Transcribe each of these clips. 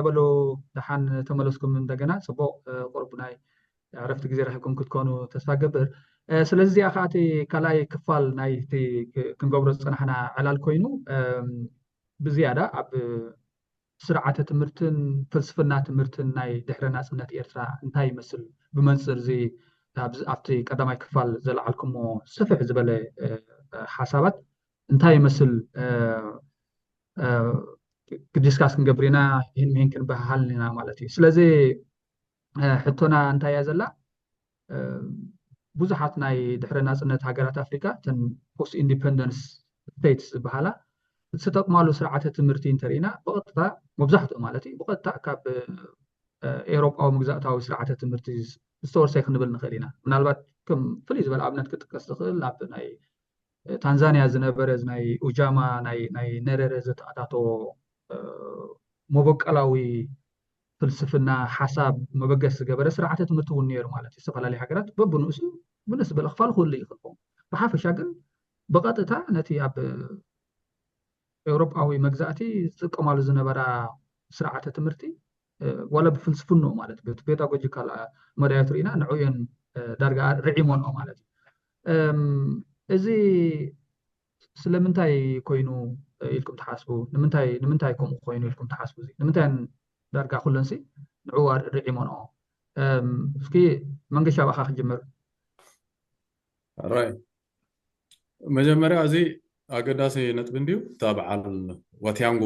በሉ፣ ደሓን ተመለስኩም እንደገና። ጽቡቕ፣ እ፣ ቁሩብ ናይ ዕረፍቲ ግዜ ረኺብኩም ክትኮኑ ተስፋ ገብር። እ፣ ስለዚ እዚኣ ከኣ እቲ ካልኣይ ክፋል ናይ እቲ ክ-፣ ክንገብሮ ዝጸናሕና ዕላል ኮይኑ፣ እም፣ ብዝያዳ ኣብ ስርዓተ ትምህርትን ፍልስፍና ትምህርትን ናይ ድሕረ ናጽነት ኤርትራ እንታይ ይመስል፣ ብመንጽር እዚ ኣብዚ፣ ኣብቲ ቀዳማይ ክፋል ዘልዓልኩሞ ስፍሕ ዝበለ፣ እ፣ ሓሳባት እንታይ ይመስል፣ እ፣ እ፣ ዲስካስ ክንገብር ኢና፣ ይህን ምሂን ክንበሃሃል ኢና ማለት እዩ። ስለዚ፣ እ፣ ሕቶና እንታይ እያ ዘላ? እ፣ ብዙሓት ናይ ድሕረ ናጽነት ሃገራት ኣፍሪካ፣ እተን ፖስት ኢንዲፐንደንስ ስቴትስ ዝበሃላ፣ ዝተጠቅማሉ ስርዓተ ትምህርቲ እንተርኢና፣ ብቐጥታ፣ መብዛሕትኡ ማለት እዩ፣ ብቐጥታ ካብ፣ እ፣ ኤውሮጳዊ መግዛእታዊ ስርዓተ ትምህርቲ ዝተወርሰ ክንብል ንኽእል ኢና። ምናልባት ከም ፍልይ ዝበለ ኣብነት ክጥቀስ ዝኽእል፣ ኣብ ናይ ታንዛንያ ዝነበረ ናይ ኡጃማ፣ ናይ፣ ናይ ነረረ ዘተኣታቶ፣ እ፣ መበቀላዊ ፍልስፍና፣ ሓሳብ መበገስ ዝገበረ ስርዓተ ትምህርቲ እውን ነይሩ ማለት እዩ። ዝተፈላለዩ ሃገራት በብንእሱ ብንእስ ዝበለ ክፋል ክህሉ ይኽእል። ብሓፈሻ ግን ብቐጥታ ነቲ ኣብ ኤውሮጳዊ መግዛእቲ ዝጥቀማሉ ዝነበራ ስርዓተ ትምህርቲ፣ እ፣ ዋላ ብፍልስፍንኡ ማለት በቲ ፔዳጎጂካል፣ እ፣ መዳያት ርኢና ንዕኡ እየን፣ እ፣ ዳርጋ ርዒሞንኦ ማለት እዩ። እም፣ እዚ ስለምንታይ ኮይኑ፣ እ፣ ኢልኩም ትሓስቡ? ንምንታይ፣ ንምንታይ ከምኡ ኮይኑ ኢልኩም ትሓስቡ? እዚ ንምንታይ እየን ዳርጋ ኩለንሲ ንዕኡ ርዒሞንኦ? እም፣ እስኪ መንገሻ፣ ብኣኻ ክጅምር። ራይ፣ መጀመርያ እዚ ኣገዳሲ ነጥቢ እንድዩ። እታ በዓል ዋቲያንጎ፣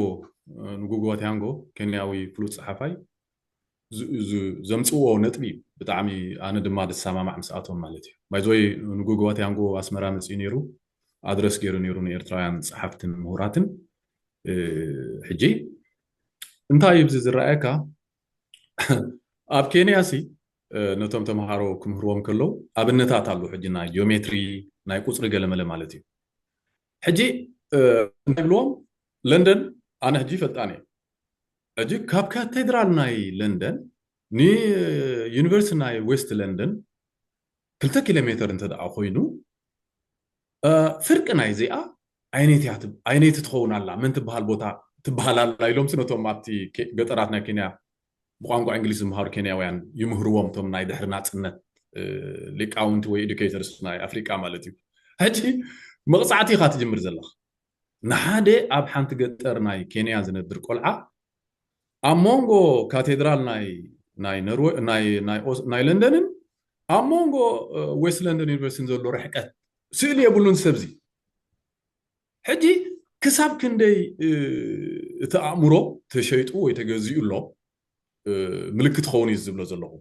እ፣ ንጉጉ ዋቲያንጎ፣ ኬንያዊ ፍሉጥ ጸሓፋይ፣ ዝ-፣ ዝ-፣ ዘምጽዎ ነጥቢ እዩ። ብጣዕሚ ኣነ ድማ ዝሰማማዕ ምስኣቶም ማለት እዩ። ባይዘወይ ንጉጉ ዋቲያንጎ ኣስመራ መጺኡ ነይሩ፣ ኣድረስ ገይሩ ነይሩ ንኤርትራውያን ጸሓፍትን ምሁራትን። እ፣ ሕጂ እንታይ እዩ ብዚ ዝረኣየካ? ኣብ ኬንያ ሲ፣ እ፣ ነቶም ተምሃሮ ክምህርዎም ከለዉ ኣብነታት ኣሉ። ሕጂ ናይ ጂኦሜትሪ፣ ናይ ቁጽሪ ገለመለ ማለት እዩ። ሕጂ፣ እ፣ እንታይ ብልዎም? ለንደን ኣነ ሕጂ ይፈልጣን እየ። ሕጂ ካብ ካቴድራል ናይ ለንደን ንዩኒቨርሲቲ ናይ ዌስት ለንደን ክልተ ኪሎ ሜተር እንተ ደኣ ኮይኑ፣ እ፣ ፍርቂ ናይዚኣ ኣየነይቲ እያ ትብ-፣ ኣየነይቲ ትኸውን ኣላ፣ መን ትበሃል ቦታ ትበሃል ኣላ ኢሎምሲ ነቶም ኣብቲ ኬ-፣ ገጠራት ናይ ኬንያ ብቋንቋ እንግሊዝ ዝመሃሩ ኬንያውያን ይምህርዎም፣ እቶም ናይ ድሕሪ ናጽነት፣ እ፣ ሊቃውንቲ ወይ ኤዱኬተርስ ናይ ኣፍሪቃ ማለት እዩ። ሕጂ መቕጻዕቲ ኢኻ ትጅምር ዘለኻ። ንሓደ ኣብ ሓንቲ ገጠር ናይ ኬንያ ዝነብር ቆልዓ ኣብ መንጎ ካቴድራል ናይ፣ ናይ ነርወ-፣ ናይ፣ ናይ ኦስ-፣ ናይ ለንደንን ኣብ መንጎ፣ እ፣ ዌስት ለንደን ዩኒቨርሲቲን ዘሎ ርሕቀት ስእሊ የብሉን ሰብዚ። ሕጂ ክሳብ ክንደይ፣ እ፣ እቲ ኣእምሮ ተሸይጡ ወይ ተገዚኡ ኣሎ፣ እ፣ ምልክት ክኸውን እዩ ዝብሎ ዘለኹ።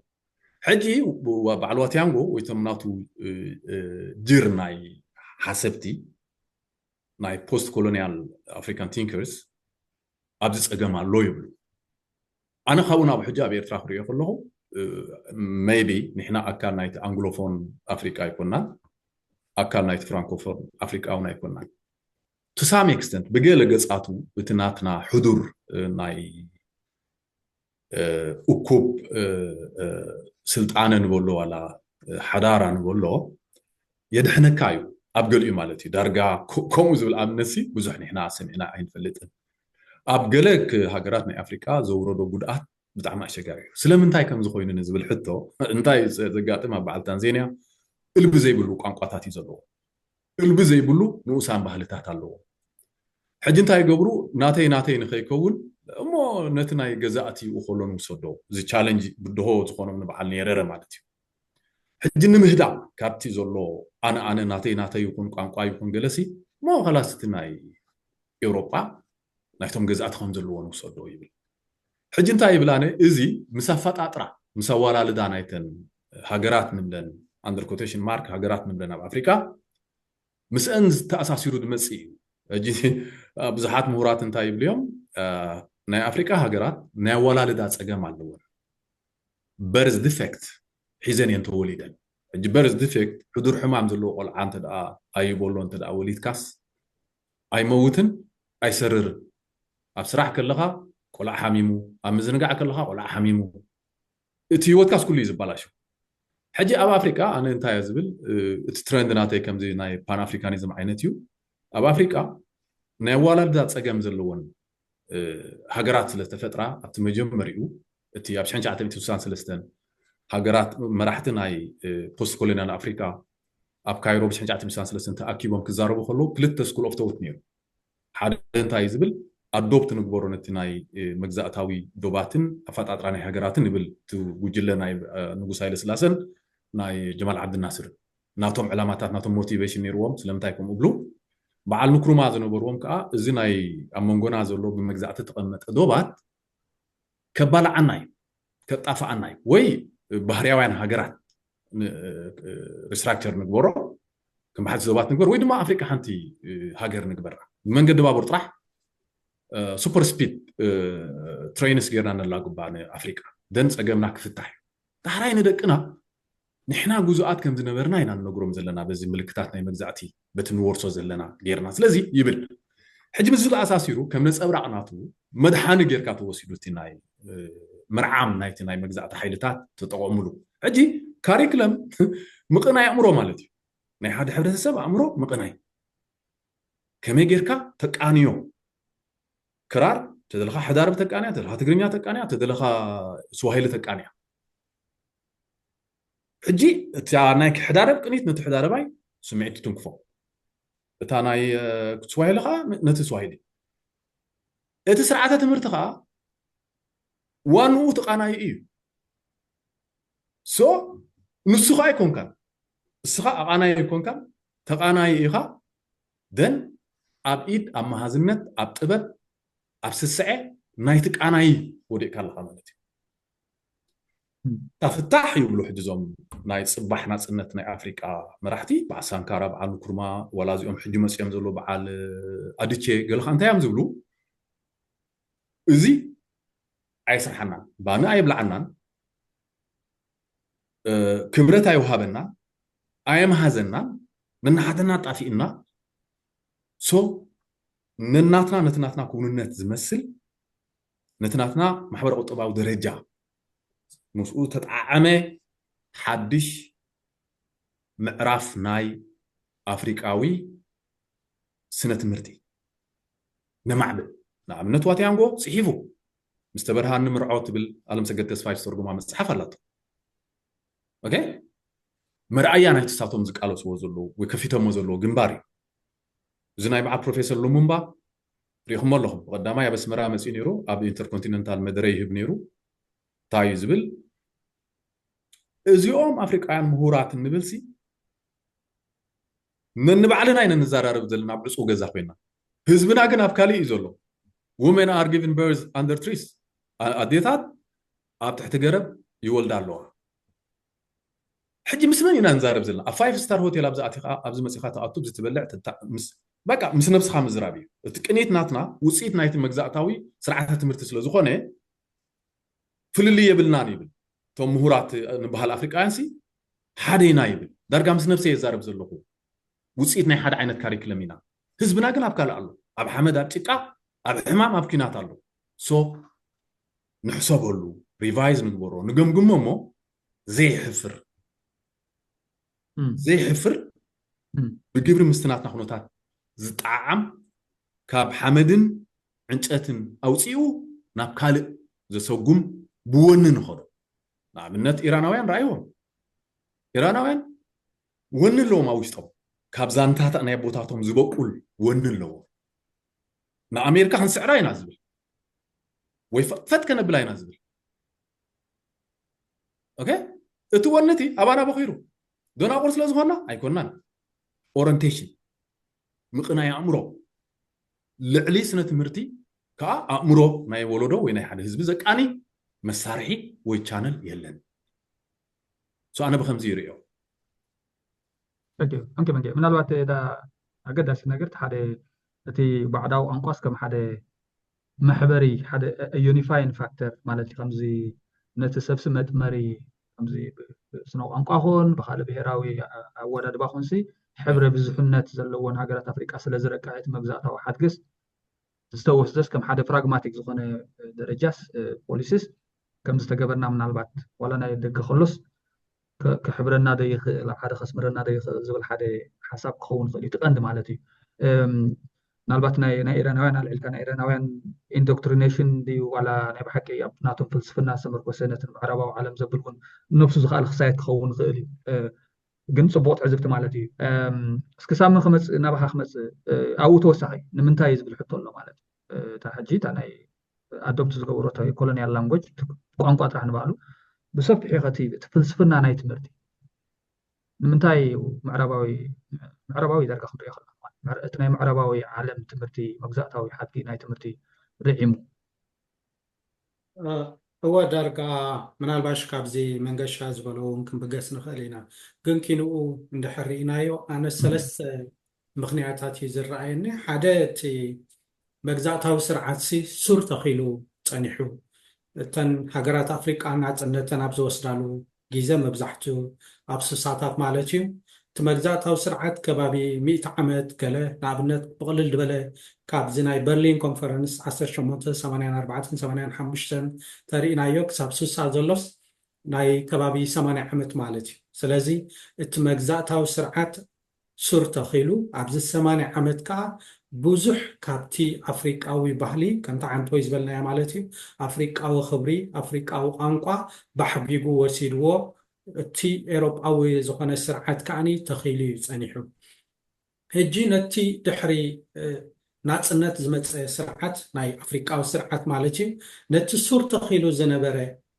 ሕጂ ዋ-፣ በዓል ዋቲያንጎ ወይ እቶም ናቱ፣ እ፣ እ፣ ጅር ናይ ሓሰብቲ፣ ናይ ፖስት ኮሎኒያል ኣፍሪካን ቲንከርስ ኣብዚ ጸገም ኣሎ ይብሉ። ኣነ ካብኡ ናብ ሕጂ ኣብ ኤርትራ ክሪኦ ከለኹ፣ እ፣ ሜይቢ ንሕና ኣካል ናይቲ ኣንግሎፎን ኣፍሪቃ ኣይኮናን፣ ኣካል ናይቲ ፍራንኮፎን ኣፍሪቃ እውን ኣይኮናን። To some extent ብገለ ገጻቱ እቲ ናትና ሕዱር፣ እ፣ ናይ፣ እ፣ እኩብ፣ እ፣ እ፣ ስልጣነ ንበሎ ዋላ፣ እ፣ ሓዳራ ንበሎ የድሕነካ እዩ ኣብ ገሊኡ ማለት እዩ። ዳርጋ ኮ-፣ ከምኡ ዝብል ኣብነትሲ ብዙሕ ንሕና ሰሚዕና ኣይንፈልጥን። ኣብ ገለ ክ-፣ ሃገራት ናይ ኣፍሪቃ ዘውረዶ ጉድኣት ብጣዕሚ ኣሸጋሪ እዩ። ስለምንታይ ከምዚ ኮይኑ ንዝብል ሕቶ፣ እንታይ ዘ-፣ ዘጋጥም ኣብ በዓል ታንዜንያ እልቢ ዘይብሉ ቋንቋታት እዩ ዘለዎ። እልቢ ዘይብሉ ንኡሳን ባህልታት ኣለዎ። ሕጂ እንታይ ይገብሩ? ናተይ ናተይ ንኸይከውን እሞ ነቲ ናይ ገዛእቲ ይኡ ከሎ ንውሰዶ። እዚ ቻለንጅ ብድሆ ዝኾኖም ንበዓል ነረረ ማለት እዩ። ሕጂ ንምህዳእ ካብቲ ዘሎ ኣነ ኣነ ናተይ ናተይ ይኹን ቋንቋ ይኹን ገለሲ እሞ ኸላስ እቲ ናይ ኤውሮጳ ናይቶም ገዛእቲ ከም ዘለዎ ንውሰዶ ይብል። ሕጂ እንታይ ይብል? ኣነ እዚ ምስ ኣፈጣጥራ ምስ ኣወላልዳ ናይተን ሃገራት ንብለን፣ under quotation mark ሃገራት ንብለን ኣብ ኣፍሪቃ ምስአን ዝተኣሳሲሩ ዝመጽእ እዩ። ሕጂ ብዙሓት ምሁራት እንታይ ይብሉ እዮም? እ፣ ናይ ኣፍሪቃ ሃገራት ናይ ኣወላልዳ ጸገም ኣለወን። በርዝ ዲፌክት ሒዘን እየን ተወሊደን። ሕጂ በርዝ ዲፌክት ሕዱር ሕማም ዘለዎ ቆልዓ እንተ ደኣ ኣይቦሎ እንተ ደኣ ወሊድካስ ኣይመውትን ኣይሰርርን። ኣብ ስራሕ ከለኻ ቆልዓ ሓሚሙ፣ ኣብ ምዝንጋዕ ከለኻ ቆልዓ ሓሚሙ፣ እቲ ህይወትካስ ኩሉ እዩ ዝበላሾ። ሕጂ ኣብ ኣፍሪቃ ኣነ እንታይ እየ ዝብል፣ እ፣ እቲ ትረንድ ናተይ ከምዚ ናይ ፓን ኣፍሪካኒዝም ዓይነት እዩ። ኣብ ኣፍሪቃ ናይ ኣዋላልዳ ጸገም ዘለወን ሃገራት ስለዝተፈጥራ ኣብቲ መጀመሪኡ እቲ ኣብ ሽሕን ትሽዓተ ሚእትን ስሳን ሰለስተን ሃገራት መራሕቲ ናይ ፖስት ኮሎኒያል ኣፍሪካ ኣብ ካይሮ ብሽሕን ትሽዓተ ሚእትን ስሳን ሰለስተን ተኣኪቦም ክዛረቡ ከለዉ ክልተ ስኩል ኦፍ ቶት ነይሩ። ሓደ እንታይ እዩ ዝብል ኣዶፕት ንግበሮ ነቲ ናይ መግዛእታዊ ዶባትን ኣፈጣጥራ ናይ ሃገራትን ይብል እቲ ጉጅለ ናይ ንጉስ ሃይለ ስላሰን ናይ ጀማል ዓብድናስርን ናቶም ዕላማታት ናቶም ሞቲቬሽን ነይርዎም ስለምንታይ ከምኡ ብሉ በዓል ንክሩማ ዝነበርዎም ከዓ እዚ ናይ ኣብ መንጎና ዘሎ ብመግዛእቲ ተቐመጠ ዶባት ከባልዓና እዩ ከጣፍኣና እዩ ወይ ባህርያውያን ሃገራት ሪስትራክቸር ንግበሮ ከም ሓንቲ ዞባት ንግበር ወይ ድማ ኣፍሪቃ ሓንቲ ሃገር ንግበራ ብመንገዲ ባቡር ጥራሕ ሱፐር ስፒድ ትሬንስ ጌርና ነላጉባ ንኣፍሪቃ ደን ፀገምና ክፍታሕ እዩ ዳሕራይ ንደቅና ንሕና ጉዙኣት ከም ዝነበርና ኢና ንነግሮም ዘለና በዚ ምልክታት ናይ መግዛእቲ በቲ ንወርሶ ዘለና ጌርና ስለዚ ይብል ሕጂ ምስ ተኣሳሲሩ ከም ነፀብራቕ ናቱ መድሓኒ ጌርካ ተወሲዱ እቲ ናይ ምርዓም ናይቲ ናይ መግዛእቲ ሓይልታት ተጠቐሙሉ ሕጂ ካሪክለም ምቕናይ ኣእምሮ ማለት እዩ ናይ ሓደ ሕብረተሰብ ኣእምሮ ምቕናይ ከመይ ጌርካ ተቃንዮ ክራር ተደለኻ ሕዳርብ ተቃንያ ተደለኻ ትግርኛ ተቃንያ ተደለኻ ስዋሂሊ ተቃንያ ሕጂ እታ ናይ ሕዳረብ ቅኒት ነቲ ሕዳረባይ ስምዒት ትትንክፎ እታ ናይ ስዋሂሊ ከዓ ነቲ ስዋሂሊ እቲ ስርዓተ ትምህርቲ ከዓ ዋንኡ ተቃናዩ እዩ ሶ ንሱ ከዓ ኣይኮንካን እስኻ ኣቃናይ ኣይኮንካን ተቃናይ ኢኻ ደን ኣብ ኢድ ኣብ መሃዝነት ኣብ ጥበብ ኣብ ስስዐ ናይቲ ቃናይ ወዲቕካ ኣለኻ ማለት እዩ እታ ፍታሕ ይብሉ ሕጂ እዞም ናይ ፅባሕ ናፅነት ናይ ኣፍሪቃ መራሕቲ በዓል ሳንካራ በዓል ንኩርማ ዋላ እዚኦም ሕጂ መፅኦም ዘሎ በዓል ኣድቼ ገለካ እንታይ እዮም ዝብሉ እዚ ኣይስርሓናን ባኒ ኣይብልዓናን ክብረት ኣይወሃበናን ኣየመሃዘናን ነናሓትና ጣፊእና ሶ ነናትና ነቲ ናትና ክውንነት ዝመስል ነቲ ናትና ማሕበረ ቁጠባዊ ደረጃ ምስኡ ተጣዓመ ሓድሽ ምዕራፍ ናይ ኣፍሪቃዊ ስነ ትምህርቲ ነማዕብል ንኣብነት ዋትያንጎ ፅሒፉ ምስ ተበርሃኒ ምርዖ ትብል ኣለምሰገድ ተስፋይ ዝተርጉማ መፅሓፍ ኣላቶ መርኣያ ናይ ትሳቶም ዝቃለስዎ ዘለዉ ወይ ከፊቶሞ ዘለዉ ግንባር እዩ እዚ ናይ በዓል ፕሮፌሰር ሉሙምባ ሪኢኹሞ ኣለኹም ብቀዳማይ ኣብ ኣስመራ መፅኡ ነይሩ ኣብ ኢንተርኮንቲነንታል መደረ ይህብ ነይሩ እንታይ እዩ ዝብል እዚኦም ኣፍሪቃውያን ምሁራት እንብልሲ ነንባዕልና ኢና ንዘራረብ ዘለና ኣብ ዕፁው ገዛ ኮይና ህዝብና ግን ኣብ ካሊእ እዩ ዘሎ women are giving birth under trees ኣዴታት ኣብ ትሕቲ ገረብ ይወልዳ ኣለዋ ሕጂ ምስ መን ኢና ንዛረብ ዘለና ኣብ ፋይፍ ስታር ሆቴል ኣብዚ ኣቲኻ ኣብዚ መፂኻ ተኣቱ ብዝትበልዕ በቃ ምስ ነብስኻ ምዝራብ እዩ እቲ ቅኒት ናትና ውፅኢት ናይቲ መግዛእታዊ ስርዓተ ትምህርቲ ስለ ዝኾነ ፍልልይ የብልናን ይብል እቶም ምሁራት ንበሃል ኣፍሪቃውያን ሲ ሓደ ኢና ይብል ዳርጋ ምስ ነብሰ የዛረብ ዘለኹ ውፅኢት ናይ ሓደ ዓይነት ካሪክለም ኢና ህዝብና ግን ኣብ ካልእ ኣሎ ኣብ ሓመድ ኣብ ጭቃ ኣብ ሕማም ኣብ ኲናት ኣሎ ሶ ንሕሰበሉ ሪቫይዝ ንግበሮ ንገምግሞ እሞ ዘይሕፍር ዘይሕፍር ብግብሪ ምስቲ ናትና ኩነታት ዝጠዓዓም ካብ ሓመድን ዕንጨትን ኣውፂኡ ናብ ካልእ ዘሰጉም ብወኒ ንኸዶ ንኣብነት ኢራናውያን ረኣይዎም ኢራናውያን ወኒ ኣለዎም ኣብ ውሽጦም ካብ ዛንታታ ናይ ቦታቶም ዝበቁል ወኒ ኣለዎም ንኣሜሪካ ክንስዕራ ኢና ዝብል ወይ ፈት ከነብላ ኢና ዝብል እቲ ወኒ እቲ ኣባና በኺሩ ደናቁር ስለ ዝኾና ኣይኮናን ኦረንቴሽን ምቕናይ ኣእምሮ ልዕሊ ስነ ትምህርቲ ከዓ ኣእምሮ ናይ ወለዶ ወይ ናይ ሓደ ህዝቢ ዘቃኒ መሳርሒ ወይ ቻነል የለን ኣነ ብከምዚ ይርእዮ ምናልባት ኣገዳሲ ነገር ሓደ እቲ ባዕዳዊ ቋንቋስ ከም ሓደ መሕበሪ ሓደ unifying factor ማለት እዩ ከምዚ ነቲ ሰብሲ መጥመሪ ከምዚ ስነ ቋንቋ ኹን ብካልእ ብሄራዊ ኣወዳድባ ኹንሲ ሕብረ ብዙሕነት ዘለዎን ሃገራት ኣፍሪቃ ስለ ዝረቅዐ እቲ መግዛእታዊ ሓድግስ ዝተወስደስ ከም ሓደ ፕራግማቲክ ዝኾነ ደረጃስ ፖሊሲስ ከም ዝተገበርና ምናልባት ዋላ ናይ ደገ ከሎስ ክሕብረና ዶ ይኽእል ኣብ ሓደ ከስምረና ዶ ይኽእል ዝብል ሓደ ሓሳብ ክኸውን ይኽእል እዩ እቲ ቀንዲ ማለት እዩ ምናልባት ናይ ናይ ኢራናውያን ኣልዒልካ፣ ናይ ኢራናውያን ኢንዶክትሪኔሽን ድዩ ዋላ ናይ ብሓቂ ኣብ ናቶም ፍልስፍና ዝተመርኮሰ ነቲ ምዕራባዊ ዓለም ዘብል እውን ነብሱ ዝኸኣለ ክሳየት ክኸውን ይኽእል እዩ። ግን ጽቡቕ ትዕዝብቲ ማለት እዩ። እስኪ ሳሚ ክመጽእ፣ ናባኻ ክመጽእ፣ ኣብኡ ተወሳኺ ንምንታይ ዝብል ሕቶ ኣሎ ማለት እዩ። እታ ሕጂ እታ ናይ ኣዶፕት ዝገበሮ ኮሎኒያል ላንጎጅ፣ ቋንቋ ጥራሕ ንባዕሉ ብሰፊሑ ከቲ እቲ ፍልስፍና ናይ ትምህርቲ ንምንታይ እዩ ምዕራባዊ ምዕራባዊ ዳርጋ ክንሪኦ ከለና እቲ ናይ ምዕራባዊ ዓለም ትምህርቲ መግዛእታዊ ሓድጊ ናይ ትምህርቲ ርዒሙ? እወ፣ ዳርጋ ምናልባሽ ካብዚ መንገሻ ዝበሎ እውን ክንብገስ ንኽእል ኢና። ግን ኪንኡ እንድሕር ርኢናዮ ኣነ ሰለስተ ምኽንያታት እዩ ዝረኣየኒ። ሓደ እቲ መግዛእታዊ ስርዓትሲ ሱር ተኺሉ ጸኒሑ። እተን ሃገራት ኣፍሪቃ ናጽነተን ኣብ ዝወስዳሉ ግዜ መብዛሕትኡ ኣብ ስሳታት ማለት እዩ። እቲ መግዛእታዊ ስርዓት ከባቢ ሚእቲ ዓመት ገለ ንኣብነት ብቕልል ዝበለ ካብዚ ናይ በርሊን ኮንፈረንስ ዓሰርተ ሸሞንተ ሰማንያን ኣርባዕተን ሰማንያን ሓሙሽተን ተሪእናዮ ክሳብ ስሳ ዘሎስ ናይ ከባቢ ሰማንያ ዓመት ማለት እዩ። ስለዚ እቲ መግዛእታዊ ስርዓት ሱር ተኺሉ ኣብዚ ሰማንያ ዓመት ከዓ ብዙሕ ካብቲ ኣፍሪቃዊ ባህሊ ከምቲ ዓንቶይ ዝበልናዮ ማለት እዩ ኣፍሪቃዊ ክብሪ ኣፍሪቃዊ ቋንቋ ባሕጊጉ ወሲድዎ እቲ ኤሮጳዊ ዝኾነ ስርዓት ከዓኒ ተኺሉ እዩ ጸኒሑ። ሕጂ ነቲ ድሕሪ ናጽነት ዝመጸ ስርዓት ናይ ኣፍሪቃዊ ስርዓት ማለት እዩ ነቲ ሱር ተኺሉ ዝነበረ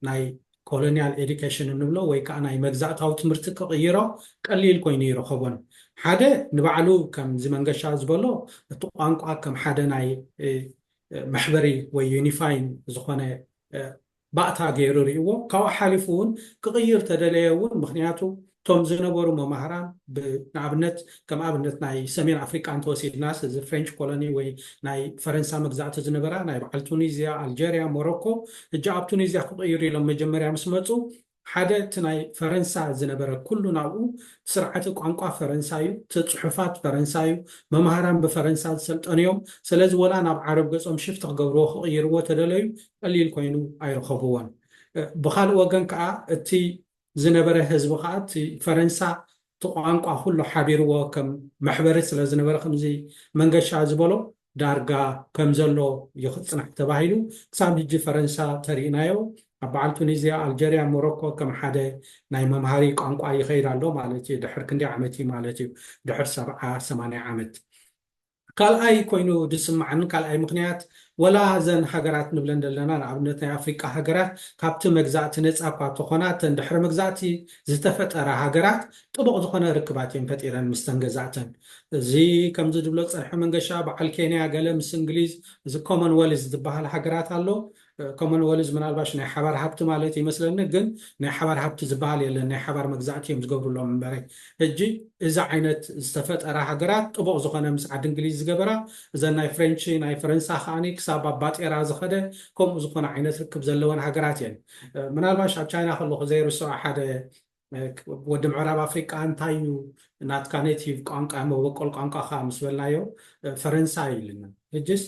ናይ ኮሎኒያል ኤዱኬሽን እንብሎ ወይ ከዓ ናይ መግዛእታዊ ትምህርቲ ክቕይሮ ቀሊል ኮይኑ ይረኸቦን። ሓደ ንባዕሉ ከምዚ መንገሻ ዝበሎ እቲ ቋንቋ ከም ሓደ ናይ መሕበሪ ወይ ዩኒፋይን ዝኾነ ባእታ ገይሩ ርእዎ። ካብኡ ሓሊፉ እውን ክቕይር ተደለየ እውን ምክንያቱ እቶም ዝነበሩ መማህራን ንኣብነት ከም ኣብነት ናይ ሰሜን ኣፍሪቃ እንተወሲድናስ እዚ ፍሬንች ኮሎኒ ወይ ናይ ፈረንሳ መግዛእቲ ዝነበራ ናይ በዓል ቱኒዝያ፣ ኣልጀርያ፣ ሞሮኮ ሕጂ ኣብ ቱኒዝያ ክቕይሩ ኢሎም መጀመርያ ምስ መፁ ሓደ እቲ ናይ ፈረንሳ ዝነበረ ኩሉ ናብኡ ስርዓተ ቋንቋ ፈረንሳ እዩ፣ እቲ ፅሑፋት ፈረንሳ እዩ፣ መማህራን ብፈረንሳ ዝሰልጠኑ እዮም። ስለዚ ወላ ናብ ዓረብ ገፆም ሽፍት ክገብርዎ ክቕይርዎ ተደለዩ ቀሊል ኮይኑ ኣይረኸብዎን። ብካልእ ወገን ከዓ እቲ ዝነበረ ህዝቢ ከዓ እቲ ፈረንሳ እቲ ቋንቋ ኩሉ ሓቢርዎ ከም መሕበሪ ስለ ዝነበረ ከምዚ መንገሻ ዝበሎ ዳርጋ ከም ዘሎ ይኽጽናሕ ተባሂሉ ክሳብ ሕጂ ፈረንሳ ተሪእናዮ ኣብ በዓል ቱኒዝያ ኣልጀርያ ሞሮኮ ከም ሓደ ናይ መምሃሪ ቋንቋ ይኸይድ ኣሎ ማለት እዩ ድሕር ክንዲ ዓመት እዩ ማለት እዩ ድሕር ሰብዓ ሰማንያ ዓመት ካልኣይ ኮይኑ ዝስምዓኒ ካልኣይ ምክንያት ወላ እዘን ሃገራት ንብለን ዘለና ንኣብነት ናይ ኣፍሪቃ ሃገራት ካብቲ መግዛእቲ ነፃ እኳ ተኾና እተን ድሕሪ መግዛእቲ ዝተፈጠራ ሃገራት ጥቡቕ ዝኾነ ርክባት እየን ፈጢረን ምስተን ገዛእተን እዚ ከምዚ ዝብሎ ፀንሐ መንገሻ በዓል ኬንያ ገለ ምስ እንግሊዝ እዚ ኮመንወልዝ ዝበሃል ሃገራት ኣሎ ኮመንወልዝ ምናልባሽ ናይ ሓባር ሃብቲ ማለት ይመስለኒ ግን ናይ ሓባር ሃብቲ ዝበሃል የለን ናይ ሓባር መግዛእቲ እዮም ዝገብሩሎም እምበረ ሕጂ እዚ ዓይነት ዝተፈጠራ ሃገራት ጥቡቕ ዝኾነ ምስ ዓዲ እንግሊዝ ዝገበራ እዘን ናይ ፍሬንች ናይ ፈረንሳ ከዓኒ ክሳብ ኣብ ባጤራ ዝኸደ ከምኡ ዝኾነ ዓይነት ርክብ ዘለወን ሃገራት እየን ምናልባሽ ኣብ ቻይና ከለኹ ዘይርስዖ ሓደ ወዲ ምዕራብ ኣፍሪቃ እንታይ እዩ ናትካ ኔቲቭ ቋንቋ መበቆል ቋንቋኻ ምስ በልናዮ ፈረንሳ እዩ ኢልና ሕጅስ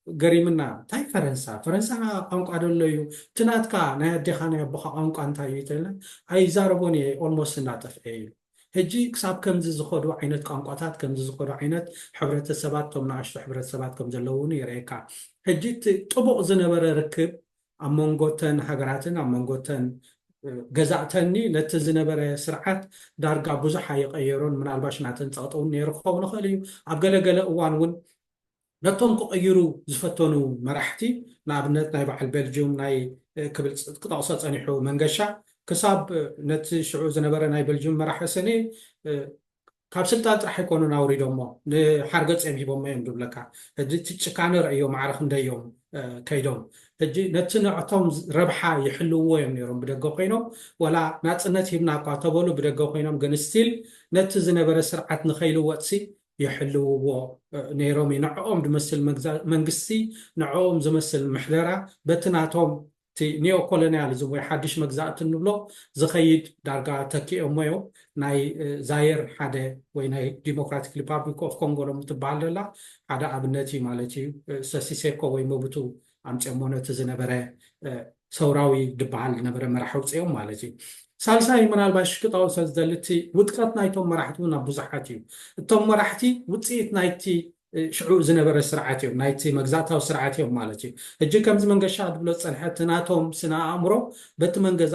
ገሪምና እንታይ ፈረንሳ ፈረንሳ ቋንቋ ደሎ እዩ እቲ ናትካ ናይ ኣዴኻ ናይ ኣቦኻ ቋንቋ እንታይ እዩ ተልና ኣይዛረቦን እየ ኦልሞስት እናጠፍአ እዩ ሕጂ ክሳብ ከምዚ ዝኸዱ ዓይነት ቋንቋታት ከምዚ ዝኸዱ ዓይነት ሕብረተሰባት ቶም ንኣሽቱ ሕብረተሰባት ከም ዘለውን የርእየካ ሕጂ እቲ ጥቡቕ ዝነበረ ርክብ ኣብ መንጎተን ሃገራትን ኣብ መንጎተን ገዛእተኒ ነቲ ዝነበረ ስርዓት ዳርጋ ብዙሕ ኣይቀየሮን ምናልባሽ ናተን ጸቕጢ እውን ነይሩ ክኸውን ይኽእል እዩ ኣብ ገለገለ እዋን እውን ነቶም ክቕይሩ ዝፈተኑ መራሕቲ ንኣብነት ናይ በዓል ቤልጅዩም ናይ ክብል ክጠቕሶ ጸኒሑ መንገሻ ክሳብ ነቲ ሽዑ ዝነበረ ናይ ቤልጅዩም መራሒ ስኒ ካብ ስልጣን ጥራሕ ኣይኮኑን ኣውሪዶሞ ንሓርገፅ እዮም ሂቦሞ እዮም ዝብለካ ሕጂ እቲ ጭካነ ረእዮ ማዕረ ክንደዮም ከይዶም ሕጂ ነቲ ንዕቶም ረብሓ ይሕልውዎ እዮም ነይሮም ብደገ ኮይኖም ወላ ናፅነት ሂብና እኳ ተበሉ ብደገ ኮይኖም ግን ስቲል ነቲ ዝነበረ ስርዓት ንኸይልወጥሲ ይሕልውዎ ነይሮም እዩ ንዕኦም ዝመስል መንግስቲ ንዕኦም ዝመስል ምሕደራ በቲ ናቶም እቲ ኒዮ ኮሎኒያሊዝም ወይ ሓድሽ መግዛእቲ እንብሎ ዝኸይድ ዳርጋ ተኪኦሞ እዮም ናይ ዛየር ሓደ ወይ ናይ ዲሞክራቲክ ሪፓብሊክ ኦፍ ኮንጎ ሎም ትበሃል ዘላ ሓደ ኣብነት እዩ ማለት እዩ ሰሲሴኮ ወይ መብቱ ኣምፅኦሞ ነቲ ዝነበረ ሰውራዊ ዝበሃል ዝነበረ መራሕ ውፅኦም ማለት እዩ ሳልሳይ ምናልባሽ ክጠቕሶ ዝደሊ እቲ ውድቀት ናይቶም መራሕቲ እውን ኣብ ብዙሓት እዩ እቶም መራሕቲ ውፅኢት ናይቲ ሽዑ ዝነበረ ስርዓት እዮም፣ ናይቲ መግዛእታዊ ስርዓት እዮም ማለት እዩ። ሕጂ ከምዚ መንገሻ ዝብሎ ዝፀንሐ እቲ ናቶም ስነ ኣእምሮ በቲ መንገዛ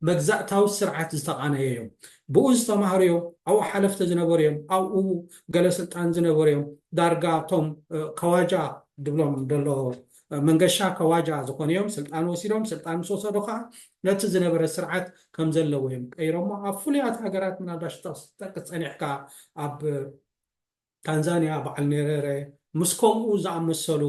መግዛእታዊ ስርዓት ዝተቓነየ እዮም። ብኡ ዝተማሃሩ እዮም፣ ኣብኡ ሓለፍቲ ዝነበሩ እዮም፣ ኣብኡ ገለ ስልጣን ዝነበሩ እዮም። ዳርጋ እቶም ከዋጃ ድብሎም ደሎ መንገሻ ከዋጃ ዝኾኑ እዮም። ስልጣን ወሲዶም፣ ስልጣን ምስ ወሰዱ ከዓ ነቲ ዝነበረ ስርዓት ከም ዘለዎ እዮም ቀይሮሞ። ኣብ ፍሉያት ሃገራት ምናልባሽ ጠቅስ ጸኒሕካ ኣብ ታንዛንያ በዓል ኔሬሬ ምስ ከምኡ ዝኣመሰሉ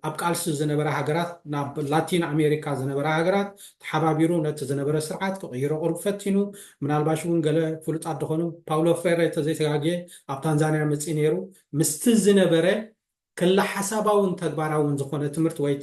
ኣብ ቃልሲ ዝነበረ ሃገራት ናብ ላቲን ኣሜሪካ ዝነበረ ሃገራት ተሓባቢሩ ነቲ ዝነበረ ስርዓት ክቕይሮ ቁሩብ ፈቲኑ። ምናልባሽ እውን ገለ ፍሉጣት ዝኾኑ ፓውሎ ፍሬሬ ተዘይተጋግየ ኣብ ታንዛንያ መፅእ ነይሩ። ምስቲ ዝነበረ ክለ ሓሳባውን ተግባራውን ዝኾነ ትምህርቲ ወይ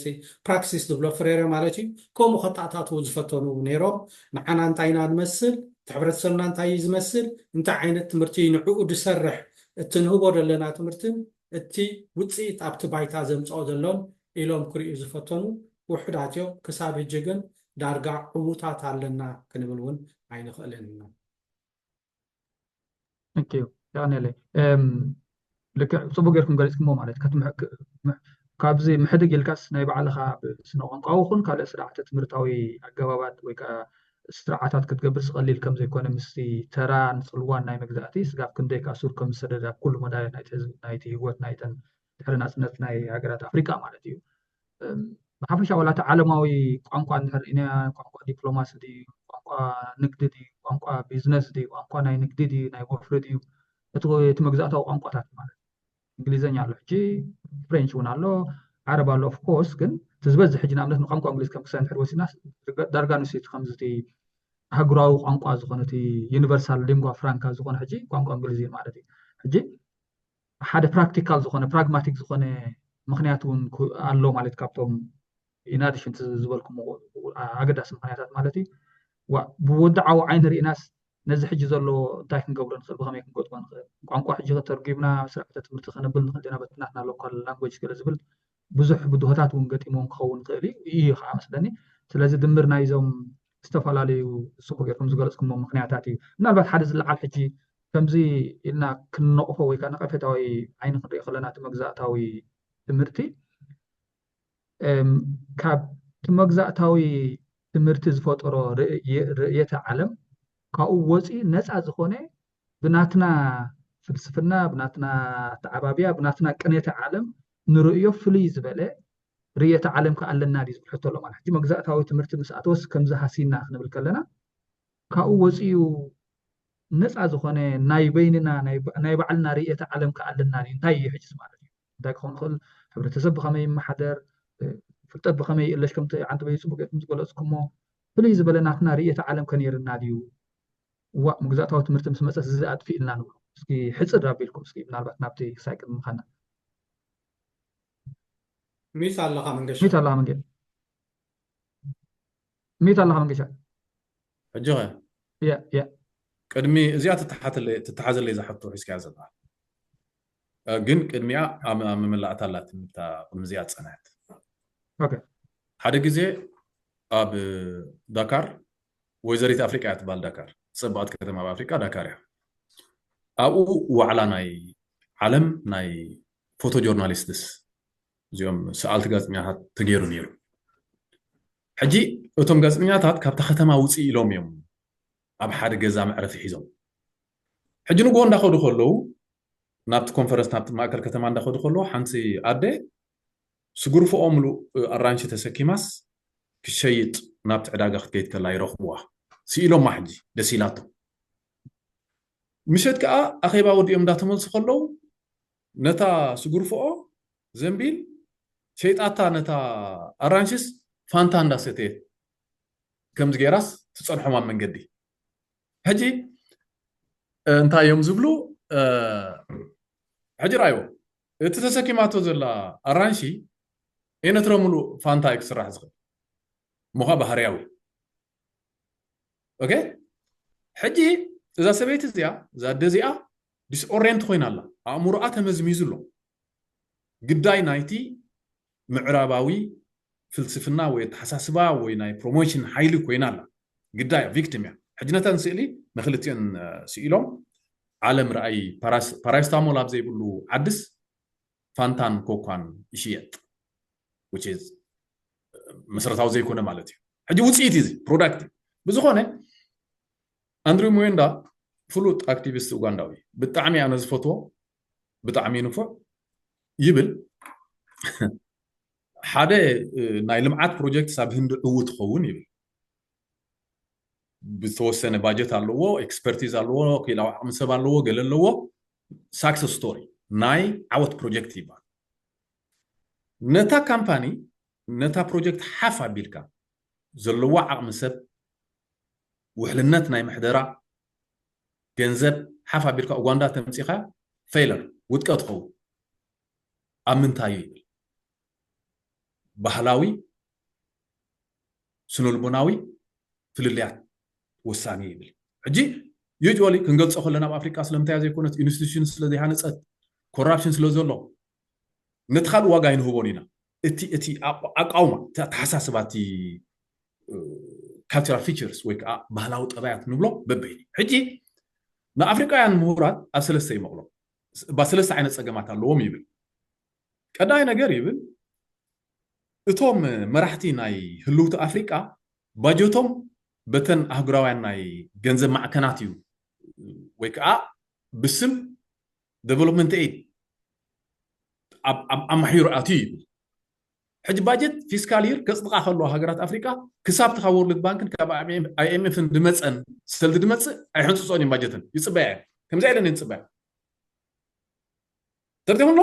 ፕራክሲስ ዝብሎ ፍሬሬ ማለት እዩ። ከምኡ ከተኣታትዉ ዝፈተኑ ነይሮም። ንዓና እንታይ ኢና ንመስል፣ እቲ ሕብረተሰብና እንታይ እዩ ዝመስል፣ እንታይ ዓይነት ትምህርቲ ንዕኡ ዝሰርሕ፣ እቲ ንህቦ ዘለና ትምህርትን እቲ ውፅኢት ኣብቲ ባይታ ዘምፅኦ ዘሎን ኢሎም ክርእዩ ዝፈተኑ ውሑዳት እዮም። ክሳብ ሕጂ ግን ዳርጋ ዕዉታት ኣለና ክንብል እውን ኣይንኽእልን ኢና። Thank you። የቐንየለይ። እም፣ ልክዕ ጽቡቅ ጌርኩም ገሊጽኩሞ ማለት ከትምሕ- ክ- ምሕ- ካብዚ ምሕድግ ኢልካስ ናይ ባዕልኻ ብስነ ቋንቋ ይኹን ካልእ ስርዓተ ትምህርታዊ ኣገባባት ወይ ከዓ ስርዓታት ክትገብር ዝቐሊል ከም ዘይኮነ ምስቲ ተራን ጽልዋን ናይ መግዛእቲ ስጋብ ክንደይ ከዓ ሱር ከም ዝሰደደ ኣብ ኩሉ መዳያት ናይቲ ህዝቢ ናይቲ ህይወት ናይተን ድሕሪ ናጽነት ናይ ሃገራት ኣፍሪቃ ማለት እዩ። ብሓፈሻ ዋላ እቲ ዓለማዊ ቋንቋ እንድሕር ኢና ቋንቋ ዲፕሎማሲ ድዩ ቋንቋ ንግዲ ድዩ ቋንቋ ቢዝነስ ድዩ ቋንቋ ናይ ንግዲ ድዩ ናይ ወፍሪ ድዩ እቲ እቲ መግዛእታዊ ቋንቋታት ማለት እንግሊዝኛ ኣሎ ሕጂ ፍሬንች እውን ኣሎ ዓረብ ኣሎ ኦፍኮርስ ግን እቲ ዝበዝሕ ሕጂ ንኣብነት ንቋንቋ እንግሊዝ ከም ክሳይ እንድሕር ወሲድና ዳርጋ ንሱ እቲ ከምዚ እቲ ኣህጉራዊ ቋንቋ ዝኾነ እቲ ዩኒቨርሳል ሊንጓ ፍራንካ ዝኾነ ሕጂ ቋንቋ እንግሊዝ እዩ ማለት እዩ ሕጂ ሓደ ፕራክቲካል ዝኾነ ፕራግማቲክ ዝኾነ ምክንያት እውን ኣሎ ማለት ካብቶም ኢናዲሽን ዝበልኩም ኣገዳሲ ምክንያታት ማለት እዩ ብወድዓዊ ዓይኒ ርኢናስ ነዚ ሕጂ ዘሎ እንታይ ክንገብሮ ንኽእል ብከመይ ክንገጥሞ ንኽእል ቋንቋ ሕጂ ከተርጉምና ስርዓተ ትምህርቲ ከነብል ንኽእል ና በትናትና ሎካል ላንጉጅ ገለ ዝብል ብዙሕ ብድሆታት እውን ገጢሞም ክኸውን ይኽእል እዩ እዩ ከዓ መስለኒ ስለዚ ድምር ናይዞም ዝተፈላለዩ ጽቡቅ ጌርኩም ዝገለጽኩሞ ምክንያታት እዩ ምናልባት ሓደ ዝለዓል ሕጂ ከምዚ ኢልና ክንነቕፎ ወይ ከዓ ነቐፌታዊ ዓይኒ ክንሪኦ ከለና እቲ መግዛእታዊ ትምህርቲ ካብ እቲ መግዛእታዊ ትምህርቲ ዝፈጠሮ ርእየተ ዓለም ካብኡ ወፂ ነፃ ዝኾነ ብናትና ፍልስፍና ብናትና ተዓባብያ ብናትና ቅኔተ ዓለም ንርእዮ ፍልይ ዝበለ ርእየተ ዓለም ከ ኣለና ድዩ ዝብል ሕቶ ኣሎ ማለት ሕጂ መግዛእታዊ ትምህርቲ ምስ ኣተወስ ከምዚ ሃሲና ክንብል ከለና ካብኡ ወፂኡ ነፃ ዝኾነ ናይ በይንና ናይ ባዕልና ርእየተ ዓለም ከ ኣለና ድዩ እንታይ እዩ ሕጅስ ማለት እዩ እንታይ ክኸውን ይኽእል ሕብረተሰብ ብኸመይ ይመሓደር ፍልጠት ብኸመይ ይእለሽ ከምቲ ዓንተበይ ፅቡቅ ጌርኩም ዝገለፅኩሞ ፍልይ ዝበለ ናትና ርእየተ ዓለም ከ ነይርና ድዩ እዋእ መግዛእታዊ ትምህርቲ ምስ መፀስ እዚ ኣጥፊእልና ንብሎ እስኪ ሕፅር ኣቢልኩም እስኪ ምናልባት ናብቲ ክሳይ ቅድሚ ምኻና ሚት ኣለኻ መንገሻ ሚት ኣለኻ መንገ ሚት ኣለኻ መንገሻ ሕጂ ኸ ያ ያ ቅድሚ እዚኣ ትተሓዘለይ ዝሓቶ ሒዝካያ ዘለኻ ግን ቅድሚኣ ኣብ መመላእታ ኣላትኒ ቅድሚ እዚኣ ዝፀንሐት ሓደ ግዜ ኣብ ዳካር ወይዘሪት ኣፍሪቃ እያ ትበሃል ዳካር ዝፀባቐት ከተማ ኣብ ኣፍሪቃ ዳካር እያ ኣብኡ ዋዕላ ናይ ዓለም ናይ ፎቶ ጆርናሊስትስ እዚኦም ሰኣልቲ ጋዜጠኛታት ተገይሩ ነይሩ ሕጂ እቶም ጋዜጠኛታት ካብታ ከተማ ውፅእ ኢሎም እዮም ኣብ ሓደ ገዛ መዕረፊ ሒዞም ሕጂ ንግሆ እንዳኸዱ ከለዉ ናብቲ ኮንፈረንስ ናብቲ ማእከል ከተማ እንዳኸዱ ከለዉ ሓንቲ ኣደ ስጉርፍኦ ምሉእ ኣራንሺ ተሰኪማስ ክሸይጥ ናብቲ ዕዳጋ ክትከይድ ከላ ይረኽብዋ ስኢሎማ ሕጂ ደስ ኢላቶም ምሸት ከዓ ኣኼባ ወዲኦም እንዳተመልሱ ከለዉ ነታ ስጉርፍኦ ዘንቢል ሸይጣታ ነታ ኣራንሽስ ፋንታ እንዳሰተየት ከምዚ ገይራስ ትፀንሖም ኣብ መንገዲ ሕጂ እንታይ እዮም ዝብሉ ሕጂ ራይዎ እቲ ተሰኪማቶ ዘላ ኣራንሺ ኤነትረ ሙሉእ ፋንታ እዩ ክስራሕ ዝኽእል ምዃ ባህርያዊ ኦኬ ሕጂ እዛ ሰበይቲ እዚኣ እዛ ኣደ እዚኣ ዲስኦሬንት ኮይና ኣላ ኣእምሮኣ ተመዝሚዙ ኣሎ ግዳይ ናይቲ ምዕራባዊ ፍልስፍና ወይ ኣተሓሳስባ ወይ ናይ ፕሮሞሽን ሓይሊ ኮይና ኣላ ግዳይ ቪክቲም እያ ሕጂ ነተን ስእሊ ንክልቲኦን ስኢሎም ዓለም ረኣይ ፓራስታሞል ኣብ ዘይብሉ ዓድስ ፋንታን ኮኳን ይሽየጥ። Which is መሰረታዊ ዘይኮነ ማለት እዩ። ሕጂ ውፅኢት እዩ፣ ፕሮዳክት እዩ። ብዝኾነ ኣንድሪው ሙዌንዳ ፍሉጥ ኣክቲቪስት ኡጋንዳዊ፣ ብጣዕሚ ኣነ ዝፈትዎ፣ ብጣዕሚ ንፉዕ ይብል። ሓደ ናይ ልምዓት ፕሮጀክት ሳብ ህንዲ ዕዉ ትኸውን ይብል። ብዝተወሰነ ባጀት ኣለዎ፣ ኤክስፐርቲዝ ኣለዎ፣ ክኢላዊ ዓቕሚ ሰብ ኣለዎ፣ ገለ ኣለዎ። ሳክሰስ ስቶሪ ናይ ዓወት ፕሮጀክት ይባል። ነታ ካምፓኒ፣ ነታ ፕሮጀክት ሓፍ ኣቢልካ፣ ዘለዎ ዓቕሚ ሰብ፣ ውሕልነት ናይ ምሕደራ፣ ገንዘብ ሓፍ ኣቢልካ ኡጋንዳ ተምፂኻ፣ ፌለር፣ ውድቀት ትኸውን። ኣብ ምንታይ እዩ ይብል? ባህላዊ፣ ስነልቦናዊ ፍልልያት ወሳኒ ይብል። ሕጂ ዩጅዋሊ ክንገልፆ ከለና ኣብ ኣፍሪቃ ስለምንታይ ዘይኮነት፣ ኢንስቲቱሽን ስለ ዘይሃነፀት፣ ኮራፕሽን ስለ ዘሎ፣ ነቲ ካልእ ዋጋ ኣይንህቦን ኢና። እቲ እቲ ኣቋውማ፣ ኣተሓሳስባ፣ እቲ ካልቸራል ፊቸርስ ወይ ከዓ ባህላዊ ጠባያት ንብሎ በበይኑ። ሕጂ ንኣፍሪቃውያን ምሁራት ኣብ ሰለስተ ይመቕሎም። እባ ሰለስተ ዓይነት ፀገማት ኣለዎም ይብል። ቀዳይ ነገር ይብል፣ እቶም መራሕቲ ናይ ህልውቲ ኣፍሪቃ ባጀቶም በተን ኣህጉራውያን ናይ ገንዘብ ማዕከናት እዩ፣ ወይ ከዓ ብስም ዴቨሎፕመንት ኤድ ኣማሒሩ ኣትዩ ይብል። ሕጂ ባጀት ፊስካል ይር ከፅድቃ ከለዋ ሃገራት ኣፍሪቃ ክሳብ እቲ ካብ ወርልድ ባንክን ካብ ኣይኤምኤፍን ድመፀን ሰልዲ ድመፅእ ኣይሕንፅፆን እዮም ባጀትን ይፅበያ እዮም። ከምዚ ኢለን እየን ዝፅበያ። ተርዲኹም ኣሎ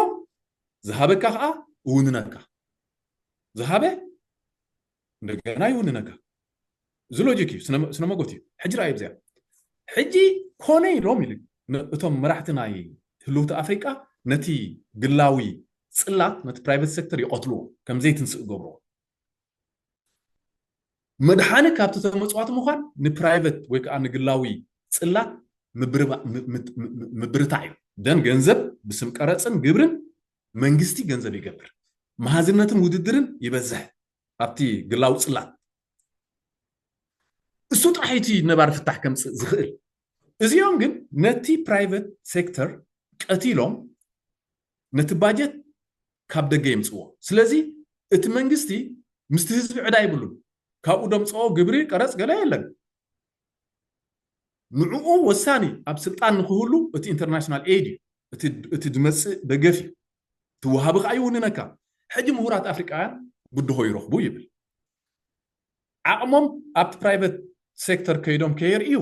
ዝሃበካ ከዓ እውንነካ፣ ዝሃበ እንደገና ይውንነካ። እዚ ሎጂክ እዩ፣ ስነ መጎት እዩ። ሕጂ ረኣዩ ብዚኣ ሕጂ ኮነ ኢሎም ኢሉ እቶም መራሕቲ ናይ ህልውቲ ኣፍሪቃ ነቲ ግላዊ ፅላት ነቲ ፕራይቨት ሴክተር ይቐትልዎ፣ ከም ዘይትንስእ ገብርዎ። መድሓኒ ካብቲ ተመፅዋቲ ምዃን ንፕራይቨት ወይ ከዓ ንግላዊ ፅላት ምብርታዕ እዩ። ደን ገንዘብ ብስም ቀረፅን ግብርን መንግስቲ ገንዘብ ይገብር፣ መሃዝነትን ውድድርን ይበዝሕ ኣብቲ ግላዊ ፅላት። እሱ ጥራሕ እቲ ነባሪ ፍታሕ ከምፅእ ዝኽእል። እዚኦም ግን ነቲ ፕራይቨት ሴክተር ቀቲሎም ነቲ ባጀት ካብ ደገ የምፅዎ። ስለዚ እቲ መንግስቲ ምስቲ ህዝቢ ዕዳ ይብሉን፣ ካብኡ ደምፅኦ ግብሪ ቀረፅ ገለ የለን። ንዕኡ ወሳኒ ኣብ ስልጣን ንክህሉ እቲ ኢንተርናሽናል ኤድ እዩ፣ እቲ ድመፅእ ደገፍ እዩ፣ እቲ ወሃቢ ከዓ ይውንነካ። ሕጂ ምሁራት ኣፍሪቃውያን ብድሆ ይረኽቡ ይብል። ዓቕሞም ኣብቲ ፕራይቨት ሴክተር ከይዶም ከየርእዩ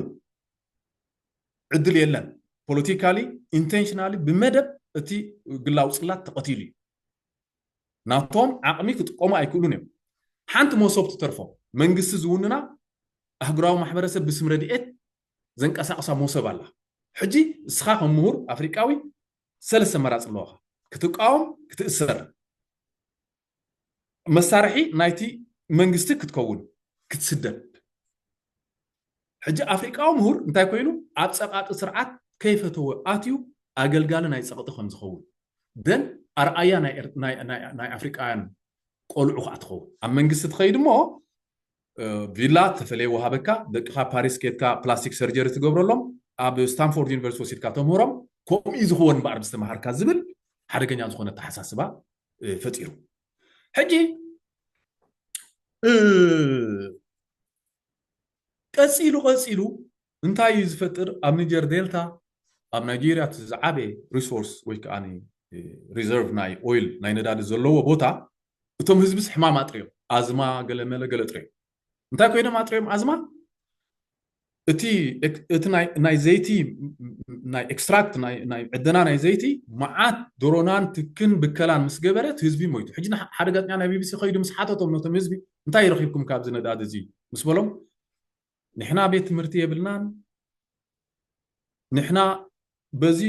ዕድል የለን። ፖለቲካሊ ኢንቴንሽናሊ ብመደብ እቲ ግላዊ ፅላት ተቐቲሉ እዩ። ናቶም ዓቕሚ ክጥቀሙ ኣይክእሉን እዮም። ሓንቲ መሶብ ትተርፎም፣ መንግስቲ ዝውንና ኣህጉራዊ ማሕበረሰብ ብስም ረድኤት ዘንቀሳቕሳ መሶብ ኣላ። ሕጂ እስኻ ከም ምሁር ኣፍሪቃዊ ሰለስተ መራፂ ኣለዋኻ። ክትቃወም፣ ክትእሰር፣ መሳርሒ ናይቲ መንግስቲ ክትከውን፣ ክትስደድ። ሕጂ ኣፍሪቃዊ ምሁር እንታይ ኮይኑ ኣብ ፀቓጢ ስርዓት ከይፈተወ ኣትዩ ኣገልጋሊ ናይ ፀቕጢ ከም ዝኸውን ደን ኣርኣያ ናይ ኣፍሪቃውያን ቆልዑ ከዓ ትኸውን። ኣብ መንግስቲ ትኸይድ እሞ ቪላ ተፈለየ ወሃበካ፣ ደቅኻ ፓሪስ ኬድካ ፕላስቲክ ሰርጀሪ ትገብረሎም፣ ኣብ ስታንፎርድ ዩኒቨርሲቲ ወሲድካ ተምህሮም፣ ከምኡ እዩ ዝኸውን እምበኣር ብዝተምሃርካ ዝብል ሓደገኛ ዝኾነ ኣተሓሳስባ ፈጢሩ። ሕጂ ቀፂሉ ቀፂሉ እንታይ እዩ ዝፈጥር? ኣብ ኒጀር ዴልታ፣ ኣብ ናይጄርያ እቲ ዝዓበየ ሪሶርስ ወይ ከዓ ሪዘርቭ ናይ ኦይል፣ ናይ ነዳዲ ዘለዎ ቦታ፣ እቶም ህዝብስ ሕማም ኣጥርዮም፣ ኣዝማ፣ ገለመለ፣ ገለ ጥርዮም። እንታይ ኮይኖም ኣጥርዮም ኣዝማ? እቲ ናይ ዘይቲ፣ ናይ ኤክስትራክት፣ ናይ ዕደና ናይ ዘይቲ መዓት ድሮናን ትክን ብከላን ምስ ገበረ እቲ ህዝቢ ሞይቱ። ሕጂ ሓደ ጋዜጠኛ ናይ ቢቢሲ ከይዱ ምስ ሓተቶም ነቶም ህዝቢ እንታይ ረኺብኩም ካብዚ ነዳዲ እዚ ምስ በሎም፣ ንሕና ቤት ትምህርቲ የብልናን፣ ንሕና በዚ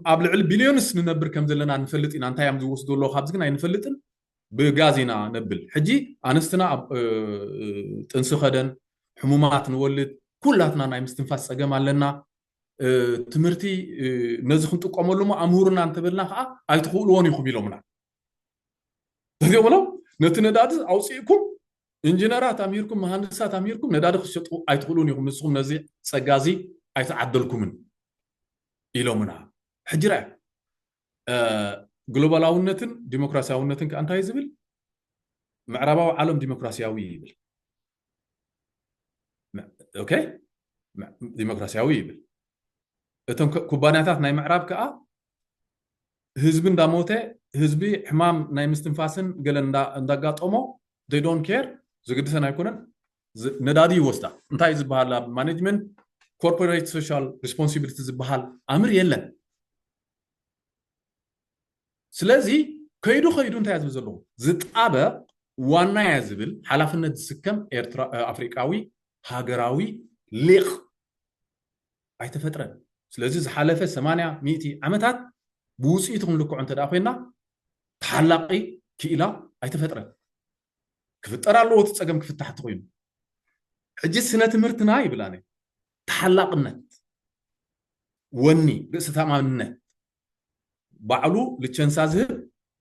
ኣብ ልዕሊ ቢልዮንስ ንነብር ከም ዘለና ንፈልጥ ኢና፣ እንታይ እዮም ዝወስዱ ኣለዉ ካብዚ ግን ኣይንፈልጥን፣ ብጋዝ ኢና ነብል። ሕጂ ኣንስትና ጥንሲ ከደን፣ ሕሙማት ንወልድ፣ ኩላትና ናይ ምስትንፋስ ፀገም ኣለና። ትምህርቲ ነዚ ክንጥቀመሉ ሞ ኣምህሩና እንተበልና ከዓ ኣይትኽእልዎን ኢኹም ኢሎምና። እዚኦም ብሎም ነቲ ነዳዲ ኣውፅእኩም ኢንጂነራት ኣምሂርኩም፣ መሃንድሳት ኣምሂርኩም ነዳዲ ክትሸጡ ኣይትኽእሉን ኢኹም፣ ንስኹም ነዚ ፀጋ እዚ ኣይተዓደልኩምን ኢሎምና። ሕጂ ርኣያ፣ ግሎባላውነትን ዲሞክራሲያውነትን ከ እንታይ ዝብል? ምዕራባዊ ዓለም ዲሞክራሲያዊ ይብል። ኦኬ፣ ዲሞክራሲያዊ ይብል። እቶም ኩባንያታት ናይ ምዕራብ ከዓ ህዝቢ እንዳሞተ፣ ህዝቢ ሕማም ናይ ምስትንፋስን ገለ እንዳጋጠሞ they don't care፣ ዝግድሰን ኣይኮነን። ነዳዲ ይወስዳ። እንታይ ዝበሃል ኣብ ማኔጅመንት ኮርፖሬት ሶሻል ሪስፖንሲቢሊቲ ዝበሃል ኣምር የለን። ስለዚ ከይዱ ከይዱ እንታይ ዝብል ዘለኹ ዝጣበቕ ዋና እያ ዝብል ሓላፍነት ዝስከም ኤርትራ ኣፍሪቃዊ ሃገራዊ ሊቕ ኣይተፈጥረን። ስለዚ ዝሓለፈ ሰማንያ ሚእቲ ዓመታት ብውፅኢቱ ክንልክዖ እንተ ኮይና ተሓላቂ ክኢላ ኣይተፈጥረን። ክፍጠር ኣለዎ እቲ ፀገም ክፍታሕ እንተኮይኑ። ሕጂ ስነ ትምህርትና ይብላነ ተሓላቅነት፣ ወኒ፣ ርእሰ ተኣማንነት፣ ባዕሉ ልቸንሳ ዝህብ፣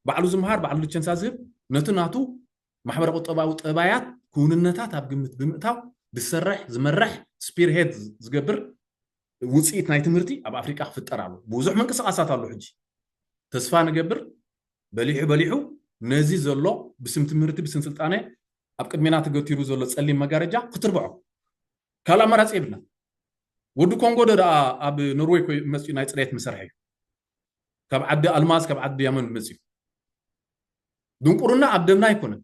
ባዕሉ ዝምሃር፣ ባዕሉ ልቸንሳ ዝህብ፣ ነቱ ናቱ ማሕበረ ቁጠባዊ ጠባያት ክውንነታት ኣብ ግምት ብምእታው ዝሰርሕ ዝመርሕ ስፒርሄድ ዝገብር ውፅኢት ናይ ትምህርቲ ኣብ ኣፍሪቃ ክፍጠር ኣሎ። ብዙሕ ምንቅስቃሳት ኣሎ። ሕጂ ተስፋ ንገብር በሊሑ በሊሑ ነዚ ዘሎ ብስም ትምህርቲ ብስም ስልጣነ ኣብ ቅድሜና ተገቲሩ ዘሎ ፀሊም መጋረጃ ክትርብዖ ካልእ ኣማራፂ የብልና። ወዲ ኮንጎ ዶ ደኣ ኣብ ኖርዌይ ኮይ መፅኡ ናይ ፅሬት መሰርሒ እዩ። ካብ ዓዲ ኣልማዝ ካብ ዓዲ ዲያመንድ መፅኡ። ድንቁርና ኣብ ደምና ኣይኮነን።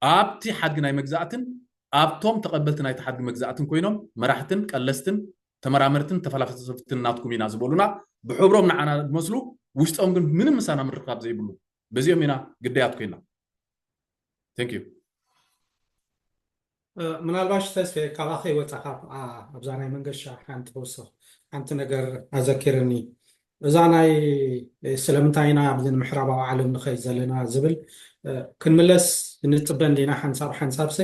ኣብቲ ሓድጊ ናይ መግዛእትን ኣብቶም ተቐበልቲ ናይቲ ሓድጊ መግዛእትን ኮይኖም መራሕትን ቀለስትን ተመራመርትን ተፈላሰፍትን ናትኩም ኢና ዝበሉና ብሕብሮም ንዓና ዝመስሉ ውሽጦም ግን ምንም ምሳና ምርኻብ ዘይብሉ በዚኦም ኢና ግዳያት ኮይና። Thank you። ምናልባሽ ተስፌ ካባኸ ይወፃ ካብ ኣብዛ ናይ መንገሻ ሓንቲ ተወሰኽ ሓንቲ ነገር ኣዘኪርኒ። እዛ ናይ ስለምንታይ ኢና ኣብዚ ንምሕራባዊ ዓለም ንኸይድ ዘለና ዝብል ክንምለስ ንፅበ እንዲና ሓንሳብ ሓንሳብሰ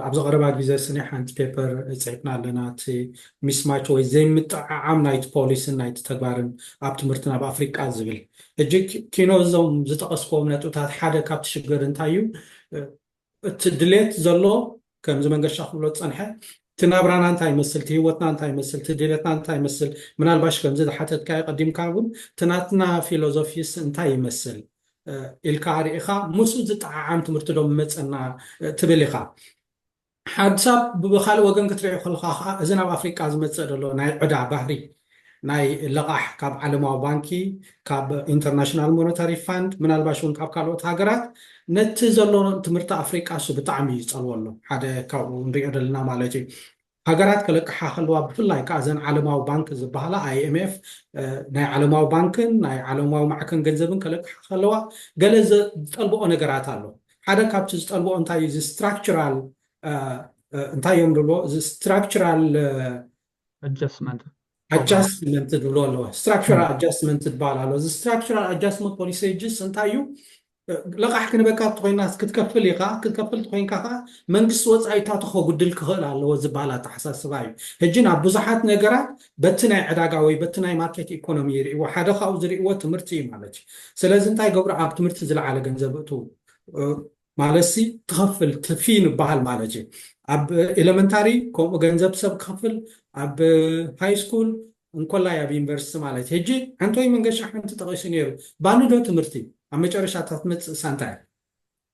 ኣብዚ ቀረባ ግዜ ስኒ ሓንቲ ፔፐር ፅሒፍና ኣለና። እቲ ሚስማች ወይ ዘይምጥዓዓም ናይቲ ፖሊስን ናይቲ ተግባርን ኣብ ትምህርትን ኣብ ኣፍሪቃ ዝብል። ሕጂ ኪኖ እዞም ዝጠቐስክዎም ነጥብታት ሓደ ካብቲ ሽግር እንታይ እዩ? እቲ ድሌት ዘሎ ከምዚ መንገሻ ክብሎ ዝፀንሐ እቲ ናብራና እንታይ ይመስል፣ እቲ ህይወትና እንታይ ይመስል፣ እቲ ድሌትና እንታይ ይመስል፣ ምናልባሽ ከምዚ ዝሓተትካዮ ቀዲምካ እውን እቲ ናትና ፊሎዞፊስ እንታይ ይመስል ኢልካ ርኢኻ ምስኡ ዝጠዓዓም ትምህርቲ ዶ ምመፀና ትብል ኢኻ። ሓድሳብ ብካልእ ወገን ክትሪኦ ከለካ ከዓ እዚ ናብ ኣፍሪቃ ዝመፅእ ዘሎ ናይ ዕዳ ባህሪ ናይ ልቓሕ ካብ ዓለማዊ ባንኪ ካብ ኢንተርናሽናል ሞነታሪ ፋንድ ምናልባሽ እውን ካብ ካልኦት ሃገራት ነቲ ዘሎ ትምህርቲ ኣፍሪቃ እሱ ብጣዕሚ ይፀልዎ ኣሎ። ሓደ ካብኡ ንሪኦ ዘለና ማለት እዩ። ሃገራት ከለቅሓ ከለዋ ብፍላይ ከዓ እዘን ዓለማዊ ባንክ ዝበሃላ ኣይኤምኤፍ ናይ ዓለማዊ ባንክን ናይ ዓለማዊ ማዕከን ገንዘብን ከለቅሓ ከለዋ ገለ ዝጠልብኦ ነገራት ኣሎ። ሓደ ካብቲ ዝጠልብኦ እንታይ እዩ? እዚ ስትራክቸራል እንታይ እዮም ዝብልዎ? እዚ ስትራክቸራል ኣጃስትመንት ኣጃስትመንት ዝብልዎ ኣለዎ። ስትራክቸራል ኣጃስትመንት ዝበሃል ኣሎ። እዚ ስትራክቸራል ኣጃስትመንት ፖሊሲ ጅስ እንታይ እዩ? ለቃሕ ክንበካ እንተኮይና ክትከፍል ኢካ። ክትከፍል እንተኮይንካ ከዓ መንግስቲ ወፃኢታቱ ከጉድል ክኽእል ኣለዎ ዝበሃል ኣተሓሳስባ እዩ። ሕጂ ናብ ብዙሓት ነገራት በቲ ናይ ዕዳጋ ወይ በቲ ናይ ማርኬት ኢኮኖሚ ይርእዎ። ሓደ ካብኡ ዝርእዎ ትምህርቲ እዩ ማለት እዩ። ስለዚ እንታይ ገብሩ ኣብ ትምህርቲ ዝለዓለ ገንዘብ እቱ ማለት ሲ ትኸፍል ትፊ ንበሃል ማለት እዩ። ኣብ ኤሌመንታሪ ከምኡ ገንዘብ ሰብ ክኸፍል ኣብ ሃይ ስኩል እንኮላይ ኣብ ዩኒቨርሲቲ ማለት እዩ። ሕጂ ኣንቶኒ መንገሻ ሓንቲ ጠቒሱ ነይሩ። ባኒ ዶ ትምህርቲ ኣብ መጨረሻታ ትመፅእ ሳንታ እያ።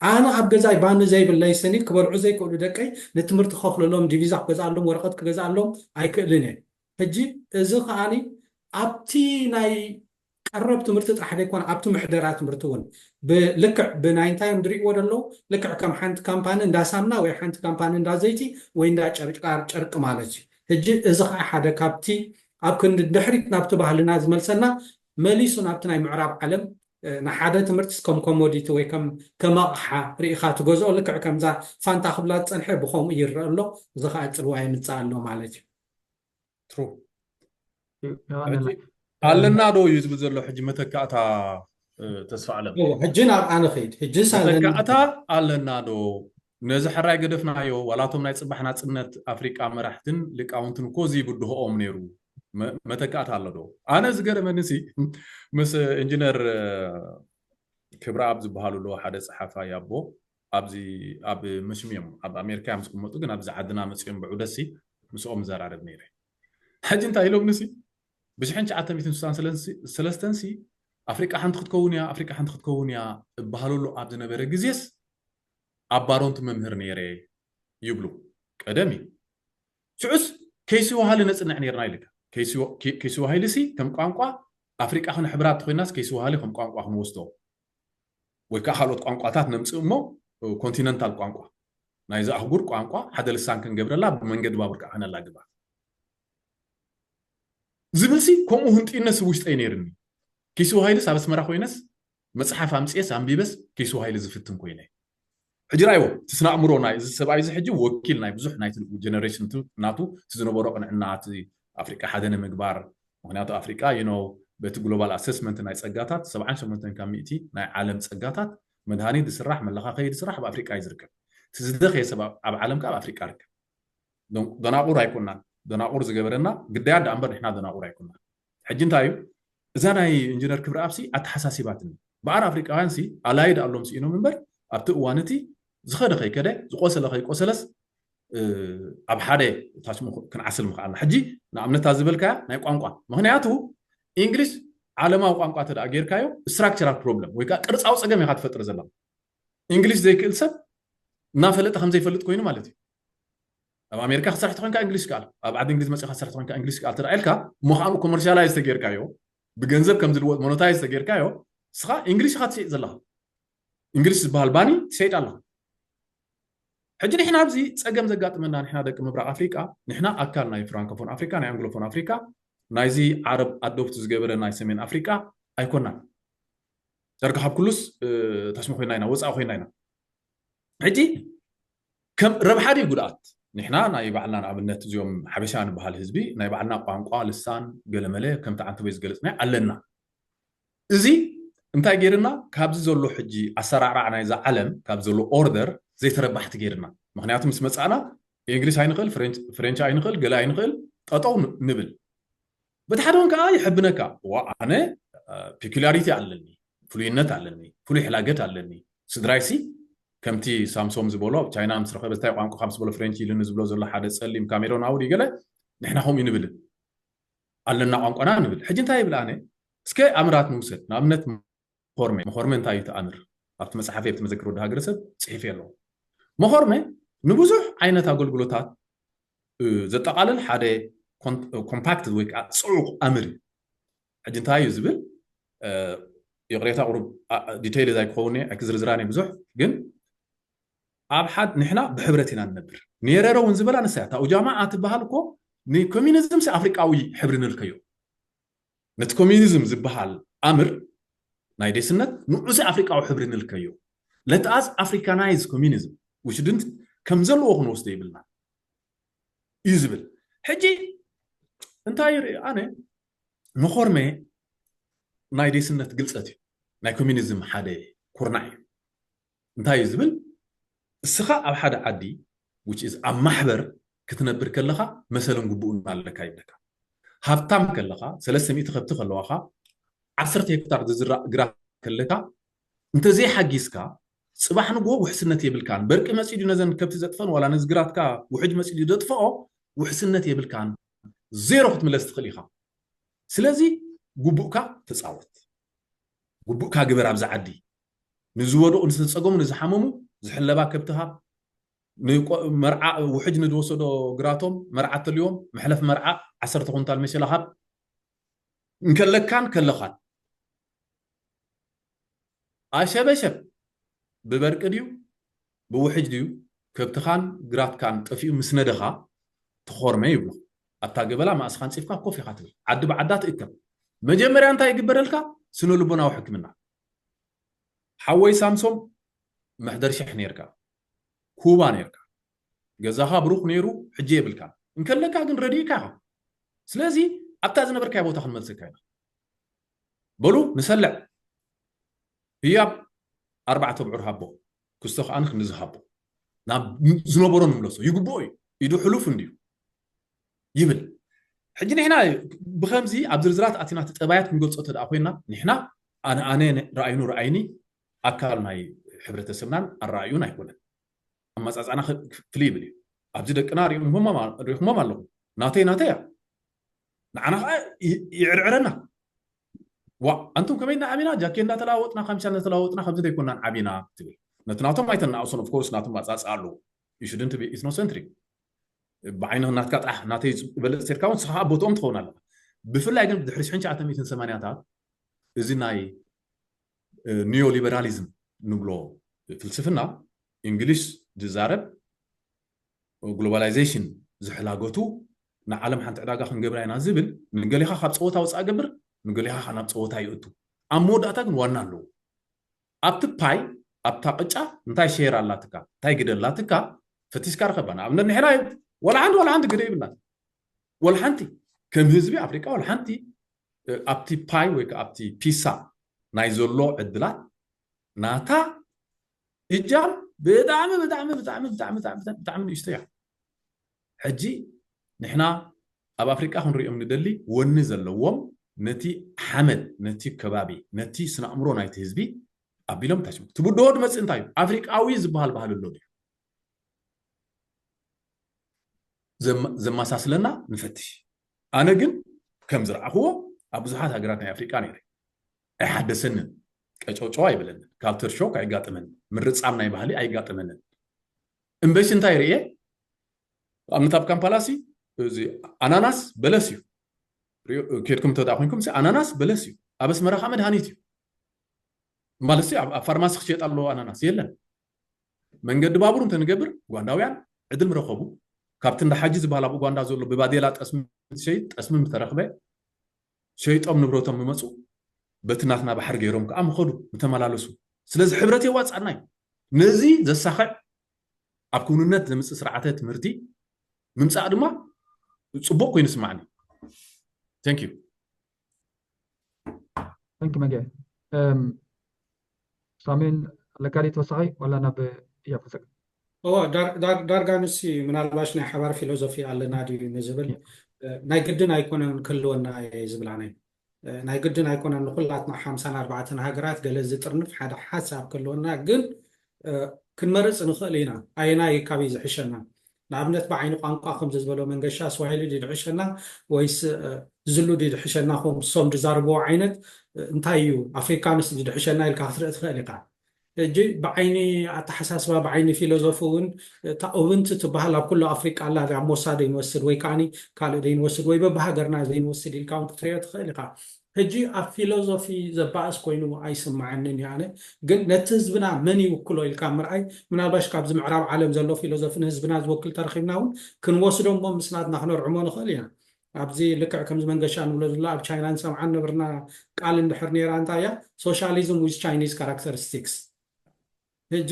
ኣነ ኣብ ገዛይ ባኒ ዘይብለይ ስኒ ክበልዑ ዘይክእሉ ደቀይ ንትምህርቲ ክኸፍለሎም ዲቪዛ ክገዝኣሎም ወረቐት ክገዝኣሎም ኣይክእልን እየ። ሕጂ እዚ ከዓኒ ኣብቲ ናይ ቀረብ ትምህርቲ ጥራሕ ዘይኮነ ኣብቲ ምሕደራ ትምህርቲ እውን ብልክዕ ብናይ እንታይ እዮም ዝርእይዎ ዘለዉ ልክዕ ከም ሓንቲ ካምፓኒ እንዳ ሳምና ወይ ሓንቲ ካምፓኒ እንዳ ዘይቲ ወይ እንዳ ጨርቃር ጨርቂ ማለት እዩ። ሕጂ እዚ ከዓ ሓደ ካብቲ ኣብ ክንዲ ድሕሪት ናብቲ ባህልና ዝመልሰና መሊሱ ናብቲ ናይ ምዕራብ ዓለም ንሓደ ትምህርቲ ከም ኮሞዲቲ ወይ ከም ከም ኣቕሓ ርኢኻ ትገዝኦ ልክዕ ከምዛ ፋንታ ክብላ ዝፀንሐ ብከምኡ ይረአ ኣሎ። እዚ ከዓ ፅልዋ የምፅእ ኣሎ ማለት እዩ። ትሩ ኣለና ዶ እዩ ዝብል ዘሎ ሕጂ መተካእታ ተስፋ ኣለም ሕጂ ናብ ኣነ ኸይድ ሕጂ መተካእታ ኣለና ዶ? ነዚ ሕራይ ገደፍናዮ ዋላቶም ናይ ፅባሕ ናፅነት ኣፍሪቃ መራሕትን ሊቃውንትን እኮ እዚ ይብድሆኦም ነይሩ። መተካእታ ኣሎ ዶ? ኣነ ዝገረመኒ ሲ ምስ ኢንጂነር ክብረኣብ ዝበሃሉ ኣለዎ ሓደ ፀሓፋይ ኣቦ ኣብዚ ኣብ መሽም እዮም ኣብ ኣሜሪካ እዮም ዝቅመጡ ግን ኣብዚ ዓድና መፅኦም ብዑደሲ ምስኦም ዘራረብ ነይረ። ሕጂ እንታይ ኢሎምኒ ሲ ብሽሕን ትሽዓተ ሚእትን ስሳን ሰለስተን ሲ ኣፍሪቃ ሓንቲ ክትከውን እያ፣ ኣፍሪቃ ሓንቲ ክትከውን እያ እበሃለሉ ኣብ ዝነበረ ግዜስ ኣብ ባሮንት መምህር ነይረ ይብሉ። ቀደም እዩ። ሽዑስ ከይሲ ወሃሊ ነጽንዕ ነርና ኢልካ። ከይሲ ወ-፣ ከ-፣ ከይሲ ወሃሊ ሲ ከም ቋንቋ ኣፍሪቃ ክንሕብራ እንተኮይናስ ከይሲ ወሃሊ ከም ቋንቋ ክንወስዶ ወይ ከዓ ካልኦት ቋንቋታት ነምጽእ እሞ ኮንቲነንታል ቋንቋ ናይዚ ኣህጉር ቋንቋ ሓደ ልሳን ክንገብረላ ብመንገዲ ባቡር ከዓ ከነላግባ ዝብል ሲ ከምኡ ህንጥዩነት ውሽጠይ ነይርኒ። ከይሲ ወሃሊስ ኣብ ኣስመራ ኮይነስ መጽሓፍ ኣምጽኤስ ኣንቢበስ ከይሲ ወሃሊ ዝፍትን ኮይነ። ሕጂ ራይዎ ትስናእምሮ ናይ እዚ ሰብኣይ እዚ ሕጂ ወኪል ናይ ብዙሕ ናይ ጀነሬሽን ናቱ እቲ ዝነበሮ ቅንዕና እቲ ኣፍሪቃ ሓደ ንምግባር። ምክንያቱ ኣፍሪቃ you know በቲ ግሎባል ኣሰስመንት ናይ ጸጋታት ሰብዓን ሸሞንተን ካብ ሚእቲ ናይ ዓለም ጸጋታት መድሃኒት ዝስራሕ መለኻኸይ ዝስራሕ ኣብ ኣፍሪቃ እዩ ዝርከብ። እቲ ዝደኸየ ሰብ ኣብ ዓለም ካብ ኣፍሪቃ ርከብ። ደናቁር ኣይኮናን። ደናቁር ዝገበረና ግዳያት ደኣ እምበር ንሕና ደናቁር ኣይኮናን። ሕጂ እንታይ እዩ እዛ ናይ ኢንጂነር ክብረኣብ ሲ ኣተሓሳሲባትኒ በኣር ኣፍሪቃውያን ሲ ኣላይድ ኣሎም ስኢኖም እምበር ኣብቲ እዋን እቲ ዝኸደ ከይከደ ዝቆሰለ ከይቆሰለስ ኣብ ሓደ ታች ክንዓስል ምኽኣልና። ሕጂ ንኣብነታ ዝበልካያ ናይ ቋንቋ ምክንያቱ እንግሊሽ ዓለማዊ ቋንቋ ተደኣ ጌርካዮ ስትራክቸራል ፕሮብለም ወይ ከዓ ቅርፃዊ ፀገም ኢኻ ትፈጥር ዘለኻ። እንግሊሽ ዘይክእል ሰብ እናፈለጠ ከም ዘይፈልጥ ኮይኑ ማለት እዩ። ኣብ ኣሜሪካ ክሰርሕ ተኮንካ እንግሊሽ ከኣል ኣብ ዓዲ እንግሊዝ መፅኻ ክሰርሕ ተኮንካ እንግሊሽ ከኣል ተደኣ ኢልካ እሞ ከኣ ኮመርሻላይዝ ተጌርካዮ ብገንዘብ ከም ዝልወጥ ሞኖታይዝ ተጌርካዮ እስኻ እንግሊሽ ኢኻ ትሸይጥ ዘለኻ። እንግሊሽ ዝበሃል ባኒ ትሸይጥ ኣለኻ። ሕጂ ንሕና ኣብዚ ፀገም ዘጋጥመና ንሕና ደቂ ምብራቅ ኣፍሪቃ ንሕና ኣካል ናይ ፍራንኮፎን ኣፍሪካ ናይ ኣንግሎፎን ኣፍሪካ ናይዚ ዓረብ ኣዶፕት ዝገበረ ናይ ሰሜን ኣፍሪቃ ኣይኮናን። ዳርጋ ካብ ኩሉስ ታሽሞ ኮይና ኢና ወፃኢ ኮይና ኢና። ሕጂ ከም ረብሓ ድዩ ጉድኣት? ንሕና ናይ ባዕልና ንኣብነት እዚኦም ሓበሻ ንበሃል ህዝቢ ናይ ባዕልና ቋንቋ ልሳን ገለመለ ከምቲ ዓንተቦይ ዝገለፅናዮ ኣለና። እዚ እንታይ ገይርና ካብዚ ዘሎ ሕጂ ኣሰራርዓ ናይዛ ዓለም ካብ ዘሎ ኦርደር ዘይተረባሕቲ ገይርና። ምክንያቱ ምስ መፃእና እንግሊሽ ኣይንኽእል ፍሬንች ኣይንኽእል ገለ ኣይንኽእል ጠጠው ንብል። በቲ ሓደ እውን ከዓ ይሕብነካ ዋ ኣነ ፒኩላሪቲ ኣለኒ ፍሉይነት ኣለኒ ፍሉይ ሕላገት ኣለኒ ስድራይሲ ከምቲ ሳምሶም ዝበሎ ቻይና ምስ ረኸበ እንታይ ቋንቋ ምስ በሎ ፍሬንች ኢሉኒ ዝብሎ ዘሎ ሓደ ፀሊም ካሜሮን ኣውዲ ገለ ንሕና ከምኡ ንብል ኣለና ቋንቋና ንብል ሕጂ እንታይ ይብል ኣነ እስከ ኣምራት ንውሰድ ንኣብነት መኾርሜ መኾርሜ እንታይ እዩ ተኣምር ኣብቲ መፅሓፈ ኣብቲ መዘክር ወዲ ሃገረሰብ ፅሒፈ ኣለዎ መኾርሜ ንብዙሕ ዓይነት ኣገልግሎታት ዘጠቓልል ሓደ ኮምፓክት ወይ ከዓ ፅዑቕ ኣምር እዩ ሕጂ እንታይ እዩ ዝብል ይቕሬታ ቁሩብ ዲቴይል ዛይ ክኸውን ኣይክዝርዝራን ብዙሕ ግን ኣብ ሓድ ንሕና ብሕብረት ኢና ንነብር ኔረረ እውን ዝበላ ንሳያ እታ ኡጃማ ኣትበሃል እኮ ንኮሚኒዝም ኣፍሪቃዊ ሕብሪ ንልከዮ ነቲ ኮሚኒዝም ዝበሃል ኣምር ናይ ዴስነት ንዑዚ ኣፍሪቃዊ ሕብሪ ንልከዮ let us Africanize communism we shouldn't ከም ዘለዎ ክንወስዶ ይብልና እዩ ዝብል ሕጂ እንታይ ይርኢ ኣነ ንኾርሜ ናይ ዴስነት ግልፀት እዩ ናይ ኮሚኒዝም ሓደ ኩርናዕ እዩ እንታይ እዩ ዝብል እስኻ ኣብ ሓደ ዓዲ which is ኣብ ማሕበር ክትነብር ከለኻ መሰልን ግቡእን ኣለካ ይብለካ ሃብታም ከለኻ ሰለስተ ሚእቲ ከብቲ ከለዋኻ ዓሰርተ ሄክታር ዝዝራእ ግራት ከለካ እንተዘይሓጊዝካ ፅባሕ ንግሆ ውሕስነት የብልካን በርቂ መፂኡ ነዘን ከብቲ ዘጥፈን ዋላ ነዚ ግራትካ ውሕጅ መፂኡ ዘጥፍኦ ውሕስነት የብልካን ዜሮ ክትምለስ ትኽእል ኢኻ ስለዚ ግቡእካ ተፃወት ግቡእካ ግበር ኣብዚ ዓዲ ንዝወደቑ ንዝተፀገሙ ንዝሓመሙ ዝሕለባ ከብትኻ መርዓ ውሕጅ ንዝወሰዶ ግራቶም መርዓ ተልዎም መሕለፍ መርዓ ዓሰርተ ኩንታል መሸላ ሃብ እንከለካን ከለኻን ኣሸበሸብ ብበርቂ ድዩ ብውሕጅ ድዩ ከብትኻን ግራትካን ጠፊኡ ምስ ነደኻ ትኾርመ ይብሉ ኣብታ ገበላ ማእስኻ ንፂፍካ ኮፍ ኢኻ ትብል ዓዲ ብዓዳ ትእከብ መጀመርያ እንታይ ይግበረልካ ስነ ልቦናዊ ሕክምና ሓወይ ሳምሶም መሕደር ሽሕ ነርካ ኩባ ነርካ ገዛኻ ብሩኽ ነይሩ ሕጂ የብልካ እንከለካ ግን ረዲእካ ኢኻ ስለዚ ኣብታ ዝነበርካዮ ቦታ ክንመልሰካ ኢና በሉ ንሰልዕ ህያብ ኣርባዕተ ብዑር ሃቦ ክስቶ ከዓ ንክንዚ ሃቦ ናብ ዝነበሮ ንምለሶ ይግብኦ እዩ ኢዱ ሕሉፍ እንድዩ ይብል ሕጂ ንሕና ብከምዚ ኣብ ዝርዝራት ኣቲና እቲ ጠባያት ክንገልፆ ተደኣ ኮይና ንሕና ኣነ ኣነ ረኣይኑ ረኣይኒ ኣካል ናይ ሕብረተሰብናን ኣረኣዩን ኣይኮነን ኣመፃፅኣና ፍልይ ይብል እዩ ኣብዚ ደቅና ሪኹሞም ኣለኹም ናተይ ናተይ እያ ንዓና ከዓ ይዕርዕረና ዋ ኣንቱም ከመይ እናዓቢና ጃኬ እንዳተለዋወጥና ካምቻ እንዳተለዋወጥና ከምዚ ዘይኮናን ዓቢና ትብል። ነቲ ናቶም ኣይተናእሶን። Of course ናቶም ኣጻጽኣ ኣለዉ። You shouldn't be ethnocentric። ብዓይኒ ናትካ ጥራሕ ናተይ ዝበለጽ ቴርካ እውን ንስኻ ኣብ ቦትኦም ትኸውን ኣለኻ። ብፍላይ ግን ድሕሪ ሽሕን ትሽዓተ ሚእትን ሰማንያታት እዚ ናይ ኒዮሊበራሊዝም ንብሎ ፍልስፍና፣ እንግሊሽ ዝዛረብ፣ ግሎባላይዜሽን ዝሕላገቱ፣ ንዓለም ሓንቲ ዕዳጋ ክንገብራ ኢና ዝብል፣ ንገሌኻ ካብ ፀወታ ወፃእ ገብር፣ ንገሌኻ ናብ ፀወታ ይእቱ። ኣብ መወዳእታ ግን ዋና ኣለዎ። ኣብቲ ፓይ፣ ኣብታ ቅጫ እንታይ ሼር ኣላትካ፣ እንታይ ግደ ኣላትካ ፈቲስካ ርኸባ። ንኣብነት ንሕና ወላ ሓንቲ ወላ ሓንቲ ግደ ይብልና፣ ወላ ሓንቲ ከም ህዝቢ ኣፍሪቃ ወላ ሓንቲ ኣብቲ ፓይ ወይ ኣብቲ ፒሳ ናይ ዘሎ ዕድላት ናታ እጃም ብጣዕሚ ብጣዕሚ ብጣዕሚ ብጣዕሚ ብጣዕሚ ብጣዕሚ ብጣዕሚ ንእሽቶ እያ። ሕጂ ንሕና ኣብ ኣፍሪቃ ክንሪኦም ንደሊ ወኒ ዘለዎም ነቲ ሓመድ ነቲ ከባቢ ነቲ ስነ ኣእምሮ ናይቲ ህዝቢ ኣቢሎም ታሽሙ ትብድሆ ድመፅእ እንታይ እዩ ኣፍሪቃዊ ዝበሃል ባህል ኣሎ ድዩ? ዘመሳስለና ንፈትሽ። ኣነ ግን ከም ዝረኣኽዎ ኣብ ብዙሓት ሃገራት ናይ ኣፍሪቃ ነይረ ኣይሓደሰንን። ቀጨውጨው ኣይብለንን። ካልቸር ሾክ ኣይጋጥመንን። ምርጻም ናይ ባህሊ ኣይጋጥመንን። እምበይሲ እንታይ ርእየ ኣብነት ኣብ ካምፓላሲ እዚ ኣናናስ በለስ እዩ። ኬድኩም እንተ ኮይንኩም ኣናናስ በለስ እዩ። ኣብ ኣስመራ ከዓ መድሃኒት እዩ ማለት ኣብ ፋርማሲ ክሸጥ ኣለዎ ኣናናስ የለን። መንገዲ ባቡር እንተንገብር ኡጋንዳውያን ዕድል ምረኸቡ። ካብቲ እንዳ ሓጂ ዝበሃል ኣብ ኡጋንዳ ዘሎ ብባዴላ ጠስሚ ትሸይጥ ጠስሚ ምተረኽበ ሸይጦም ንብረቶም ምመፁ በቲ ናትና ባሕሪ ገይሮም ከዓ ምኸዱ ምተመላለሱ። ስለዚ ሕብረት የዋፅኣና እዩ። ነዚ ዘሳኽዕ ኣብ ክውንነት ዘምፅእ ስርዓተ ትምህርቲ ምምፃእ ድማ ፅቡቅ ኮይኑ ስማዕኒ። Thank you። Thank you መገ። ሳሜን ኣለካ ድዩ ተወሳኺ ዋላ ናብ እያፈሰግ? ዳርጋ ንሲ ምናልባሽ ናይ ሓባር ፊሎዞፊ ኣለና ድዩ ንዝብል ናይ ግድን ኣይኮነን ክህልወና እየ ዝብላ ናይ ናይ ግድን ኣይኮነን ንኩላትና ሓምሳን ኣርባዕተን ሃገራት ገለ ዝጥርንፍ ሓደ ሓሳብ ክህልወና ግን ክንመርፅ ንኽእል ኢና ኣየናይ ካበይ ዝሕሸና ንኣብነት ብዓይኒ ቋንቋ ከምዚ ዝበሎ መንገሻ ስዋሂሊ ድድሕሸና ወይስ ዝሉ ድድሕሸና ሶም ዝዛርብዎ ዓይነት እንታይ እዩ ኣፍሪካንስ ድድሕሸና ኢልካ ክትርኢ ትኽእል ኢኻ ሕጂ ብዓይኒ ኣተሓሳስባ ብዓይኒ ፊሎዞፊ እውን እታ ኡብንቲ ትበሃል ኣብ ኩሉ ኣፍሪቃ ኣላ ሞሳድ ይንወስድ ወይ ከዓ ካልእ ዘይንወስድ ወይ በብሃገርና ዘይንወስድ ኢልካ እውን ክትሪኦ ትኽእል ኢኻ ሕጂ ኣብ ፊሎዞፊ ዘባእስ ኮይኑ ኣይስማዓንን እዩ ኣነ ግን ነቲ ህዝብና መን ይውክሎ ኢልካ ምርኣይ ምናልባሽ ካብዚ ምዕራብ ዓለም ዘሎ ፊሎዞፊ ንህዝብና ዝወክል ተረኪብና እውን ክንወስዶ እሞ ምስ ናትና ክነርዕሞ ንኽእል ኢና ኣብዚ ልክዕ ከምዚ መንገሻ ንብሎ ዘሎ ኣብ ቻይና ንሰምዓ ነበርና ቃል እንድሕር ነይራ እንታይ እያ socialism with Chinese characteristics ሕጂ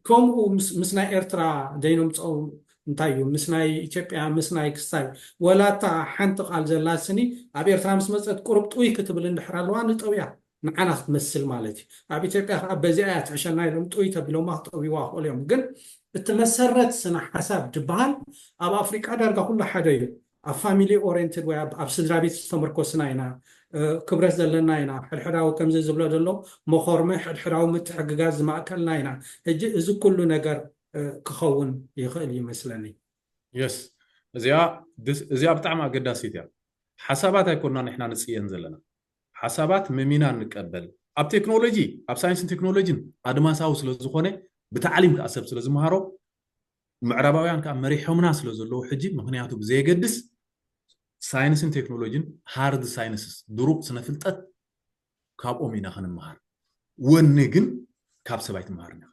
ከምኡ ምስ ናይ ኤርትራ ዘይነምፅኦ እንታይ እዩ ምስ ናይ ኢትዮጵያ ምስ ናይ ክስታይ ወላታ ሓንቲ ቃል ዘላ ስኒ ኣብ ኤርትራ ምስ መፀት ቁሩብ ጥውይ ክትብል እንድሕር ኣለዋ ንጠውያ ንዓና ክትመስል ማለት እዩ ኣብ ኢትዮጵያ ከዓ በዚኣ እያ ትሕሸና ኢሎም ጥውይ ተቢሎማ ክጠውይዋ ክኽእሉ እዮም ግን እቲ መሰረት ስነ ሓሳብ ዝበሃል ኣብ ኣፍሪቃ ዳርጋ ኩሉ ሓደ እዩ ኣብ family oriented ወይ ኣብ ስድራ ቤት ዝተመርኮስና ኢና ክብረት ዘለና ኢና ሕድሕዳዊ ከምዚ ዝብሎ ዘሎ መኾርመ ሕድሕዳዊ ምትሕግጋዝ ዝማእከልና ኢና ሕጂ እዚ ኩሉ ነገር ክኸውን ይኽእል ይመስለኒ yes እዚኣ እዚኣ ብጣዕሚ ኣገዳሲት እያ ሓሳባት ኣይኮና ንሕና ንፅየን ዘለና ሓሳባት መሚና ንቀበል ኣብ ቴክኖሎጂ ኣብ ሳይንስን ቴክኖሎጂን ኣድማሳዊ ስለዝኾነ ብታዕሊም ከዓ ሰብ ስለዝመሃሮ ምዕራባውያን ከዓ መሪሖምና ስለ ዘለዉ ሕጂ ምክንያቱ ብዘየገድስ ሳይንስን ቴክኖሎጂን ሃርድ ሳይንስስ ድሩቕ ስነ ፍልጠት ካብኦም ኢና ክንመሃር ወኒ ግን ካብ ሰብ ኣይትመሃርን ኢኻ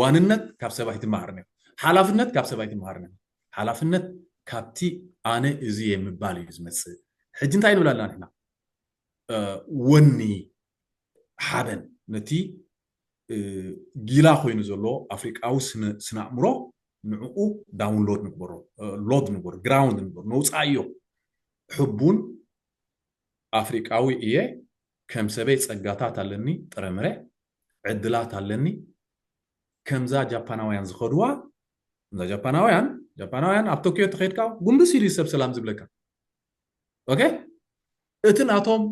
ዋንነት ካብ ሰብ ኣይትመሃርን ኢኻ ሓላፍነት ካብ ሰብ ኣይትመሃርን ኢኻ ሓላፍነት ካብቲ ኣነ እዚ የምባል እዩ ዝመፅእ ሕጂ እንታይ ንብል ኣለና ንሕና ወኒ ሓበን ነቲ ጊላ ኮይኑ ዘሎ ኣፍሪቃዊ ስነ ኣእምሮ ንዕኡ download ንግበሮ load ንግበሮ ground ንግበሮ ነውፃእዮ ሕቡን ኣፍሪቃዊ እየ ከም ሰበይ ፀጋታት ኣለኒ ጥረምረ ዕድላት ኣለኒ ከምዛ ጃፓናውያን ዝኸድዋ እዛ ጃፓናውያን ጃፓናውያን ኣብ ቶኪዮ ተኸድካ ጉንብስ ኢሉ ሰብ ሰላም ዝብለካ okay እቲ ናቶም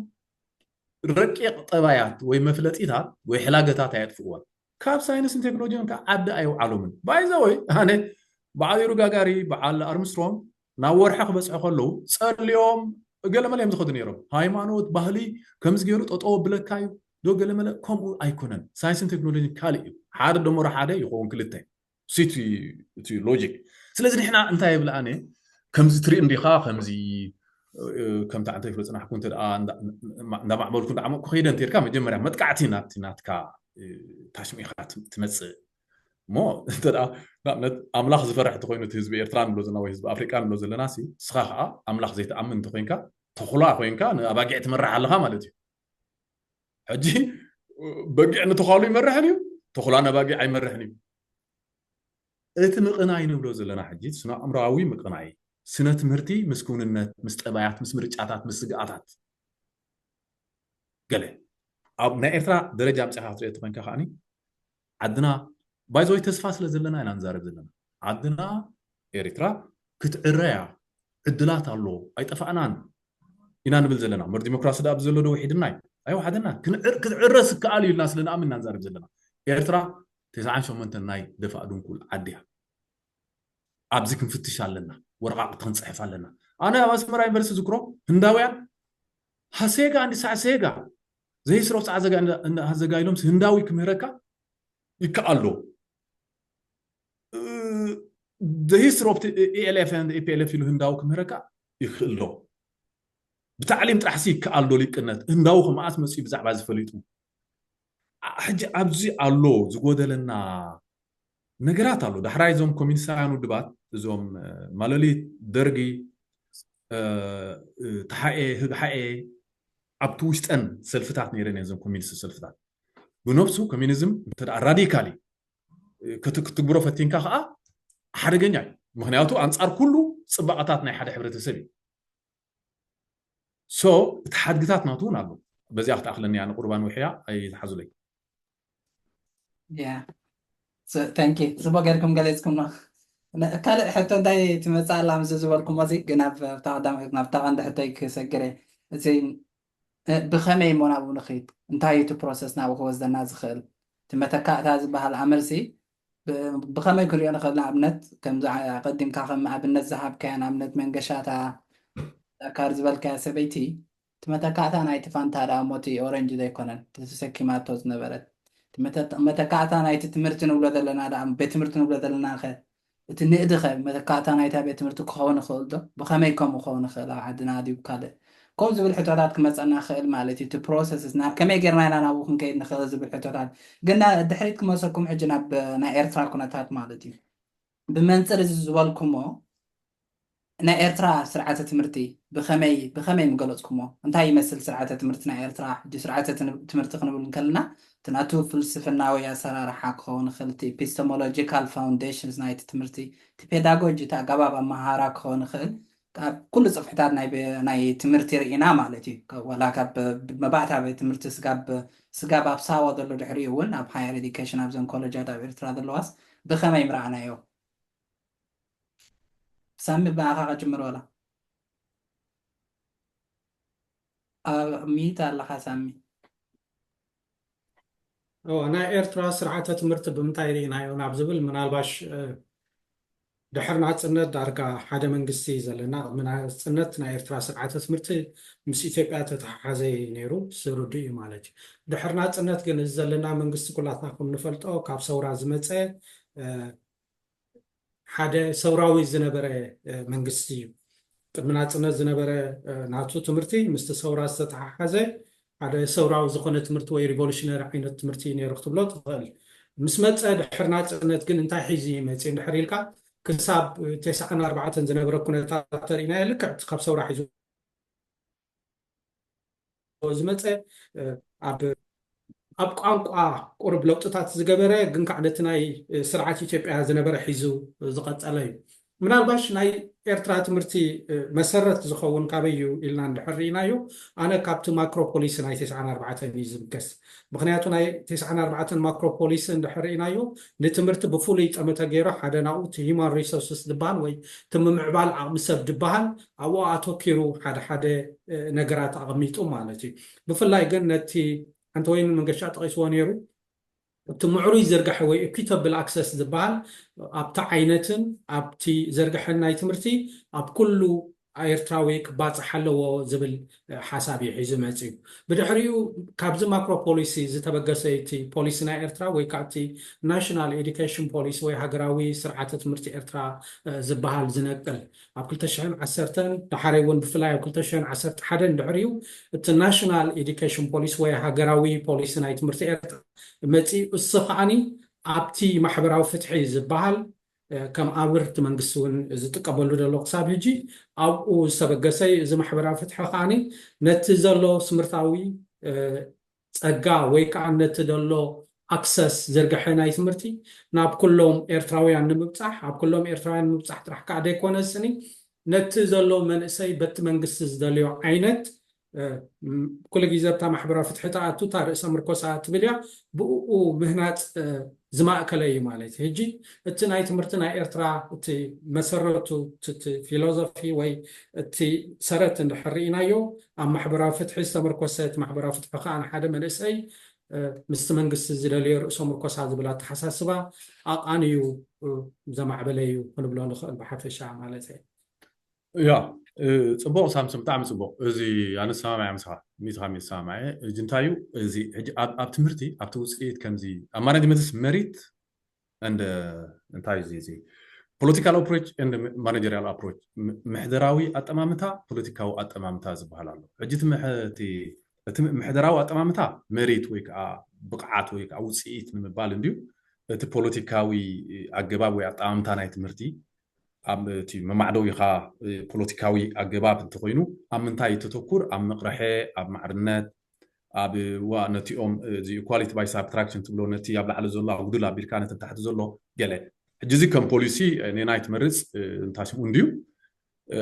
ረቂቕ ጠባያት ወይ መፍለጢታት ወይ ሕላገታት ኣየጥፍእዎን ካብ ሳይንስን ቴክኖሎጂን ካብ ዓዲ ኣይውዓሎምን by the way ኣነ በዓል ዩሩጋጋሪ በዓል ኣርምስትሮንግ ናብ ወርሒ ክበፅሑ ከለዉ ፀልዮም ገለመለ እዮም ዝኸዱ ነይሮም። ሃይማኖት፣ ባህሊ ከምዚ ገይሩ ጠጠው ኣብለካ እዩ ዶ ገለመለ? ከምኡ ኣይኮነን። ሳይንስን ቴክኖሎጂን ካልእ እዩ። ሓደ ደመሮ ሓደ ይኸውን ክልተ። እሱ እቲ እቲ ሎጂክ። ስለዚ ንሕና እንታይ ይብል ኣነ፣ ከምዚ ትርኢ እንዲኻ፣ ከምዚ ከምታ እንታይ ፍለጽና ሓኩ እንተ ደኣ እንዳማዕበልኩ እንዳዓመቕኩ ከይደ እንተ ኢልካ፣ መጀመርያ መጥቃዕቲ ናብቲ ናትካ ታሽሚኻ ትመጽእ። እሞ እንተ ደኣ ንኣብነት ኣምላኽ ዝፈርሕ እንተኮይኑ እቲ ህዝቢ ኤርትራ ንብሎ ዘለና ወይ ህዝቢ ኣፍሪቃ ንብሎ ዘለና ሲ፣ ንስኻ ከዓ ኣምላኽ ዘይትኣምን እንተኮይንካ፣ ተኹላ ኮይንካ ንኣባጊዕ ትመርሕ ኣለኻ ማለት እዩ። ሕጂ በጊዕ ንተዃሉ ይመርሕን እዩ፣ ተኹላ ነባጊዕ ኣይመርሕን እዩ። እቲ ምቕናይ ንብሎ ዘለና ሕጂ ስነ ኣእምሮኣዊ ምቕናይ፣ ስነ ትምህርቲ ምስ ክውንነት፣ ምስ ጠባያት፣ ምስ ምርጫታት፣ ምስ ስግኣታት ገለ ኣብ ናይ ኤርትራ ደረጃ ኣምጺኻ ክትሪኦ ተኾንካ ከዓኒ ዓድና ባይዘወይ ተስፋ ስለ ዘለና ኢና ንዛረብ ዘለና። ዓድና ኤርትራ ክትዕረያ ዕድላት ኣሎ፣ ኣይጠፋእናን ኢና ንብል ዘለና። እምበር ዲሞክራሲ ደኣ ብዘሎ ዶ ውሒድና እዩ? ኣይወሓደናን። ክትዕረ ስከኣል እዩ ኢልና ስለ ንኣምን ኢና ንዛረብ ዘለና። ኤርትራ ተስዓን ሸሞንተን ናይ ደፋእ ድንኩል ዓዲ እያ። ኣብዚ ክንፍትሽ ኣለና፣ ወረቓቕቲ ክንፅሕፍ ኣለና። ኣነ ኣብ ኣስመራ ዩኒቨርሲቲ ዝክሮ ህንዳውያን ሃሴጋ እንዲ ሳዕሴጋ ዘይስሮፍ ፃዕዘጋ ሃዘጋ ኢሎም ህንዳዊ ክምህረካ ይከኣል ዶ? The history of E L F and E P L F ኢሉ ህንዳዊ ክምህረካ ይኽእል ዶ? ብታዕሊም ጥራሕሲ ይከኣል ዶ ሊቅነት? ህንዳዊ ከመኣስ መፅኡ ብዛዕባ ዝፈሊጡ? ሕጂ ኣብዚ ኣሎ ዝጎደለና ነገራት ኣሎ። ዳሕራይ እዞም ኮሚኒስታውያን ውድባት እዞም ማለሊት፣ ደርጊ፣ ተሓኤ፣ ህግሓኤ ኣብቲ ውሽጠን ሰልፍታት ነይረን እየን። እዞም ኮሚኒስት ሰልፍታት ብነብሱ ኮሚኒዝም እንተ ራዲካሊ ክትግብሮ ፈቲንካ ከዓ ሓደገኛ እዩ። ምክንያቱ ኣንፃር ኩሉ ፅባቐታት ናይ ሓደ ሕብረተሰብ እዩ። ሶ እቲ ሓድግታት ናቱ እውን ኣሎ። በዚኣ ክትኣኽለኒ እያ ንቁርባን ውሕያ ኣይትሓዙለይ። ተንኪ ጽቡቅ ጌርኩም ገለጽኩሞ። ካልእ ሕቶ እንታይ ትመጽእ ኣላ ምስ ዝበልኩሞ እዚ ግን ኣብታ ቀንዲ ሕቶይ ክሰግር እየ። እዚ ብኸመይ እሞ ናብኡ ንኽይድ እንታይ እዩ እቲ ፕሮሰስ ናብኡ ክወስደና ዝኽእል እቲ መተካእታ ዝበሃል ኣመልሲ ብኸመይ ክንሪኦ ንኽእል? ንኣብነት ከምዚ ቀዲምካ ከም ኣብነት ዝሃብካያ ንኣብነት መንገሻታ ካር ዝበልካያ ሰበይቲ እቲ መተካእታ ናይቲ ፋንታ ደኣ እሞ እቲ ኦረንጅ ዘይኮነን እቲ ተሰኪማቶ ዝነበረት መተካእታ ናይቲ ትምህርቲ ንብሎ ዘለና ደኣ ቤት ትምህርቲ ንብሎ ዘለና ከ እቲ ንእዲ ከ መተካእታ ናይታ ቤት ትምህርቲ ክኸውን ይኽእል ዶ? ብኸመይ ከምኡ ክኸውን ይኽእል ኣብ ዓድና ድዩ ካልእ ከምኡ ዝብል ሕቶታት ክመፀና ክእል ማለት እዩ። እቲ ፕሮሰስ ናብ ከመይ ጌርና ኢና ናብኡ ክንከይድ ንኽእል ዝብል ሕቶታት ግን ድሕሪት ክመሰኩም ሕጂ ናብ ናይ ኤርትራ ኩነታት ማለት እዩ። ብመንፅር እዚ ዝበልኩሞ ናይ ኤርትራ ስርዓተ ትምህርቲ ብኸመይ ብኸመይ ምገለፅኩሞ? እንታይ ይመስል ስርዓተ ትምህርቲ ናይ ኤርትራ? ሕጂ ስርዓተ ትምህርቲ ክንብል እንከለና እቲ ናቱ ፍልስፍናዊ ኣሰራርሓ ክኸውን ይኽእል፣ እቲ epistemological foundations ናይቲ ትምህርቲ፣ እቲ ፔዳጎጂ፣ እቲ ኣገባብ ኣመሃራ ክኸውን ይኽእል። ኣብ ኩሉ ፅፍሕታት ናይ ትምህርቲ ርኢና ማለት እዩ። ዋላ ካብ መባእታ ቤት ትምህርቲ ስጋብ ስጋብ ኣብ ሳዋ ዘሎ ድሕሪኡ እውን ኣብ higher education ኣብዘን ኮለጃት ኣብ ኤርትራ ዘለዋስ ብኸመይ ምረኣናዮ? ሳሚ ብኣኻ ክጅምር ወላ ኣብ ሚት ኣለኻ ሳሚ? ናይ ኤርትራ ስርዓተ ትምህርቲ ብምንታይ ርኢናዮ ናብ ዝብል ምናልባሽ ድሕሪ ናፅነት ዳርጋ ሓደ መንግስቲ ዘለና ቅድሚ ናፅነት ናይ ኤርትራ ስርዓተ ትምህርቲ ምስ ኢትዮጵያ ተተሓሓዘ ነይሩ ስርዱ እዩ ማለት እዩ። ድሕሪ ናፅነት ግን እዚ ዘለና መንግስቲ ኩላትና ከም ንፈልጦ ካብ ሰውራ ዝመፀ ሓደ ሰውራዊ ዝነበረ መንግስቲ እዩ። ቅድሚ ናፅነት ዝነበረ ናቱ ትምህርቲ ምስቲ ሰውራ ዝተተሓሓዘ ሓደ ሰውራዊ ዝኾነ ትምህርቲ ወይ revolutionary ዓይነት ትምህርቲ እዩ ነይሩ ክትብሎ ትኽእል። ምስ መፀ ድሕሪ ናፅነት ግን እንታይ ሒዙ ይመፅእ እንድሕር ኢልካ ክሳብ ተስዓን ኣርባዕተን ዝነበረ ኩነታት ተርኢናዮ ልክዕ ካብ ሰውራ ሒዙ ዝመፀ ኣብ ቋንቋ ቁሩብ ለውጥታት ዝገበረ ግን ከዓ ነቲ ናይ ስርዓት ኢትዮጵያ ዝነበረ ሒዙ ዝቐፀለ እዩ። ምናልባሽ ናይ ኤርትራ ትምህርቲ መሰረት ዝኸውን ካበይ እዩ ኢልና እንድሕር ርኢናዮ ኣነ ካብቲ ማክሮ ፖሊሲ ናይ ተስዓን ኣርባዕተን እዩ ዝብገስ። ምክንያቱ ናይ ተስዓን ኣርባዕተን ማክሮ ፖሊሲ እንድሕር ርኢናዮ ንትምህርቲ ብፍሉይ ጠመተ ገይሩ ሓደ ናብኡ እቲ human resources ዝበሃል ወይ እቲ ምምዕባል ዓቕሚ ሰብ ዝበሃል ኣብኡ ኣተኪሩ ሓደ ሓደ ነገራት ኣቐሚጡ ማለት እዩ። ብፍላይ ግን ነቲ ኣንተወይኒ መንገሻ ጠቒስዎ ነይሩ እቲ ምዕሩይ ዝርጋሐ ወይ equitable access ዝበሃል ኣብቲ ዓይነትን ኣብቲ ዘርግሐን ናይ ትምህርቲ ኣብ ኩሉ ኤርትራዊ ክባፃሕ ኣለዎ ዝብል ሓሳብ እዩ ሒዙ መፅዩ። ብድሕሪኡ ካብዚ ማክሮ ፖሊሲ ዝተበገሰ እቲ ፖሊሲ ናይ ኤርትራ ወይ ከዓ እቲ ናሽናል ኤዱኬሽን ፖሊሲ ወይ ሃገራዊ ስርዓተ ትምህርቲ ኤርትራ ዝበሃል ዝነቅል ኣብ ክልተ ሽሕን ዓሰርተን፣ ዳሓረይ እውን ብፍላይ ኣብ ክልተ ሽሕን ዓሰርተ ሓደን ድሕሪኡ እቲ ናሽናል ኤዱኬሽን ፖሊሲ ወይ ሃገራዊ ፖሊሲ ናይ ትምህርቲ ኤርትራ መፂኡ። እሱ ከዓኒ ኣብቲ ማሕበራዊ ፍትሒ ዝበሃል ከም ኣብር እቲ መንግስቲ እውን ዝጥቀመሉ ዘሎ ክሳብ ሕጂ ኣብኡ ዝተበገሰ እዩ። እዚ ማሕበራዊ ፍትሒ ከዓኒ ነቲ ዘሎ ስምርታዊ ጸጋ ወይ ከዓ ነቲ ዘሎ ኣክሰስ ዝርግሐ ናይ ትምህርቲ ናብ ኩሎም ኤርትራውያን ንምብጻሕ፣ ኣብ ኩሎም ኤርትራውያን ንምብጻሕ ጥራሕ ከዓ ዘይኮነ ስኒ ነቲ ዘሎ መንእሰይ በቲ መንግስቲ ዝደልዮ ዓይነት ኩሉ ግዜ ኣብታ ማሕበራዊ ፍትሒ ተኣቱ እታ ርእሰ ምርኮሳ ትብል እያ። ብኡ ምህናፅ ዝማእከለ እዩ ማለት እዩ። ሕጂ እቲ ናይ ትምህርቲ ናይ ኤርትራ እቲ መሰረቱ እቲ ፊሎዞፊ ወይ እቲ ሰረት እንድሕር ርኢናዮ ኣብ ማሕበራዊ ፍትሒ ዝተመርኮሰ እቲ ማሕበራዊ ፍትሒ ከዓ ንሓደ መንእሰይ ምስቲ መንግስቲ ዝደልዮ ርእሰ ምርኮሳ ዝብል ኣተሓሳስባ ኣቃንዩ ዘማዕበለ እዩ ክንብሎ ንኽእል ብሓፈሻ ማለት እዩ። ያ ጽቡቕ ሳምሶን፣ ብጣዕሚ ጽቡቕ። እዚ ኣነ ሰማማዕ ምሳኻ ሚትኻ ሚት ሰማማዕ። እዚ እንታይ እዩ? እዚ ኣብ ትምህርቲ ኣብቲ ውፅኢት ከምዚ ኣብ ማናጅመንትስ መሪት እንደ እንታይ እዚ እዚ political approach and managerial approach፣ ምሕደራዊ ኣጠማምታ፣ ፖለቲካዊ ኣጠማምታ ዝበሃል ኣሎ። ሕጂ እቲ ምሕደራዊ ኣጠማምታ መሪት ወይ ከዓ ብቕዓት ወይ ከዓ ውፅኢት ንምባል እንድዩ። እቲ ፖለቲካዊ ኣገባብ ወይ ኣጠማምታ ናይ ትምህርቲ ኣብ እቲ መማዕደዊኻ ፖለቲካዊ ኣገባብ እንተኮይኑ ኣብ ምንታይ ተተኩር? ኣብ ምቕርሐ፣ ኣብ ማዕርነት፣ ኣብ ነቲኦም እዚ equality by subtraction ትብሎ ነቲ ኣብ ላዕሊ ዘሎ ኣጉድል ኣቢልካ ነቲ ታሕቲ ዘሎ ገለ። ሕጂ እዚ ከም ፖሊሲ ኔናይ ትመርፅ እንታሽሙ እንድዩ።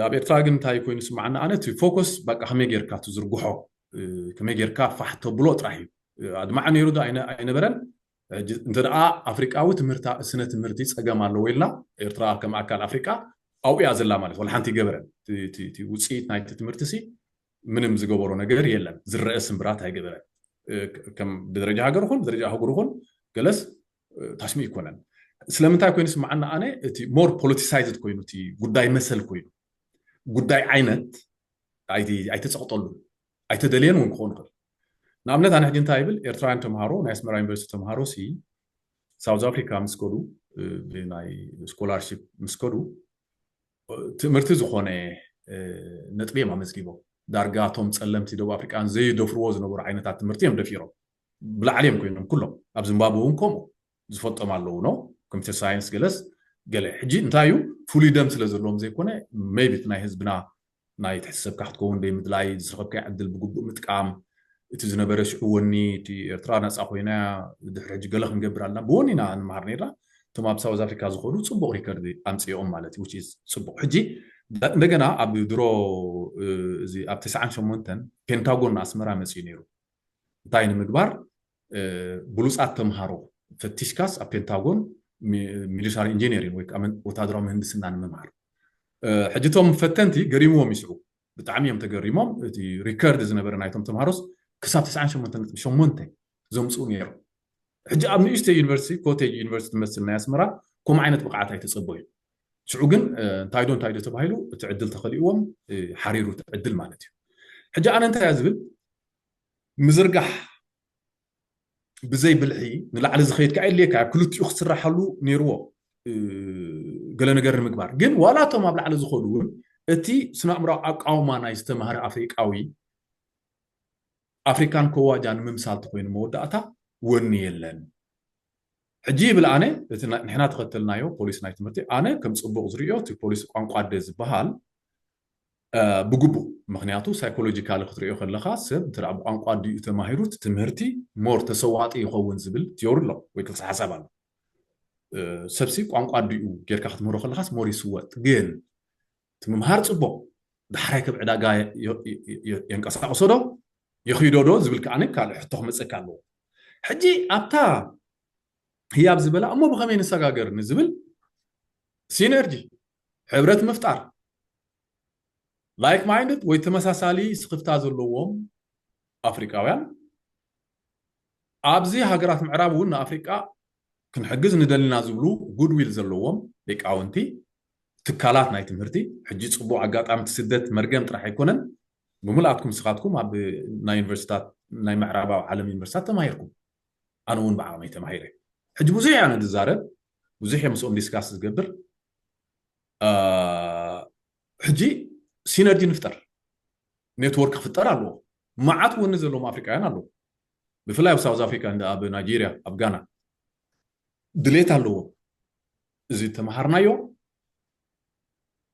ኣብ ኤርትራ ግን እንታይ ኮይኑ ስማዓና? ኣነ እቲ ፎከስ በቃ ከመይ ጌርካ ትዝርግሖ፣ ከመይ ጌርካ ፋሕ ተብሎ ጥራሕ እዩ። ኣድማዕ ነይሩ ዶ ኣይነበረን? እንተ ደኣ ኣፍሪቃዊ ትምህርታ ስነ ትምህርቲ ጸገም ኣለዎ ኢልና ኤርትራ ከም ኣካል ኣፍሪቃ ኣብኡ እያ ዘላ ማለት ወላ ሓንቲ ይገበረን። ውፅኢት ናይቲ ትምህርቲ ሲ ምንም ዝገበሮ ነገር የለን። ዝረአ ስምብራት ኣይገበረን። ከም ብደረጃ ሃገር ይኹን ብደረጃ ኣህጉር ይኹን ገለስ ታሽሚ ይኮነን። ስለምንታይ ኮይኑ ስማዓና? ኣነ እቲ more politicized ኮይኑ እቲ ጉዳይ መሰል ኮይኑ ጉዳይ ዓይነት ኣይተፀቕጠሉን ኣይተደልየን እውን ክኸውን ይኽእል። ንኣብነት ኣነ ሕጂ እንታይ ይብል ኤርትራውያን ተምሃሮ ናይ ኣስመራ ዩኒቨርሲቲ ተምሃሮ ሲ ሳውዝ ኣፍሪካ ምስ ከዱ ብናይ ስኮላርሽፕ ምስ ከዱ ትምህርቲ ዝኾነ ነጥቢ እዮም ኣመዝጊቦም። ዳርጋ እቶም ፀለምቲ ደቡብ ኣፍሪቃን ዘይደፍርዎ ዝነበሩ ዓይነታት ትምህርቲ እዮም ደፊሮም። ብላዕሊ እዮም ኮይኖም ኩሎም። ኣብ ዚምባብወ እውን ከምኡ ዝፈልጦም ኣለዉ ነው ኮምፒተር ሳይንስ ገለስ ገለ። ሕጂ እንታይ እዩ ፍሉይ ደም ስለ ዘለዎም ዘይኮነ maybe ናይ ህዝብና ናይ ትሕቲ ሰብካ ክትከውን ደይ ምድላይ ዝረኸብካዮ ዕድል ብግቡእ ምጥቃም እቲ ዝነበረ ሽዑ ወኒ እቲ ኤርትራ ነፃ ኮይና ድሕሪ ሕጂ ገለ ክንገብር ኣለና ብወኒና ንመሃር ነርና። እቶም ኣብ ሳውዝ ኣፍሪካ ዝኸዱ ፅቡቕ ሪከርድ ኣምፅኦም ማለት እዩ። Which is ፅቡቕ። ሕጂ እንደገና ኣብ ድሮ እዚ ኣብ ተስዓን ሸሞንተን ፔንታጎን ንኣስመራ መፅኡ ነይሩ። እንታይ ንምግባር ብሉፃት ተምሃሮ ፈቲሽካስ ኣብ ፔንታጎን ሚሊታሪ ኢንጂነሪንግ ወይ ወታደራዊ ምህንድስና ንምምሃር። ሕጂ እቶም ፈተንቲ ገሪምዎም ይስዑ ብጣዕሚ እዮም ተገሪሞም። እቲ ሪከርድ ዝነበረ ናይቶም ተምሃሮስ ክሳብ ተስዓን ሸሞንተ ነጥቢ ሸሞንተ ዘምፅኡ ነይሮም። ሕጂ ኣብ ንእሽተይ ዩኒቨርሲቲ ኮቴጅ ዩኒቨርሲቲ ትመስል ናይ ኣስመራ ከምኡ ዓይነት ብቕዓት ኣይተፀበዩ። ሽዑ ግን እንታይ ዶ እንታይ ዶ ተባሂሉ እቲ ዕድል ተኸሊእዎም ሓሪሩ እቲ ዕድል ማለት እዩ። ሕጂ ኣነ እንታይ እያ ዝብል ምዝርጋሕ ብዘይ ብልሒ ንላዕሊ ዝኸይድ ከዓ የድልየካ ኣብ ክልቲኡ ክስራሓሉ ነይርዎ። ገለ ነገር ንምግባር ግን ዋላ እቶም ኣብ ላዕሊ ዝኸዱ እውን እቲ ስነ ኣእምራዊ ኣቃውማ ናይ ዝተማህረ ኣፍሪቃዊ ኣፍሪካን ከዋጃ ንምምሳል ተኮይኑ መወዳእታ ወኒ የለን። ሕጂ ይብል ኣነ እቲ ንሕና ተኸተልናዮ ፖሊሲ ናይ ትምህርቲ ኣነ ከም ፅቡቕ ዝርእዮ እቲ ፖሊሲ ቋንቋ ኣደ ዝበሃል ብግቡእ ምክንያቱ ሳይኮሎጂካሊ ክትሪኦ ከለካ ሰብ እንተ ብቋንቋ ኣዲኡ ተማሂሩ እቲ ትምህርቲ ሞር ተሰዋጢ ይኸውን ዝብል ቲዮሪ ኣሎ ወይ ክልተ ሓሳብ ኣሎ። ሰብሲ ቋንቋ ኣዲኡ ጌርካ ክትምህሮ ከለካስ ሞር ይስወጥ። ግን እቲ ምምሃር ፅቡቕ ዳሕራይ ከም ዕዳጋ የንቀሳቅሶ ዶ የኺዶ ዶ ዝብል ከዓኒ ካልእ ሕቶ ክመፀካ ኣለዎ። ሕጂ ኣብታ ህያብ ዝበላ እሞ ብኸመይ ንሰጋገር ንዝብል ሲነርጂ ሕብረት ምፍጣር like minded ወይ ተመሳሳሊ ስኽፍታ ዘለዎም ኣፍሪቃውያን ኣብዚ ሃገራት ምዕራብ እውን ንኣፍሪቃ ክንሕግዝ ንደልና ዝብሉ ጉድዊል ዘለዎም ሊቃውንቲ ትካላት ናይ ትምህርቲ። ሕጂ ጽቡቕ ኣጋጣሚ እቲ ስደት መርገም ጥራሕ ኣይኮነን። ብምልኣትኩም ንስኻትኩም ኣብ ናይ ዩኒቨርሲታት፣ ናይ ምዕራባዊ ዓለም ዩኒቨርሲታት ተማሂርኩም። ኣነ እውን ብዓቕመይ ተማሂረ። ሕጂ ብዙሕ እየ ኣነ ዝዛረብ፣ ብዙሕ እየ ምስኦም ዲስካስ ዝገብር። አ፣ ሕጂ ሲነርጂ ንፍጠር፣ ኔትወርክ ክፍጠር ኣለዎ። መዓት ወኒ ዘለዎም ኣፍሪቃውያን ኣለዉ፣ ብፍላይ ኣብ ሳውዝ ኣፍሪካ፣ እንደ ኣብ ናይጄርያ፣ ኣብ ጋና ድሌት ኣለዎ። እዚ ተምሃርናዮ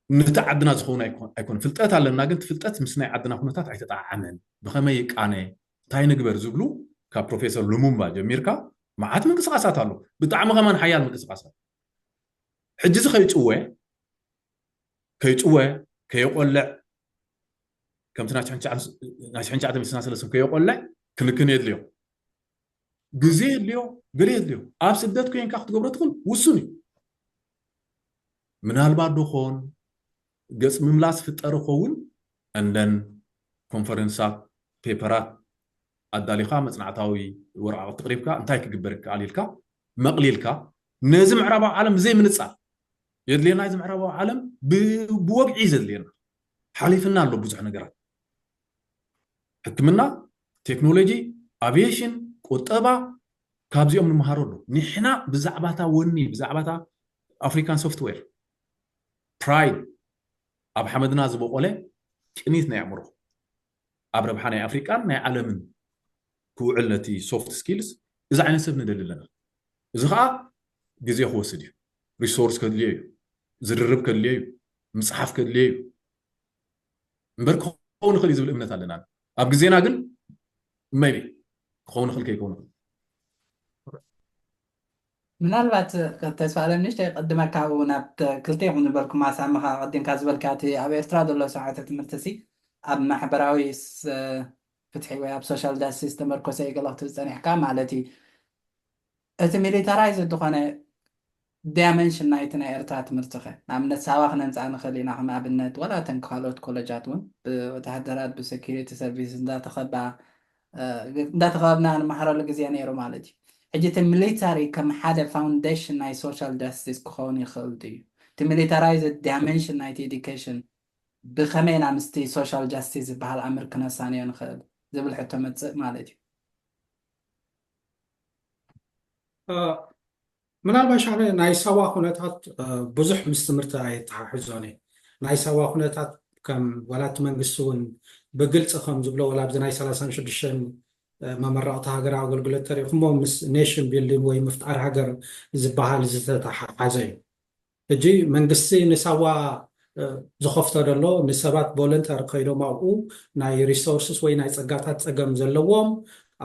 ነቲ ዓድና ዝኸውን ኣይኮን ኣይኮን ፍልጠት ኣለና፣ ግን እቲ ፍልጠት ምስ ናይ ዓድና ኩነታት ኣይተጣዓዓመን። ብኸመይ ይቃነ፣ እንታይ ንግበር ዝብሉ ካብ ፕሮፌሰር ሉሙምባ ጀሚርካ መዓት ምንቅስቃሳት ኣሎ። ብጣዕሚ ከማን ሓያል ምንቅስቃሳት። ሕጂ እዚ ከይጭወ ከይጭወ ከየቆልዕ፣ ከምቲ ናይ ትሽዓን ትሽዓን ናይ ትሽዓን ትሽዓን ሚእቲ ሰለስተ ከየቆልዕ ክንክን የድልዮ። ግዜ የድልዮ፣ ገለ የድልዮ። ኣብ ስደት ኮይንካ ክትገብሮ ትኽእል ውሱን እዩ። ምናልባት ዶኾን ገጽ ምምላስ ፍጠር ይኸውን። እንደን ኮንፈረንሳት፣ ፔፐራት ኣዳሊኻ፣ መጽናዕታዊ ወረቓቕቲ ቅሪብካ እንታይ ክግበር ይከኣል ኢልካ መቕሊልካ፣ ነዚ ምዕራባዊ ዓለም ብዘይ ምንጻል የድልየና። እዚ ምዕራባዊ ዓለም ብ- ብወግዒ ዘድልየና፣ ሓሊፍና ኣሎ ብዙሕ ነገራት። ሕክምና፣ ቴክኖሎጂ፣ ኣቪዬሽን፣ ቁጠባ፣ ካብዚኦም ንምሃሮ ኣሎ። ንሕና ብዛዕባታ ወኒ፣ ብዛዕባታ ኣፍሪካን ሶፍትዌር ፕራይድ፣ ኣብ ሓመድና ዝበቆለ ቅኒት ናይ ኣእምሮ፣ ኣብ ረብሓ ናይ ኣፍሪቃን ናይ ዓለምን ክውዕል ነቲ ሶፍት ስኪልስ፣ እዚ ዓይነት ሰብ ንደሊ ኣለና። እዚ ከዓ ግዜ ክወስድ እዩ። ሪሶርስ ከድልዮ እዩ፣ ዝርርብ ከድልዮ እዩ፣ ምፅሓፍ ከድልዮ እዩ። እምበር ክኸውን ይኽእል እዩ ዝብል እምነት ኣለና። ኣብ ግዜና ግን maybe ክኸውን ይኽእል ከይከውን ይኽእል። ምናልባት ተስፋ ኣለም ንሽተይ ቅድመ ካብኡ ናብ ክልተ ይኹን ዝበልኩም ኣሳምኻ ቅድምካ ዝበልካ እቲ ኣብ ኤርትራ ዘሎ ስርዓተ ትምህርቲ ሲ ኣብ ማሕበራዊ ስ- ፍትሒ ወይ ኣብ ሶሻል ጃስቲስ ተመርኮሰ ይገለ ክትብል ጸኒሕካ ማለት እዩ። እቲ ሚሊታራይዝ ዝኾነ ዳይመንሽን ናይቲ ናይ ኤርትራ ትምህርቲ ኸ ንኣብነት ሳዋ ክነምፅኣ ንኽእል ኢና ከም ኣብነት፣ ዋላ እተን ካልኦት ኮለጃት እውን ብወተሃደራት ብሴኪሪቲ ሰርቪስ እንዳተኸባ እንዳተኸበብና ንመሃረሉ ግዜ ነይሩ ማለት እዩ። ሕጂ እቲ ሚሊታሪ ከም ሓደ ፋውንዴሽን ናይ ሶሻል ጃስቲስ ክኸውን ይኽእል ድዩ? እቲ ሚሊታራይዝ ዳይመንሽን ናይቲ ኤዲኬሽን ብኸመይ ኢና ምስቲ ሶሻል ጃስቲስ ዝበሃል ኣምር ክነሳንዮ ንኽእል ዝብል ሕቶ መፅእ ማለት እዩ። ምናልባሽ ኣነ ናይ ሳዋ ኩነታት ብዙሕ ምስ ትምህርቲ ኣይተሓሕዞን እየ። ናይ ሳዋ ኩነታት ከም ዋላ እቲ መንግስቲ እውን ብግልፂ ከም ዝብሎ ዋላ ኣብዚ ናይ ሰላሳን ሽዱሽተን መመረቕቲ ሃገራዊ ኣገልግሎት ተሪእኹሞ ምስ ኔሽን ቢልዲንግ ወይ ምፍጣር ሃገር ዝበሃል ዝተተሓሓዘ እዩ። ሕጂ መንግስቲ ንሳዋ ዝኸፍቶ ዘሎ ንሰባት ቮለንተር ከይዶም ኣብኡ ናይ ሪሶርስስ ወይ ናይ ፀጋታት ፀገም ዘለዎም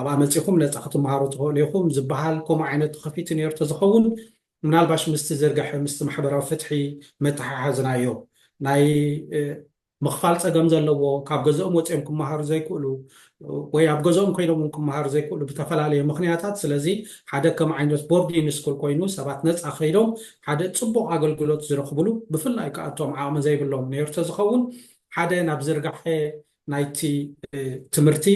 ኣብኣ መፂኹም ነፃ ክትመሃሩ ትኽእሉ ኢኹም ዝበሃል ከምኡ ዓይነት ተኸፊቱ ነይሩ ተዝኸውን ምናልባሽ ምስቲ ዝርግሐ ምስቲ ማሕበራዊ ፍትሒ መተሓሓዝናዮ ናይ ምኽፋል ፀገም ዘለዎ ካብ ገዝኦም ወፂኦም ክመሃሩ ዘይክእሉ ወይ ኣብ ገዝኦም ኮይኖም ክመሃሩ ዘይክእሉ ብተፈላለየ ምክንያታት ስለዚ ሓደ ከም ዓይነት ቦርዲን ስኩል ኮይኑ ሰባት ነፃ ከይዶም ሓደ ፅቡቅ ኣገልግሎት ዝረኽብሉ ብፍላይ ከኣቶም ዓቕሚ ዘይብሎም ነይሩ ተዝኸውን ሓደ ናብ ዝርጋሐ ናይቲ ትምህርቲ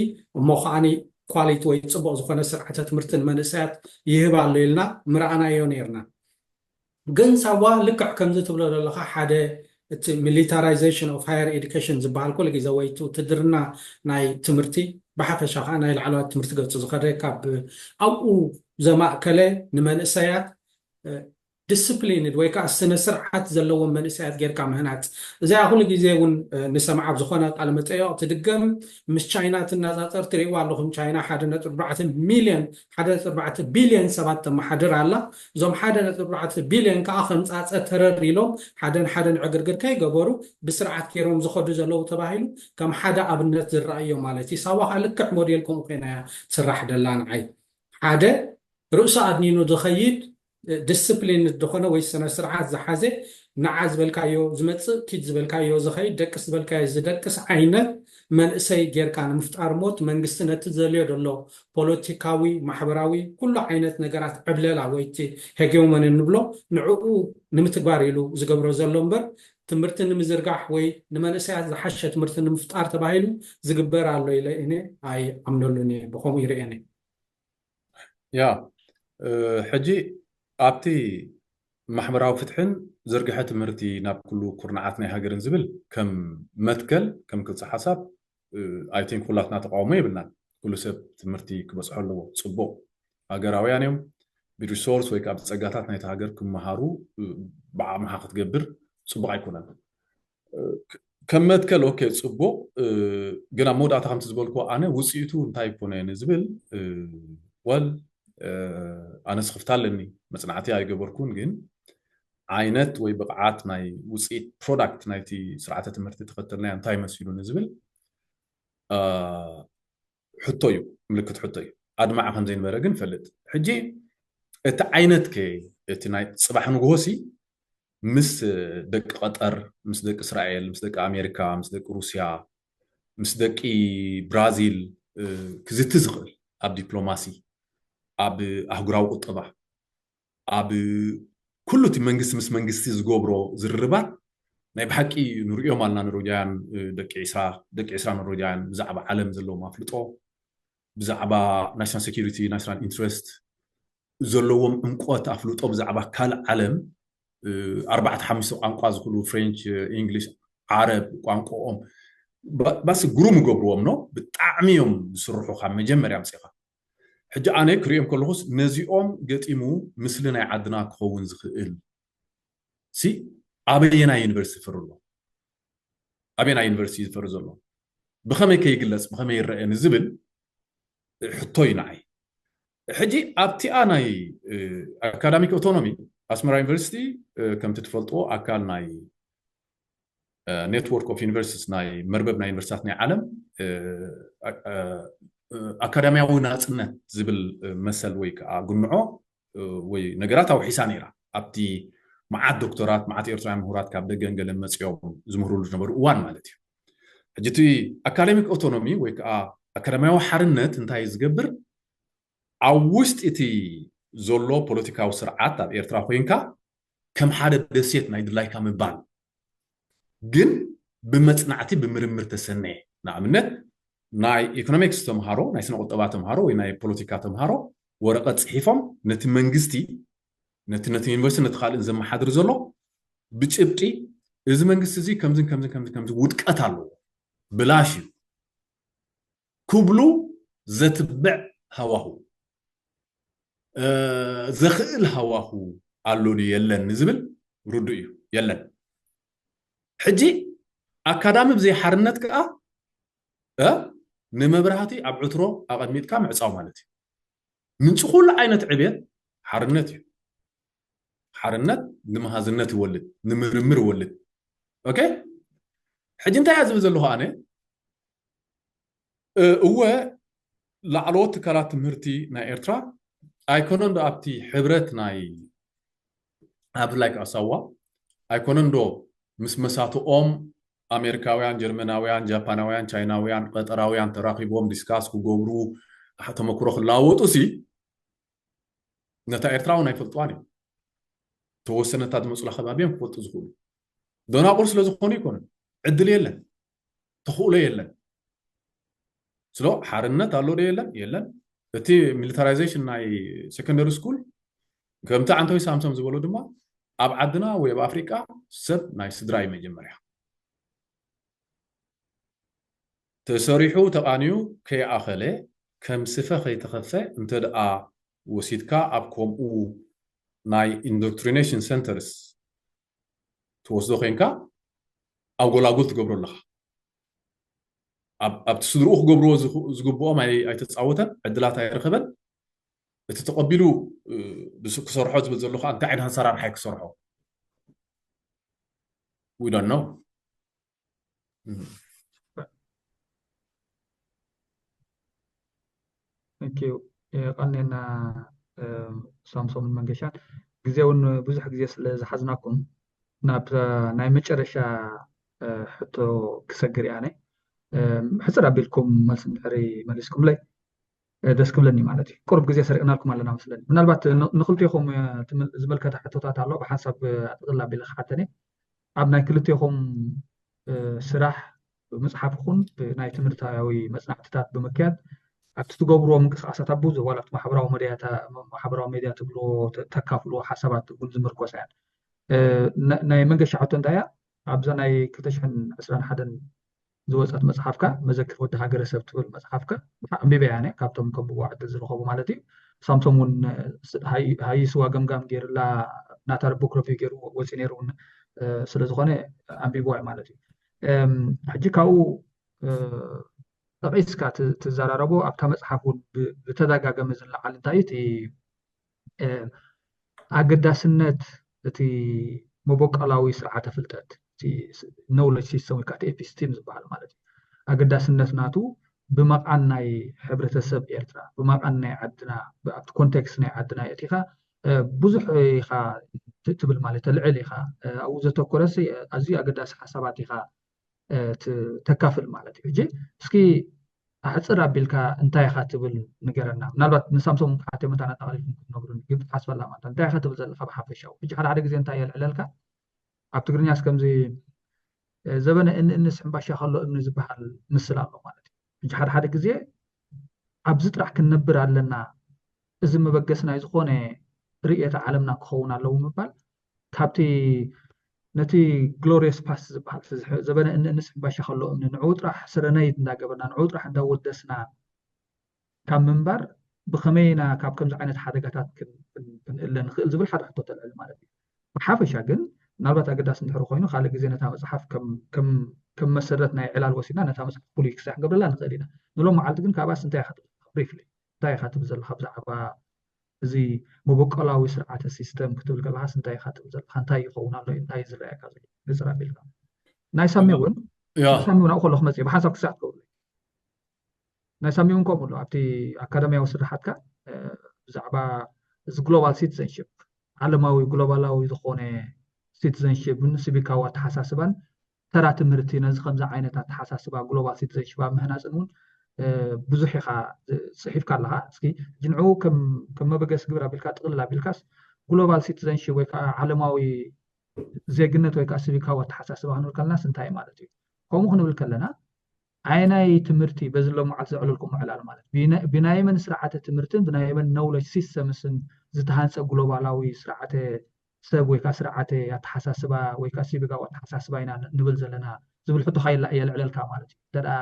እሞ ከዓኒ ኳሊቲ ወይ ፅቡቅ ዝኾነ ስርዓተ ትምህርቲ ንመንእሰያት ይህብ ኣሎ ኢልና ምረኣናዮ ነይርና። ግን ሳዋ ልክዕ ከምዚ ትብሎ ዘለካ ሓደ እቲ militarization of higher education ዝበሃል ኩሉ ግዜ ወይ ውትድርና ናይ ትምህርቲ ብሓፈሻ ከዓ ናይ ላዕለዋት ትምህርቲ ገፁ ዝኸደ ካብ ኣብኡ ዘማእከለ ንመንእሰያት ዲስፕሊንድ ወይ ከዓ ስነ ስርዓት ዘለዎም መንእሰያት ጌርካ ምህናፅ እዚኣ ኩሉ ግዜ እውን ንሰምዓ ኣብ ዝኾነ ቃለ መጠየቕ ትድገም ምስ ቻይና ትነፃፀር ትሪእዋ ኣለኹም ቻይና ሓደ ነጥቢ ኣርባዕተ ሚልዮን ሓደ ነጥቢ ኣርባዕተ ቢልዮን ሰባት ተመሓድር ኣላ። እዞም ሓደ ነጥቢ ኣርባዕተ ቢልዮን ከዓ ከም ፃፀ ተረር ኢሎም ሓደን ሓደን ዕግርግር ከይገበሩ ብስርዓት ገይሮም ዝኸዱ ዘለዉ ተባሂሉ ከም ሓደ ኣብነት ዝረኣዮ ማለት እዩ። ሳዋ ከዓ ልክዕ ሞዴል ከምኡ ኮይና እያ ትስራሕ ደላ ንዓይ ሓደ ርእሱ ኣድኒኑ ዝኸይድ ዲስፕሊን ዝኾነ ወይ ስነ ስርዓት ዝሓዘ ንዓ ዝበልካዮ ዝመፅእ ኪድ ዝበልካዮ ዝኸይድ ደቅስ ዝበልካዮ ዝደቅስ ዓይነት መንእሰይ ጌርካ ንምፍጣር ሞት መንግስቲ ነቲ ዘልዮ ዘሎ ፖለቲካዊ ማሕበራዊ ኩሉ ዓይነት ነገራት ዕብለላ ወይ እቲ ሄጌሞኒ እንብሎ ንዕኡ ንምትግባር ኢሉ ዝገብሮ ዘሎ እምበር ትምህርቲ ንምዝርጋሕ ወይ ንመንእሰያት ዝሓሸ ትምህርቲ ንምፍጣር ተባሂሉ ዝግበር ኣሎ ኢለ እኔ ኣይኣምነሉን እየ ብከምኡ ይርእየኒ። ያ ሕጂ ኣብቲ ማሕበራዊ ፍትሕን ዘርግሐ ትምህርቲ ናብ ኩሉ ኩርናዓት ናይ ሃገርን ዝብል ከም መትከል፣ ከም ክልፀ ሓሳብ፣ I think ኩላትና ተቃውሞ የብልናን። ኩሉ ሰብ ትምህርቲ ክበፅሖ ኣለዎ። ፅቡቅ፣ ሃገራውያን እዮም። ብሪሶርስ ወይ ከዓ ብፀጋታት ናይቲ ሃገር ክመሃሩ ብዓቕምኻ ክትገብር ፅቡቅ ኣይኮነን። ከም መትከል ኦኬ፣ ፅቡቅ። ግን ኣብ መወዳእታ ከምቲ ዝበልኩ ኣነ ውፅኢቱ እንታይ ኮነ ንዝብል፣ ወል፣ ኣነ ስኽፍታ ኣለኒ። መፅናዕቲ ኣይገበርኩን፣ ግን ዓይነት ወይ ብቕዓት ናይ ውፅኢት ፕሮዳክት ናይቲ ስርዓተ ትምህርቲ ተኸተልናዮ እንታይ መሲሉ ንዝብል ሕቶ እዩ፣ ምልክት ሕቶ እዩ። ኣድማዕ ከም ዘይነበረ ግን ፈልጥ። ሕጂ እቲ ዓይነት ከ፣ እቲ ናይ ፅባሕ ንግሆ ሲ ምስ ደቂ ቀጠር፣ ምስ ደቂ እስራኤል፣ ምስ ደቂ ኣሜሪካ፣ ምስ ደቂ ሩስያ፣ ምስ ደቂ ብራዚል ክዝቲ ዝኽእል፣ ኣብ ዲፕሎማሲ፣ ኣብ ኣህጉራዊ ቁጠባ፣ ኣብ ኩሉ እቲ መንግስቲ ምስ መንግስቲ ዝገብሮ ዝርርባት ናይ ብሓቂ ንርእዮም ኣልና። ኖርወጃውያን ደቂ ዒስራ፣ ደቂ ዒስራ ኖርወጃውያን ብዛዕባ ዓለም ዘለዎም ኣፍልጦ፣ ብዛዕባ ናሽናል ሴኪሪቲ፣ ናሽናል ኢንትረስት ዘለዎም ዕምቆት ኣፍልጦ ብዛዕባ ካልእ ዓለም፣ ኣርባዕተ ሓሙሽተ ቋንቋ ዝኽእሉ፣ ፍሬንች፣ ኢንግሊሽ፣ ዓረብ ቋንቋኦም፣ ባሲ ግሩም ይገብርዎም ነው። ብጣዕሚ እዮም ዝስርሑ ካብ መጀመርያ ኣምፂኻ። ሕጂ ኣነ ክሪኦም ከለኹስ ነዚኦም ገጢሙ ምስሊ ናይ ዓድና ክኸውን ዝኽእል ሲ ኣበየናይ ዩኒቨርሲቲ ይፈሪ ኣሎ? ኣበየናይ ዩኒቨርሲቲ ዝፈሪ ዘሎ? ብኸመይ ከይግለፅ፣ ብኸመይ ይረአ ንዝብል ሕቶ እዩ ንዓይ። ሕጂ ኣብቲኣ ናይ ኣካዳሚክ ኦቶኖሚ ኣስመራ ዩኒቨርሲቲ ከምቲ ትፈልጥዎ ኣካል ናይ ኔትወርክ ኦፍ ዩኒቨርሲቲስ፣ ናይ መርበብ ናይ ዩኒቨርሲታት ናይ ዓለም ኣካዳሚያዊ ናፅነት ዝብል መሰል ወይ ከዓ ግንዖ ወይ ነገራት ኣውሒሳ ነይራ። ኣብቲ መዓት ዶክተራት፣ መዓት ኤርትራውያን ምሁራት ካብ ደገን ገለን መፂኦም ዝምህሩሉ ዝነበሩ እዋን ማለት እዩ። ሕጂ እቲ ኣካዳሚክ ኦቶኖሚ ወይ ከዓ ኣካዳሚያዊ ሓርነት እንታይ ዝገብር? ኣብ ውሽጢ እቲ ዘሎ ፖለቲካዊ ስርዓት ኣብ ኤርትራ ኮይንካ ከም ሓደ ደሴት ናይ ድላይካ ምባል፣ ግን ብመፅናዕቲ፣ ብምርምር ተሰነየ። ንኣብነት ናይ ኢኮኖሚክስ ተምሃሮ፣ ናይ ስነ ቁጠባ ተምሃሮ ወይ ናይ ፖለቲካ ተምሃሮ ወረቐት ፅሒፎም ነቲ መንግስቲ፣ ነቲ ነቲ ዩኒቨርሲቲ፣ ነቲ ካልእን ዘመሓድር ዘሎ ብጭብጢ፣ እዚ መንግስቲ እዚ ከምዝን ከምዝን ከምዝን ከምዚ ውድቀት ኣለዎ፣ ብላሽ እዩ ክብሉ ዘትብዕ ሃዋሁ፣ ዘኽእል ሃዋሁ ኣሎ ድዩ የለን ንዝብል ርዱእ እዩ፣ የለን። ሕጂ ኣካዳሚ ብዘይ ሓርነት ከዓ እ ንመብራህቲ ኣብ ዕትሮ ኣቐሚጥካ ምዕፃው ማለት እዩ። ምንጪ ኩሉ ዓይነት ዕብየት ሓርነት እዩ። ሓርነት ንምሃዝነት ይወልድ፣ ንምርምር ይወልድ። ኦኬ፣ ሕጂ እንታይ እያ ዝብል ዘለኹ ኣነ? እወ፣ ላዕለዎት ትካላት ትምህርቲ ናይ ኤርትራ ኣይኮነን ዶ ኣብቲ ሕብረት ናይ፣ ኣብ ብፍላይ ከዓ ሳዋ ኣይኮነን ዶ ምስ መሳትኦም ኣሜሪካውያን፣ ጀርመናውያን፣ ጃፓናውያን፣ ቻይናውያን፣ ቀጠራውያን ተራኺቦም ዲስካስ ክገብሩ፣ ተመክሮ ክለዋወጡ ሲ ነታ ኤርትራ እውን ኣይፈልጥዋን እዮም። ተወሰነታ ዝመፁላ ከባቢ እዮም ክፈልጡ ዝኽእሉ። ደናቁር ስለ ዝኾኑ ኣይኮኑን። ዕድል የለን፣ ተኽእሎ የለን። ስሎ ሓርነት ኣሎ ዶ የለን? የለን። እቲ ሚሊታራይዜሽን ናይ ሴኮንደሪ ስኩል ከምቲ ዓንቶይ ሳምሶም ዝበሎ ድማ ኣብ ዓድና ወይ ኣብ ኣፍሪቃ ሰብ ናይ ስድራ እዩ መጀመርያ። ተሰሪሑ ተቓንዩ ከይኣኸለ ከም ስፈ ከይተኸፈ እንተ ደኣ ወሲድካ ኣብ ከምኡ ናይ ኢንዶክትሪኔሽን ሰንተርስ ትወስዶ ኮይንካ ኣብ ጎላጉል ትገብሮ ኣለኻ። ኣብቲ ስድርኡ ክገብርዎ ዝግብኦም ኣይተፃወተን፣ ዕድላት ኣይረኸበን። እቲ ተቐቢሉ ክሰርሖ ዝብል ዘሎ ከዓ እንታይ ዓይነት ኣሰራርሓ ክሰርሖ? We don't know። ቀኔና ሳምሶምን መንገሻን፣ ግዜ እውን ብዙሕ ግዜ ስለ ዝሓዝናኩም ናብ ናይ መጨረሻ ሕቶ ክሰግር እየ ኣነ። ሕፅር ኣቢልኩም መልሲ እንድሕሪ መሊስኩምለይ ደስ ክብለኒ ማለት እዩ። ቁሩብ ግዜ ሰሪቕናልኩም ኣለና መስለኒ። ምናልባት ንክልቴኹም ዝምልከታ ሕቶታት ኣሎ፣ ብሓንሳብ ኣጥቕል ኣቢለ ክሓተን እየ። ኣብ ናይ ክልቴኹም ስራሕ ብምፅሓፍ ይኹን ብናይ ትምህርታዊ መፅናዕትታት ብምክያድ ኣብቲ ትገብርዎ ምንቅስቃሳት ኣብ ብዙሕ ዋላ ኣብቲ ማሕበራዊ ሚድያ ትብልዎ ተካፍልዎ ሓሳባት እውን ዝምርኮሳ እየን። እ፣ ና-፣ ናይ መንገሻ ሕቶ እንታይ እያ? ኣብዛ ናይ ክልተ ሽሕን ዕስራን ሓደን ዝወፀት መፅሓፍካ፣ መዘክር ወዲ ሃገረሰብ ትብል መፅሓፍካ፣ ኣንቢበያ እየ፣ ካብቶም ከንብቦ ዕድል ዝረኸቡ ማለት እዩ። ሳምሶም እውን፣ እ፣ ስ-፣ ሃይ-፣ ሃይስዋ ገምጋም ገይርላ፣ ናታ ቡክ ረቪው ገይሩ ወፂኡ ነይሩ እውን፣ እ፣ ስለ ዝኾነ ኣንቢቦ እየ ማለት እዩ። እም፣ ሕጂ ካብኡ፣ እ፣ ጠቒስካ ት-፣ ትዘራረቦ፣ ኣብታ መፅሓፍ እውን ብ-፣ ብተደጋጋሚ ዝለዓል እንታይ እዩ? እቲ፣ እ፣ ኣገዳስነት እቲ መበቆላዊ ስርዓተ ፍልጠት፣ እቲ ስ-፣ ኖውለጅ ሲስተም ወይ ከዓ እቲ ኤፒስቲም ዝበሃል ማለት እዩ። ኣገዳስነት ናቱ ብመቓን ናይ ሕብረተሰብ ኤርትራ፣ ብመቓን ናይ ዓድና፣ ብ-፣ ኣብቲ ኮንቴክስት ናይ ዓድና የእቲኻ፣ እ፣ ብዙሕ ኢኻ ት-፣ ትብል ማለት፣ ተልዕል ኢኻ። እ፣ ኣብኡ ዘተኮረሲ ኣዝዩ ኣገዳሲ ሓሳባት ኢኻ፣ እ፣ ት-፣ ተካፍል ማለት እዩ። ሕጂ እስኪ ኣሕጽር ኣቢልካ እንታይ ኢኻ ትብል ንገረና። ምናልባት ንሳምሶም ክሓትዮ መታን ኣጠቓሊልኩም ክትነግሩኒ፣ ግን ክትሓስበላ ማለት እንታይ ኢኻ ትብል ዘለኻ ብሓፈሻዊ። ሕጂ ሓደ ሓደ ግዜ እንታይ የልዕለልካ፣ ኣብ ትግርኛስ ከምዚ፣ እ፣ ዘበነ እኒ እኒስ ሕምባሻ ከሎ እምኒ ዝበሃል ምስል ኣሎ ማለት እዩ። ሕጂ ሓደ ሓደ ግዜ ኣብዚ ጥራሕ ክንነብር ኣለና፣ እዚ መበገሲ ናይ ዝኾነ ርእየተ ዓለምና ክኸውን ኣለዎ ምባል፣ ካብቲ ነቲ ግሎሪየስ ፓስት ዝበሃል፣ እቲ ዝሕ-፣ ዘበነ እኒ እኒስ ሕምባሻ ከሎ እምኒ፣ ንዕኡ ጥራሕ ሰረነይት እንዳገበርና፣ ንዕኡ ጥራሕ እንዳወደስና ካብ ምንባር፣ ብኸመይ ኢና ካብ ከምዚ ዓይነት ሓደጋታት ክን-፣ ክን-፣ ክንእለ ንኽእል ዝብል ሓደ ሕቶ ተልዕል ማለት እዩ። ብሓፈሻ ግን፣ ምናልባት ኣገዳሲ እንድሕር ኮይኑ፣ ካልእ ግዜ ነታ መጽሓፍ ከም፣ ከም፣ ከም መሰረት ናይ ዕላል ወሲድና ነታ መጽሓፍ ፍሉይ ክሳዕ ክንገብረላ ንኽእል ኢና። ንሎም መዓልቲ ግን ካብኣስ እንታይ ኢኻ ትብል? ብሪፍሊ፣ እንታይ ኢኻ ትብል ዘለኻ ብዛዕባ እዚ መበቆላዊ ስርዓተ ሲስተም ክትብል ከለኻስ እንታይ ኢኻ ትብል ዘለኻ? እንታይ ይኸውን ኣሎ? እንታይ እዩ ዝረኣየካ ዘሎ? ንጽር ኣቢልካ። ናይ ሳሚ እውን፣ ያ። ናይ ሳሚ እውን ኣብኡ ከለኹ መጽእ፣ ብሓንሳብ ክሳዕ ትገብሩ። ናይ ሳሚ እውን ከምኡ ኣሎ። ኣብቲ ኣካዳሚያዊ ስራሓትካ፣ እ፣ ብዛዕባ እዚ ግሎባል ሲቲዘንሺፕ፣ ዓለማዊ ግሎባላዊ ዝኾነ ሲቲዘንሺፕን ሲቪካዊ ኣተሓሳስባን ተራ ትምህርቲ ነዚ ከምዚ ዓይነት ኣተሓሳስባ ግሎባል ሲቲዘንሺፕ ኣብ ምህናጽን እውን፣ እ፣ ብዙሕ ኢኻ ጽሒፍካ ኣለኻ። እስኪ ሕጂ ንዕኡ ከም፣ ከም መበገሲ ግብር ኣቢልካ ጥቕልል ኣቢልካስ ግሎባል ሲቲዘንሺፕ ወይ ከዓ ዓለማዊ ዜግነት ወይ ከዓ ሲቪካዊ ኣተሓሳስባ ክንብል ከለናስ እንታይ ማለት እዩ? ከምኡ ክንብል ከለና ኣየናይ ትምህርቲ በዚ ሎም መዓልቲ ዘዕለልኩም ዕላል ማለት ብናይ፣ ብናይ መን ስርዓተ ትምህርትን ብናይ መን ኖውለጅ ሲስተምስን ዝተሃንፀ ግሎባላዊ ስርዓተ ሰብ ወይ ከዓ ስርዓተ ኣተሓሳስባ ወይ ከዓ ሲቪካዊ ኣተሓሳስባ ኢና ንብል ዘለና ዝብል ሕቶ ከይላ የልዕለልካ ማለት እዩ። እንተ ደኣ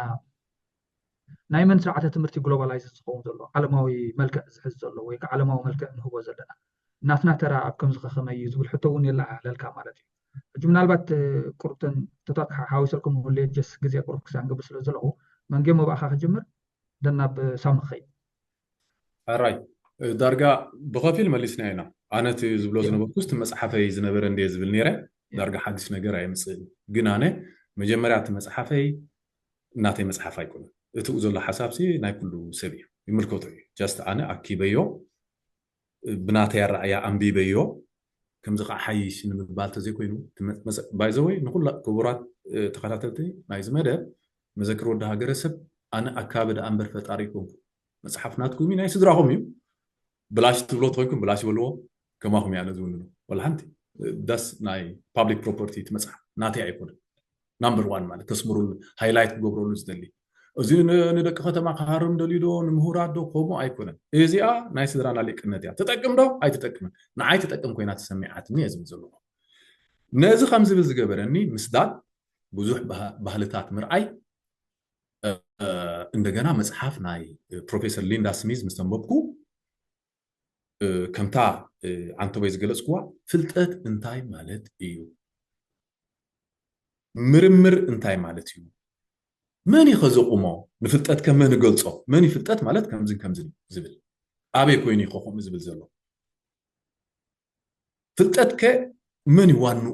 ናይ መን ስርዓተ ትምህርቲ ግሎባላይዝ ዝኸውን ዘሎ፣ ዓለማዊ መልክዕ ዝሕዝ ዘሎ ወይ ከዓ ዓለማዊ መልክዕ ንህቦ ዘለና፣ ናትና ተራ ኣብ ከምዚ ከ ከመይ እዩ ዝብል ሕቶ እውን የለዓዕለልካ ማለት እዩ። ሕጂ ምናልባት፣ እ፣ ቁርብተን ሕቶታት ሓ-፣ ሓዊሰልኩም ህልየ ጀስ ግዜ ቁሩብ ክሳዕ ንገብር ስለ ዘለኹ፣ መንጌ መባእኻ ክጅምር፣ ደናብ ሳሚ ክኸይድ። ሕራይ፣ እ፣ ዳርጋ ብኸፊል መሊስና ኢና። ኣነ እቲ ዝብሎ ያ። ዝነበርኩ፣ እቲ መጽሓፈይ ዝነበረ እንድየ ዝብል ነይረ። ያ። ዳርጋ ሓድሽ ነገር ኣየምጽእን። ግን ኣነ መጀመርያ እቲ መጽሓፈይ ናተይ መጽሓፍ ኣይኮነን። እቲኡ ዘሎ ሓሳብሲ ናይ ኩሉ ሰብ እዩ፣ ይምልከቶ እዩ። ጃስት ኣነ ኣኪበዮ፣ ብናተይ ኣረኣያ ኣንቢበዮ፣ ከምዚ ከዓ ሓይሽ ንምባል ተዘይኮይኑ፣ እቲ መ-፣ መጽ-፣ ባይ ዘ ወይ ንኩላ ክቡራት፣ እ፣ ተኸታተልቲ ናይዚ መደብ፣ መዘክር ወዲ ሃገረሰብ፣ ኣነ ኣካቢ ደኣ እምበር ፈጣሪ ኣይኮንኩ። መጽሓፍ ናትኩም እዩ፣ ናይ ስድራኹም እዩ። ብላሽ ትብሎ ተኾይንኩም ብላሽ በልዎ፣ ከማኹም እየ ኣነ ዝውንኖ። ወላ ሓንቲ፣ እ፣ ዳስ ናይ ፓብሊክ ፕሮፐርቲ እቲ መጽሓፍ ናተይ ኣይኮነን። ናምበር ዋን ማለት ከስምሩሉ፣ ሃይላይት ክገብረሉ ዝደሊ። እዚ ን-፣ ንደቂ ከተማ ክሃርም ደልዩ ዶ፣ ንምሁራት ዶ፣ ከምኡ ኣይኮነን። እዚኣ ናይ ስድራና ሊቅነት እያ። ትጠቅም ዶ ኣይትጠቅምን? ንዓይ ትጠቅም ኮይና ተሰሚዓትኒ እየ ዝብል ዘለኹ። ነዚ ከም ዝብል ዝገበረኒ ምስዳድ፣ ብዙሕ ባህ-፣ ባህልታት ምርኣይ፣ እ፣ እንደገና መጽሓፍ ናይ ፕሮፌሰር ሊንዳ ስሚዝ ምስ ተንበብኩ፣ እ፣ ከምታ፣ እ፣ ዓንተቦይ ዝገለጽኩዋ፣ ፍልጠት እንታይ ማለት እዩ? ምርምር እንታይ ማለት እዩ? መን እዩ ከ ዘቑሞ? ንፍልጠት ከ መን ይገልጾ? መን እዩ ፍልጠት ማለት ከምዝን ከምዝን እዩ ዝብል? ኣበይ ኮይኑ እዩ ከ ከምኡ ዝብል ዘሎ? ፍልጠት ከ መን እዩ ዋንኡ?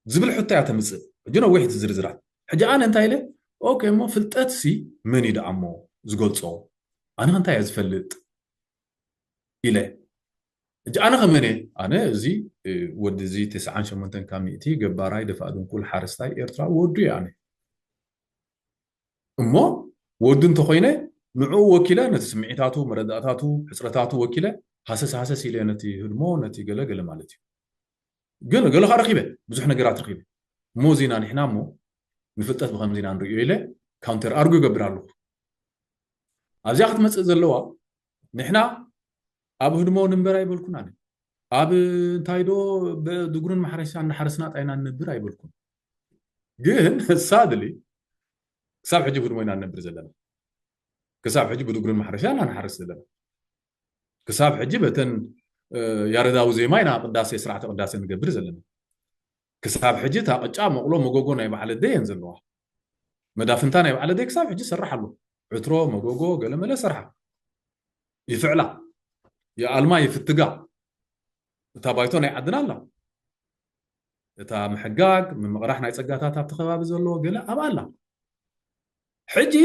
ዝብል ሕቶ እያ ተምጽእ። ሕጂ ነዊሕ እቲ ዝርዝራት። ሕጂ ኣነ እንታይ ኢለ? ኦኬ፣ እሞ ፍልጠት ሲ መን እዩ ደኣ እሞ ዝገልጾ? ኣነ ከ እንታይ እየ ዝፈልጥ? ኢለ። ሕጂ ኣነ ከመን እየ? ኣነ እዚ፣ እ፣ ወዲ እዚ ተስዓን ሸሞንተን ካብ ሚእቲ ገባራይ፣ ደፋእ ድንኩል፣ ሓረስታይ ኤርትራዊ ወዱ እየ ኣነ። እሞ ወዱ እንተኾይነ ንዕኡ ወኪለ ነቲ ስምዒታቱ፣ መረዳእታቱ፣ ሕጽረታቱ ወኪለ ሃሰስ ሃሰስ ኢለ ነቲ ህድሞ፣ ነቲ ገለ ገለ ማለት እዩ። ግን ገለ ከኣ ረኺበ፣ ብዙሕ ነገራት ረኺበ። እሞ እዚና ንሕና እሞ ንፍልጠት ብኸምዚ ኢና ንርእዮ ኢለ ካውንተር ኣርጉ ይገብር ኣለኹ። ኣብዚኣ ክትመጽእ ዘለዋ ንሕና ኣብ ህድሞ ንንበር ኣይበልኩን ኣነ። ኣብ እንታይ ዶ ብድጉርን ማሕረሻ እናሓረስና ጣይና ንነብር ኣይበልኩም። ግን ሳድሊ ክሳብ ሕጂ ብድሞ ኢና ንነብር ዘለና። ክሳብ ሕጂ ብድጉርን ማሕረሻ ኢና ንሓርስ ዘለና። ክሳብ ሕጂ በተን ያረዳዊ ዜማ ኢና ቅዳሴ፣ ስርዓተ ቅዳሴ ንገብር ዘለና። ክሳብ ሕጂ እታ ቅጫ፣ መቕሎ፣ መጎጎ ናይ በዓል ኣደይ እየን ዘለዋ። መዳፍንታ ናይ በዓል ኣደይ ክሳብ ሕጂ ይሰርሕ ኣሎ። ዕትሮ፣ መጎጎ፣ ገለመለ ሰርሓ ይፍዕላ፣ ይኣልማ፣ ይፍትጋ። እታ ባይቶ ናይ ዓድና ኣላ። እታ ምሕጋግ፣ ምምቕራሕ ናይ ጸጋታት ኣብቲ ከባቢ ዘሎ ገለ ኣብኣ ኣላ። ሕጂ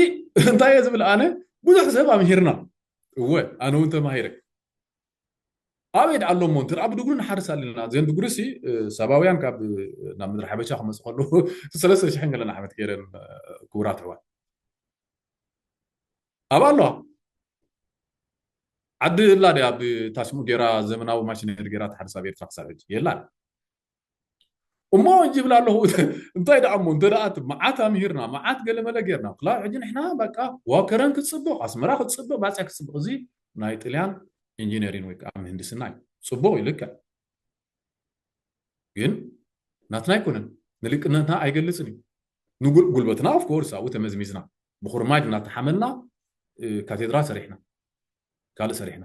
እንታይ እየ ዝብል ኣነ፣ ብዙሕ ሰብ ኣምሂርና። እወ፣ ኣነ እውን ተማሂረ። ኣበይ ደኣ ኣሎ እሞ፣ እንተ ደኣ ብድጉሪ ንሓርስ ኣለና። እዘን ድጉሪ ሲ፣ እ፣ ሳባውያን ካብ፣ እ፣ ናብ ምድሪ ሓበሻ ክመጹ ከለዉ ሰለስተ ሽሕን ገለን ዓመት ገይረን፣ እ፣ ክቡራት ኣሕዋት። ኣብኣ ኣለዋ። ዓዲ ኣላ ድያ ብታሽሙ ገይራ፣ ዘመናዊ ማሽነሪ ገይራ ትሓርስ ኣብ ኤርትራ ክሳብ ሕጂ? የላን። እሞ እንጂ ይብል ኣለኹ። እንታይ ደኣ እሞ፣ እንተ ደኣ እቲ መዓት ኣምሂርና፣ መዓት ገለመለ ገይርና፣ ክላብ ሕጂ ንሕና በቃ ዋከረን ክትጽብቕ፣ ኣስመራ ክትጽብቕ፣ ባጽዕ ክትጽብቕ፣ እዚ ናይ ጥልያን ኢንጂነሪን ወይ ከዓ ምህንድስና እዩ። ጽቡቕ እዩ፣ ልክዕ። ግን ናትና ኣይኮነን፣ ንልቅነትና ኣይገልጽን እዩ። ንጉል-፣ ጉልበትና ኦፍ ኮርስ ኣብኡ ተመዝሚዝና፣ ብኹርማጅ እናተሓመልና፣ እ፣ ካቴድራል ሰሪሕና፣ ካልእ ሰሪሕና።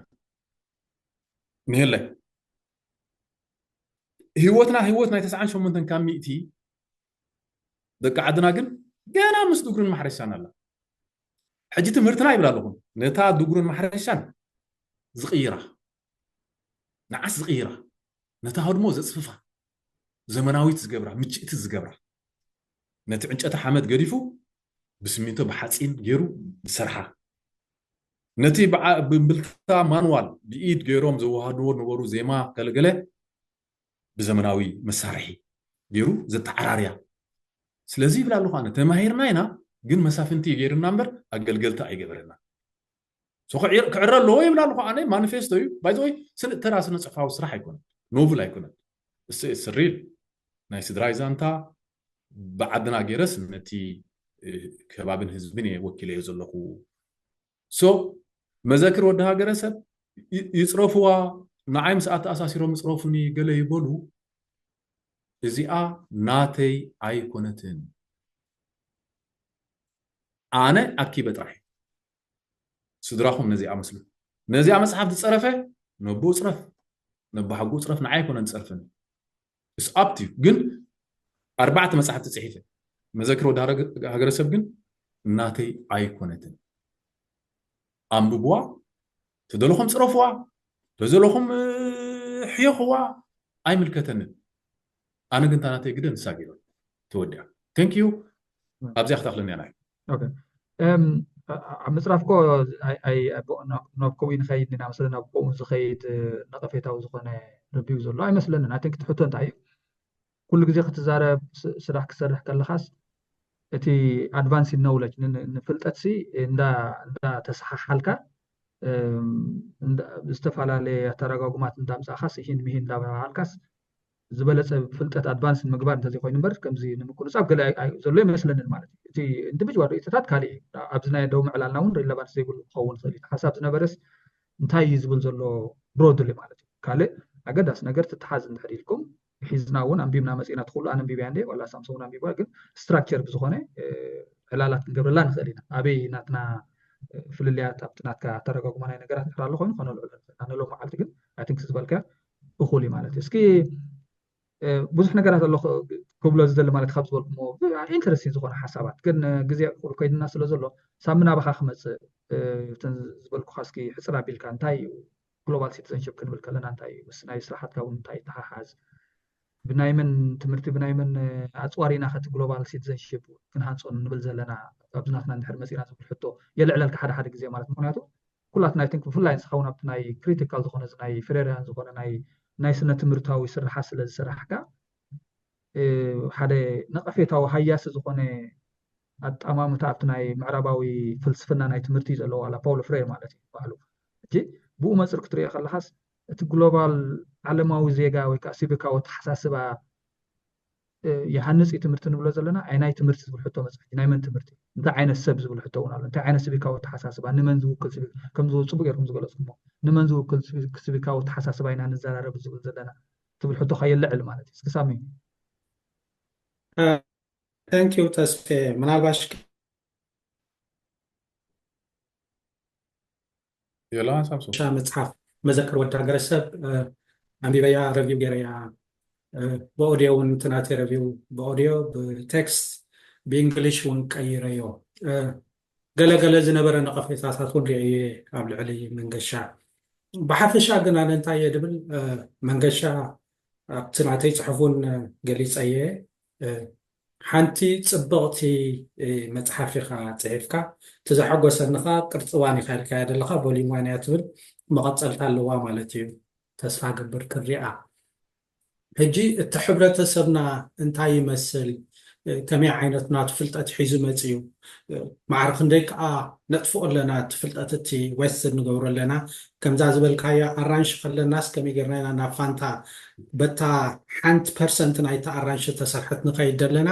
ንሄለ ህይወትና ህይወት ናይ ተስዓን ሸሞንተን ካብ ሚእቲ ደቂ ዓድና ግን ገና ምስ ድጉርን ማሕረሻን ኣላ። ሕጂ ትምህርትና ይብል ኣለኹም፣ ነታ ድጉርን ማሕረሻን ዝቕይራ፣ ንዓስ ዝቕይራ፣ ነታ ህድሞ ዘጽፍፋ፣ ዘመናዊት ዝገብራ፣ ምችእቲ ዝገብራ፣ ነቲ ዕንጨቲ ሓመድ ገዲፉ ብስሚንቶ ብሓጺን ገይሩ ዝሰርሓ፣ ነቲ ብዓ-፣ ብእምብልታ ማንዋል ብኢድ ገይሮም ዘወሃድዎ ነበሩ ዜማ ገለገለ ብዘመናዊ መሳርሒ ገይሩ ዘተዓራርያ። ስለዚ ይብል ኣለኹ ኣነ፣ ተማሂርና ኢና፣ ግን መሳፍንቲ ገይርና እምበር ኣገልገልቲ ኣይገበረና። So ክዕር-፣ ክዕረ ኣለዎ ይብል ኣለኹ ኣነ። ማኒፌስቶ እዩ። ባይ ዘ ወይ፣ ስነ-፣ ተራ ስነ ጽሑፋዊ ስራሕ ኣይኮነን፣ ኖቭል ኣይኮነን። እስ-፣ እስ ሪል ናይ ስድራይ ዛንታ፣ ብዓድና ገይረስ ነቲ፣ እ፣ ከባብን ህዝብን እየ ወኪለዮ ዘለኹ። So መዘክር ወዲ ሃገረሰብ ይ-፣ ይጽረፍዋ፣ ንዓይ ምስኣ ተኣሳሲሮም ይጽረፉኒ ገለ ይበሉ። እዚኣ ናተይ ኣይኮነትን። ኣነ ኣኪበ ጥራሕ። ስድራኹም ነዚኣ መስሉ። ነዚኣ መጽሓፍ ዝጸረፈ ነቦ ጽረፍ፣ ነቦ ሓጎ ጽረፍ፣ ንዓይ ኣይኮነን ዝጸርፈኒ። It's up to you። ግን ኣርባዕተ መጽሓፍቲ ጽሒፈ። መዘክር ወዲ ሃረገ-፣ ሃገረሰብ ግን ናተይ ኣይኮነትን። ኣንብብዋ፣ ተደለኹም ጽረፍዋ፣ ተዘለኹም፣ እ፣ ሕየኽዋ፣ ኣይምልከተንን። ኣነ ግን እታ ናተይ ግደ ንሳ ገይረ። ተወዲኣ። Thank you። ም። ኣብዚኣ ክተኽለኒ እያ ናይ። ኦኬ። እም፣ ኣ-፣ ኣብ ምጽራፍ እኮ ኣይ-፣ ኣይ-፣ ኣብ፣ ናብ፣ ናብ ከምኡ ንኸይድ ኢና፣ መሰለና፣ ናብ ከምኡ ዝኸይድ፣ እ፣ ነቐፌታዊ ዝኾነ ርቪው ዘሎ ኣይመስለንን። I think እቲ ሕቶ እንታይ እዩ? ኩሉ ግዜ ክትዛረብ፣ ስ-፣ ስራሕ ክትሰርሕ ከለኻስ፣ እቲ ኣድቫንስ ኖውለጅ ን-፣ ን-፣ ንፍልጠትሲ እንዳ-፣ እንዳተሰሓሓልካ፣ እም፣ እንዳ-፣ ዝተፈላለየ ኣተረጓጉማት እንዳምጻእኻስ፣ ይሂን ምሂን እንዳበሃሃልካስ፣ ዝበለጸ ፍልጠት ኣድቫንስ ንምግባር እንተዘይኮይኑ እምበር፣ ከምዚ ንምቁንጻብ ገለ ኣይ-፣ ኣይ-፣ ዘሎ ይመስለንን ማለት እዩ። እቲ ኢንዲቪጅዋል ርእይቶታት ካልእ እዩ። ኣብዚ ናይ ደቡብ ምዕላልና እውን ሪለቫንስ ዘይብሉ ክኸውን ይኽእል እዩ። እቲ ሓሳብ ዝነበረስ እንታይ እዩ ዝብል ዘሎ ብሮድሊ ማለት እዩ። ካልእ ኣገዳሲ ነገር ትተሓዝ እንድሕር ኢልኩም፣ ሒዝና እውን ኣንቢብና መጺእና፣ እቲ ኩሉ ኣነ ኣንቢበያ እንዴ፣ ዋላ ሳምሶን ኣንቢባ፣ ግን ስትራክቸር ብዝኾነ፣ እ፣ ዕላላት ክንገብረላ ንኽእል ኢና። ኣበይ ናትና፣ እ፣ ፍልልያት ኣብቲ ናትካ ኣተረጓጉማ ናይ ነገራት ድሕር ኣሎ ኮይኑ ከነልዕሎ ንኽእል ኢና። ንሎም መዓልቲ ግን፣ I think ዝበልካዮ እኹል እዩ ማለት እዩ። እስኪ፣ እ፣ ብዙሕ ነገራት ኣሎ ክ-፣ ክብሎ ዝደሊ ማለት ካብ ዝበልኩሞ፣ እ፣ ኢንተረስቲንግ ዝኾነ ሓሳባት፣ ግን፣ እ፣ ግዜ ኩሉ ከይድና ስለ ዘሎ፣ ሳሚ ናባኻ ክመጽእ፣ እ፣ እተን ዝበልኩኻ እስኪ ሕጽር ኣቢልካ እንታይ እዩ ግሎባል ሲቲዘንሽፕ ክንብል ከለና እንታይ እዩ? ምስ ናይ ስራሓትካ እውን እንታይ ይተሓሓዝ? ብናይ መን ትምህርቲ፣ ብናይ መን፣ እ፣ ኣጽዋር ኢና ከቲ ግሎባል ሲቲዘንሽፕ ክንሃንጾ ንብል ዘለና? ኣብዚ ናትና እንድሕር መጺና ዝብል ሕቶ የልዕለልካ ሓደ ሓደ ግዜ ማለት። ምኽንያቱ ኩላትና፣ I think፣ ብፍላይ ንስኻ እውን ኣብቲ ናይ ክሪቲካል ዝኾነ፣ እዚ ናይ ፍሬርያን ዝኾነ ናይ፣ ናይ ስነ ትምህርታዊ ስርሓት ስለ ዝሰራሕካ፣ እ፣ ሓደ ነቐፌታዊ ሃያሲ ዝኾነ ኣጠማምታ ኣብቲ ናይ ምዕራባዊ ፍልስፍና ናይ ትምህርቲ እዩ ዘለዎ፣ ዋላ ፓውሎ ፍሬር ማለት እዩ ባዕሉ። ሕጂ ብኡ መጽር ክትሪኦ ከለኻስ፣ እቲ ግሎባል ዓለማዊ ዜጋ ወይ ከዓ ሲቪካዊ ኣተሓሳስባ ይሃንፅ እዩ ትምህርቲ ንብሎ ዘለና። ኣይ ናይ ትምህርቲ ዝብል ሕቶ መፅሓፍ ናይ መን ትምህርቲ? እንታይ ዓይነት ሰብ ዝብል ሕቶ እውን ኣሎ። እንታይ ዓይነት ስቢካዊ ኣተሓሳስባ፣ ንመን ዝውክል ስቢ-፣ ከም ዝው-፣ ፅቡቅ ገይርኩም ዝገለፅኩሞ፣ ንመን ዝውክል ስቢ-፣ ስቢካዊ ኣተሓሳስባ ኢና ንዘራረብ ዝብል ዘለና ትብል ሕቶ ከየልዕል ማለት እዩ። እስኪ ሳሚ። ተንኪው ተስፌ፣ ምናልባሽ የላን ሳምሶን ሻ መፅሓፍ መዘክር ወዲ ሃገረሰብ ኣንቢበያ፣ ረቪው ገይረያ። ብኦዲዮ እውን እንትናተ ረቪው ብኦዲዮ ብቴክስት ብእንግሊሽ እውን ቀይረዮ። ገለገለ ዝነበረ ነቐፌታታት እውን ርእየ ኣብ ልዕሊ መንገሻ። ብሓፈሻ ግን ኣነ እንታይ እየ ድብል፣ መንገሻ ኣብቲ ናተይ ፅሑፍ እውን ገሊፀየ። ሓንቲ ፅብቕቲ መፅሓፍ ኢኻ ፅሒፍካ። እቲ ዘሐጎሰኒ ኸዓ ቅርፂ ዋን ኢኻ ኢልካያ ዘለኻ፣ volume one እያ ትብል፣ መቐፀልታ ኣለዋ ማለት እዩ። ተስፋ ገብር ክሪኣ። ሕጂ እቲ ሕብረተሰብና እንታይ ይመስል፣ ከመይ ዓይነት ናቱ ፍልጠት ሒዙ መፅዩ፣ ማዕረ ክንደይ ከዓ ነጥፍኦ ኣለና፣ እቲ ፍልጠት እቲ ወስድ ንገብሮ ኣለና። ከምዛ ዝበልካያ ኣራንሺ ከለናስ ከመይ ጌርና ኢና ናብ ፋንታ በታ ሓንቲ ፐርሰንት ናይታ ኣራንሺ ተሰርሐት ንኸይድ ዘለና?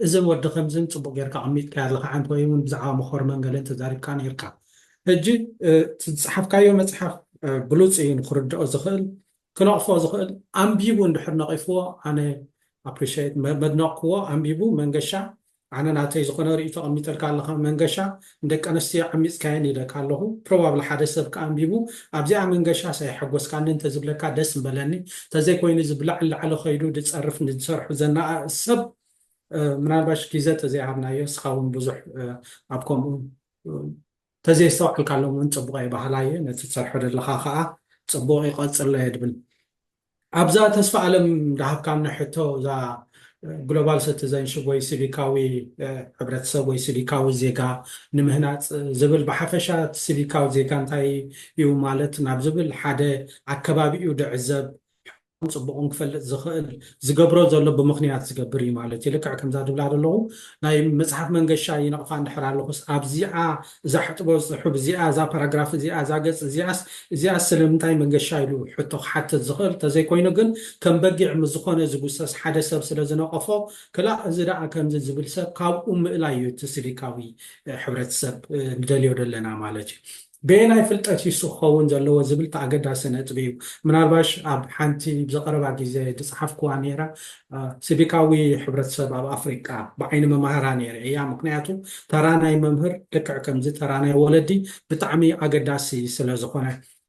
እዝን ወዲ ከምዝን ፅቡቅ ጌርካ ኣቐሚጥካያ ኣለካ። ሓንቲ ወይ እውን ብዛዕባ መኾር መንገልን ተዛሪብካ ነይርካ። ሕጂ እቲ ዝፀሓፍካዮ መፅሓፍ ብሉፅ እዩ ንክርድኦ ዝኽእል፣ ክነቕፎ ዝኽእል። ኣንቢቡ እንድሕር ነቒፍዎ ኣነ ኣፕሪሽት መድነቕክዎ። ኣንቢቡ መንገሻ ኣነ ናተይ ዝኾነ ርእይቶ ኣቐሚጠልካ ኣለኻ መንገሻ። ንደቂ ኣንስትዮ ዓሚፅካየን ኢለካ ኣለኹ። ፕሮባብሊ ሓደ ሰብ ከኣንቢቡ ኣብዚኣ መንገሻ ሳይሐጎስካኒ እንተዝብለካ ደስ ምበለኒ። ተዘይኮይኑ ዝብላዕ ንላዕሊ ከይዱ ድፀርፍ ንዝሰርሑ ዘናኣ ሰብ ምናልባሽ ግዘ ተዘይሃብናዮ እስኻ እውን ብዙሕ ኣብ ከምኡ ተዘይስተውዓልካሎም እውን ፅቡቕ እየ በሃላ እየ። ነቲ ትሰርሖ ዘለኻ ከዓ ፅቡቕ ይቐፅሎ እየ ድብል። ኣብዛ ተስፋ ኣለም ዳሃብካኒ ሕቶ እዛ ግሎባል ሰቲዘንሽፕ ወይ ሲቪካዊ ሕብረተሰብ ወይ ሲቪካዊ ዜጋ ንምህናፅ ዝብል ብሓፈሻ እቲ ሲቪካዊ ዜጋ እንታይ እዩ ማለት ናብ ዝብል ሓደ ኣከባቢኡ ድዕዘብ ፅቡቕን ክፈልጥ ዝኽእል ዝገብሮ ዘሎ ብምኽንያት ዝገብር እዩ ማለት እዩ። ልክዕ ከምዛ ድብላ ዘለኹ ናይ መፅሓፍ መንገሻ ይነቕፋ እንድሕር ኣለኹስ ኣብዚኣ እዛ ሕጥቦ ዝፅሑብ እዚኣ እዛ ፓራግራፍ እዚኣ እዛ ገፅ እዚኣስ እዚኣ ስለምንታይ መንገሻ ኢሉ ሕቶ ክሓትት ዝኽእል ተዘይኮይኑ ግን ከም በጊዕ ምስ ዝኾነ ዝጉሰስ ሓደ ሰብ ስለ ዝነቐፎ ክላእ እዚ ደኣ ከምዚ ዝብል ሰብ ካብኡ ምእላይ እዩ እቲ ሲቪካዊ ሕብረተሰብ ንደልዮ ዘለና ማለት እዩ። በየናይ ፍልጠት ይሱ ክኸውን ዘለዎ ዝብል እቲ ኣገዳሲ ነጥቢ እዩ። ምናልባሽ ኣብ ሓንቲ ብዝቐረባ ግዜ ዝፀሓፍኩዋ ነይራ ሲቪካዊ ሕብረተሰብ ኣብ ኣፍሪቃ ብዓይኒ መማህራ ነይረ እያ። ምክንያቱ ተራ ናይ መምህር ልክዕ ከምዚ ተራ ናይ ወለዲ ብጣዕሚ ኣገዳሲ ስለ ዝኾነ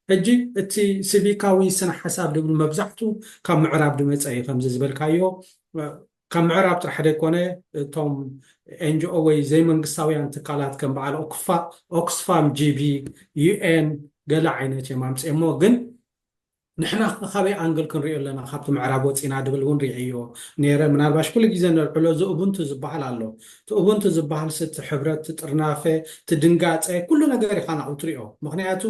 ሕጂ እቲ ሲቪካዊ ስነ ሓሳብ ድብል መብዛሕቱ ካብ ምዕራብ ድመፀ እዩ። ከምዚ ዝበልካዮ ካብ ምዕራብ ጥራሕ ደይኮነ እቶም ኤንጂኦ ወይ ዘይመንግስታውያን ትካላት ከም በዓል ኦክፋ ኦክስፋም ጂቢ ዩኤን ገለ ዓይነት እዮም ኣምፅኦሞ ግን ንሕና ካበይ ኣንግል ክንሪኦ ኣለና ካብቲ ምዕራብ ወፂና ድብል እውን ሪዕዮ ነይረ። ምናልባሽ ኩሉ ግዜ ነልዕሎ እዚ ኡቡንቱ ዝበሃል ኣሎ። እቲ ኡቡንቱ ዝበሃል ስቲ ሕብረት ትጥርናፈ ትድንጋፀ ኩሉ ነገር ኢኻ ናብኡ ትሪኦ። ምክንያቱ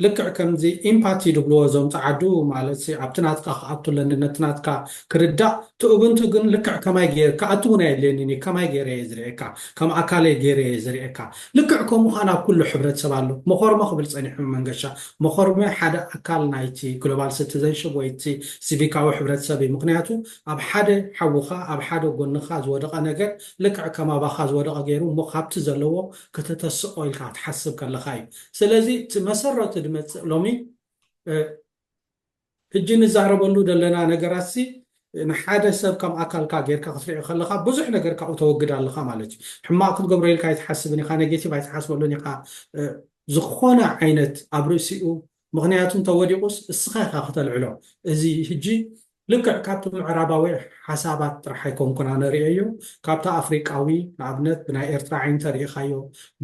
ልክዕ ከምዚ ኢምፓቲ ድብልዎ እዞም ፀዓዱ ማለት ኣብቲ ናትካ ክኣቱ ኣለኒ ነቲ ናትካ ክርዳእ እቲ ኡቡንቱ ግን ልክዕ ከማይ ገይር ክኣቱ እውን ኣየድልየንን እዩ። ከማይ ገይረ እየ ዝርኤካ ከም ኣካለይ ገይረ እየ ዝርኤካ። ልክዕ ከምኡ ከዓ ናብ ኩሉ ሕብረተሰብ ኣሎ። መኾርሞ ክብል ፀኒሑ መንገሻ መኾርሞ ሓደ ኣካል ናይቲ ግሎባል ሲቲዘንሽፕ ወይ እቲ ሲቪካዊ ሕብረተሰብ እዩ። ምክንያቱ ኣብ ሓደ ሓውኻ ኣብ ሓደ ጎንኻ ዝወደቐ ነገር ልክዕ ከም ኣባኻ ዝወደቐ ገይሩ እሞ ካብቲ ዘለዎ ከተተስኦ ኢልካ ክትሓስብ ከለኻ እዩ። ስለዚ እቲ መሰረቱ ድመፅእ ሎሚ ሕጂ ንዛረበሉ ዘለና ነገራትሲ ንሓደ ሰብ ከም ኣካልካ ጌርካ ክትሪኦ ከለካ ብዙሕ ነገር ካብኡ ተወግድ ኣለካ ማለት እዩ። ሕማቅ ክትገብሮ ኢልካ ኣይትሓስብን ኢካ፣ ኔጌቲቭ ኣይትሓስበሉን ኢካ። ዝኾነ ዓይነት ኣብ ርእሲኡ ምክንያቱ እንተወዲቁስ እስኻ ኢካ ክተልዕሎ። እዚ ሕጂ ልክዕ ካብቲ ምዕራባዊ ሓሳባት ጥራሕ ኣይኮንኩን ኣነ ርእየዮ፣ ካብቲ ኣፍሪቃዊ ንኣብነት ብናይ ኤርትራ ዓይኒ ተሪኢካዮ፣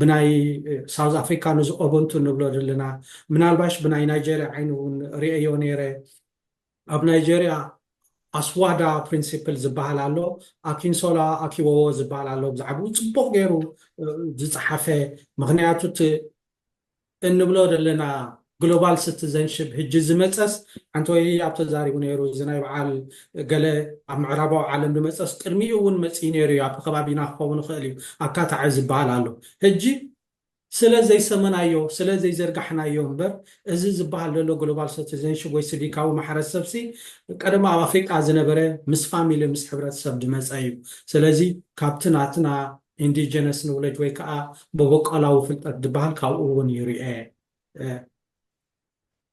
ብናይ ሳውዝ ኣፍሪካ ንዚ ኦቦንቱ ንብሎ ዘለና ምናልባሽ ብናይ ናይጀርያ ዓይኒ እውን ርእየዮ ነይረ። ኣብ ናይጀርያ ኣስዋዳ ፕሪንሲፕል ዝበሃል ኣሎ፣ ኣኪንሶላ ኣኪወዎ ዝበሃል ኣሎ። ብዛዕባኡ ፅቡቅ ገይሩ ዝፀሓፈ ምክንያቱ እቲ እንብሎ ዘለና ግሎባል ሲቲዘንሽፕ ህጂ ዝመፀስ ሓንቲ ወይ ኣብ ተዛሪቡ ነይሩ እዚ ናይ በዓል ገለ ኣብ ምዕራባዊ ዓለም ዝመፀስ ቅድሚኡ እውን መፅኢ ነይሩ እዩ። ኣብ ከባቢና ክኸውን ይኽእል እዩ ኣካታዒ ዝበሃል ኣሎ። ህጂ ስለ ዘይሰመናዮ፣ ስለ ዘይዘርጋሕናዮ እምበር፣ እዚ ዝበሃል ዘሎ ግሎባል ሲቲዘንሽፕ ወይ ሲቪካዊ ማሕበረሰብሲ ቀደም ኣብ ኣፍሪቃ ዝነበረ፣ ምስ ፋሚሊ፣ ምስ ሕብረተሰብ ዝመፀ እዩ። ስለዚ ካብቲ ናትና ኢንዲጀነስ ኖሌጅ ወይ ከዓ መበቆላዊ ፍልጠት ዝበሃል ካብኡ እውን ይርኤ።